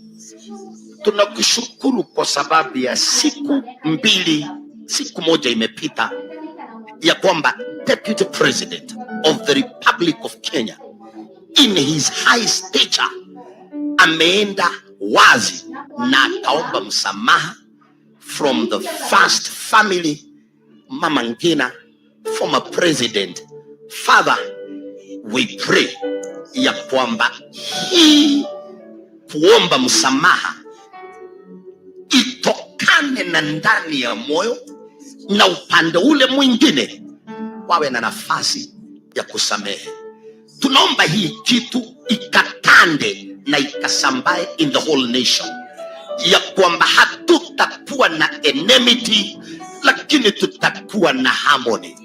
tunakushukuru kwa sababu ya siku mbili, siku moja imepita ya kwamba Deputy President of the Republic of Kenya in his high stature ameenda wazi na akaomba msamaha from the first family, Mama Ngina, former president. Father, we pray ya kwamba hii kuomba msamaha itokane na ndani ya moyo na upande ule mwingine wawe na nafasi ya kusamehe. Tunaomba hii kitu ikatande na ikasambae in the whole nation, ya kwamba hatutakuwa na enmity, lakini tutakuwa na harmony.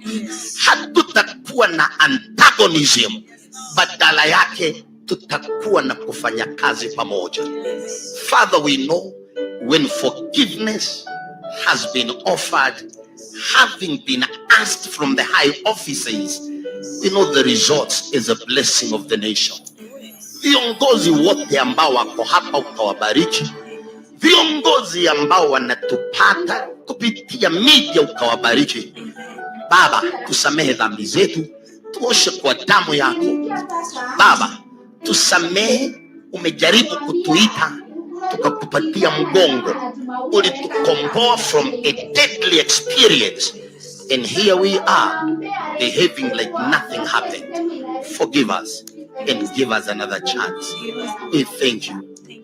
Hatutakuwa na antagonism, badala yake tutakuwa na kufanya kazi pamoja. Father, we know when forgiveness has been offered, having been asked from the high offices, we know the result is a blessing of the nation. Viongozi wote ambao wako hapa ukawabariki, viongozi ambao wanatupata kupitia media ukawabariki. Baba, tusamehe dhambi zetu, tuoshe kwa damu yako. Baba, tusamehe, umejaribu kutuita tukakupatia mgongo, ulitukomboa from a deadly experience and here we are behaving like nothing happened. Forgive us and give us another chance. We thank you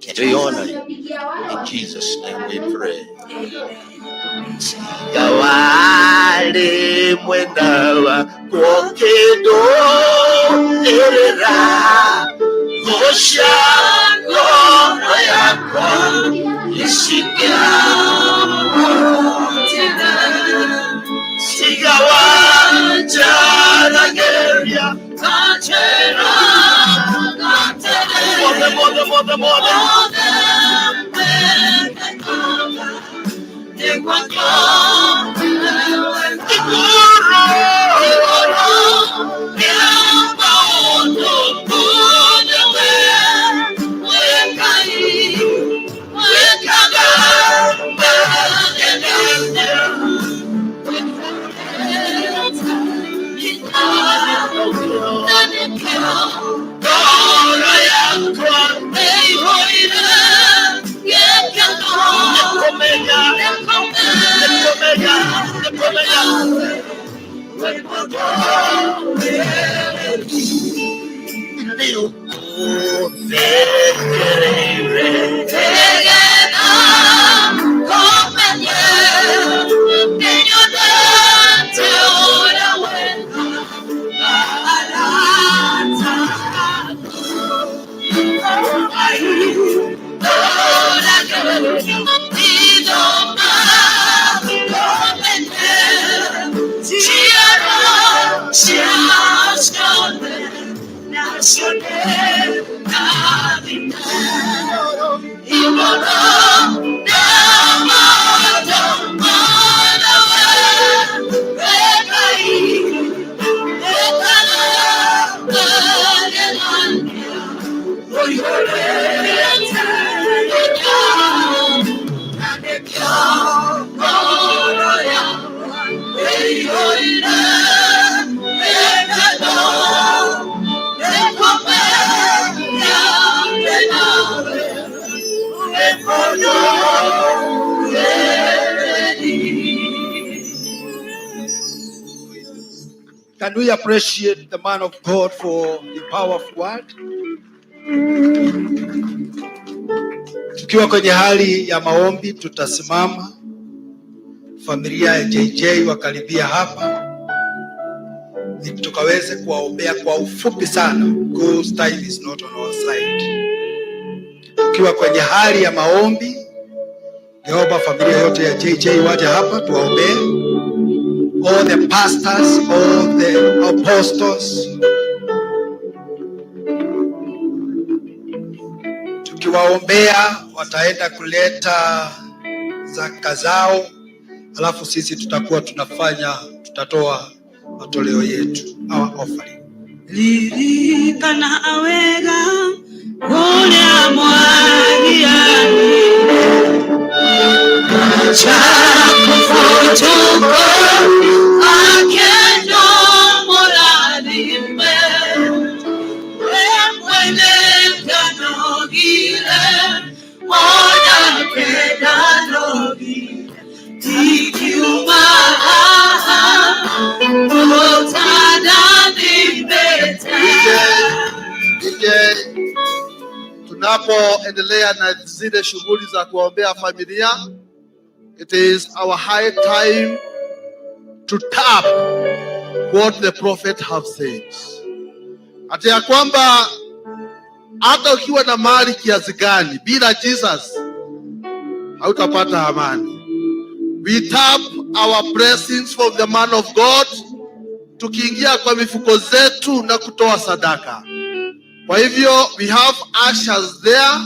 and we honor you. In Jesus' name we pray. Gawale mwenda wa kokedo erera gosha ngoro yakwa isikia sigawa jarageria mothe mothe mothe mothe. Can we appreciate the man of God for the powerful word? Tukiwa kwenye hali ya maombi, tutasimama. Familia ya JJ wakaribia hapa, ili tukaweze kuwaombea kwa ufupi sana, because time is not on our side. Tukiwa kwenye hali ya maombi, ningeomba familia yote ya JJ waje hapa tuwaombee. All the pastors, all the apostles, tukiwaombea wataenda kuleta zaka zao, alafu sisi tutakuwa tunafanya, tutatoa matoleo yetu, our offering. Ririkana wega ũrĩa mwagianire Acha akendo mũrathime we mwene ndanogire onake ndanogire ndikiuma haha ũtandathimĩte. DJ, tunapoendelea na zile shughuli za kuombea familia, it is our high time to tap what the prophet have said, ati ya kwamba hata ukiwa na mali kiasi gani, bila Jesus hautapata amani. We tap our blessings from the man of God, tukiingia kwa mifuko zetu na kutoa sadaka. Kwa hivyo we have ushers there.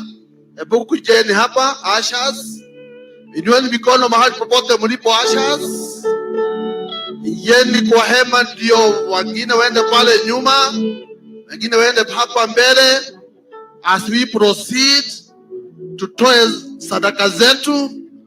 Hebu kujeni hapa ushers, inueni mikono mahali popote mlipo ushers. Ingieni kwa hema, ndio wengine waende pale nyuma, wengine waende hapa mbele. As we proceed, tutoe sadaka zetu.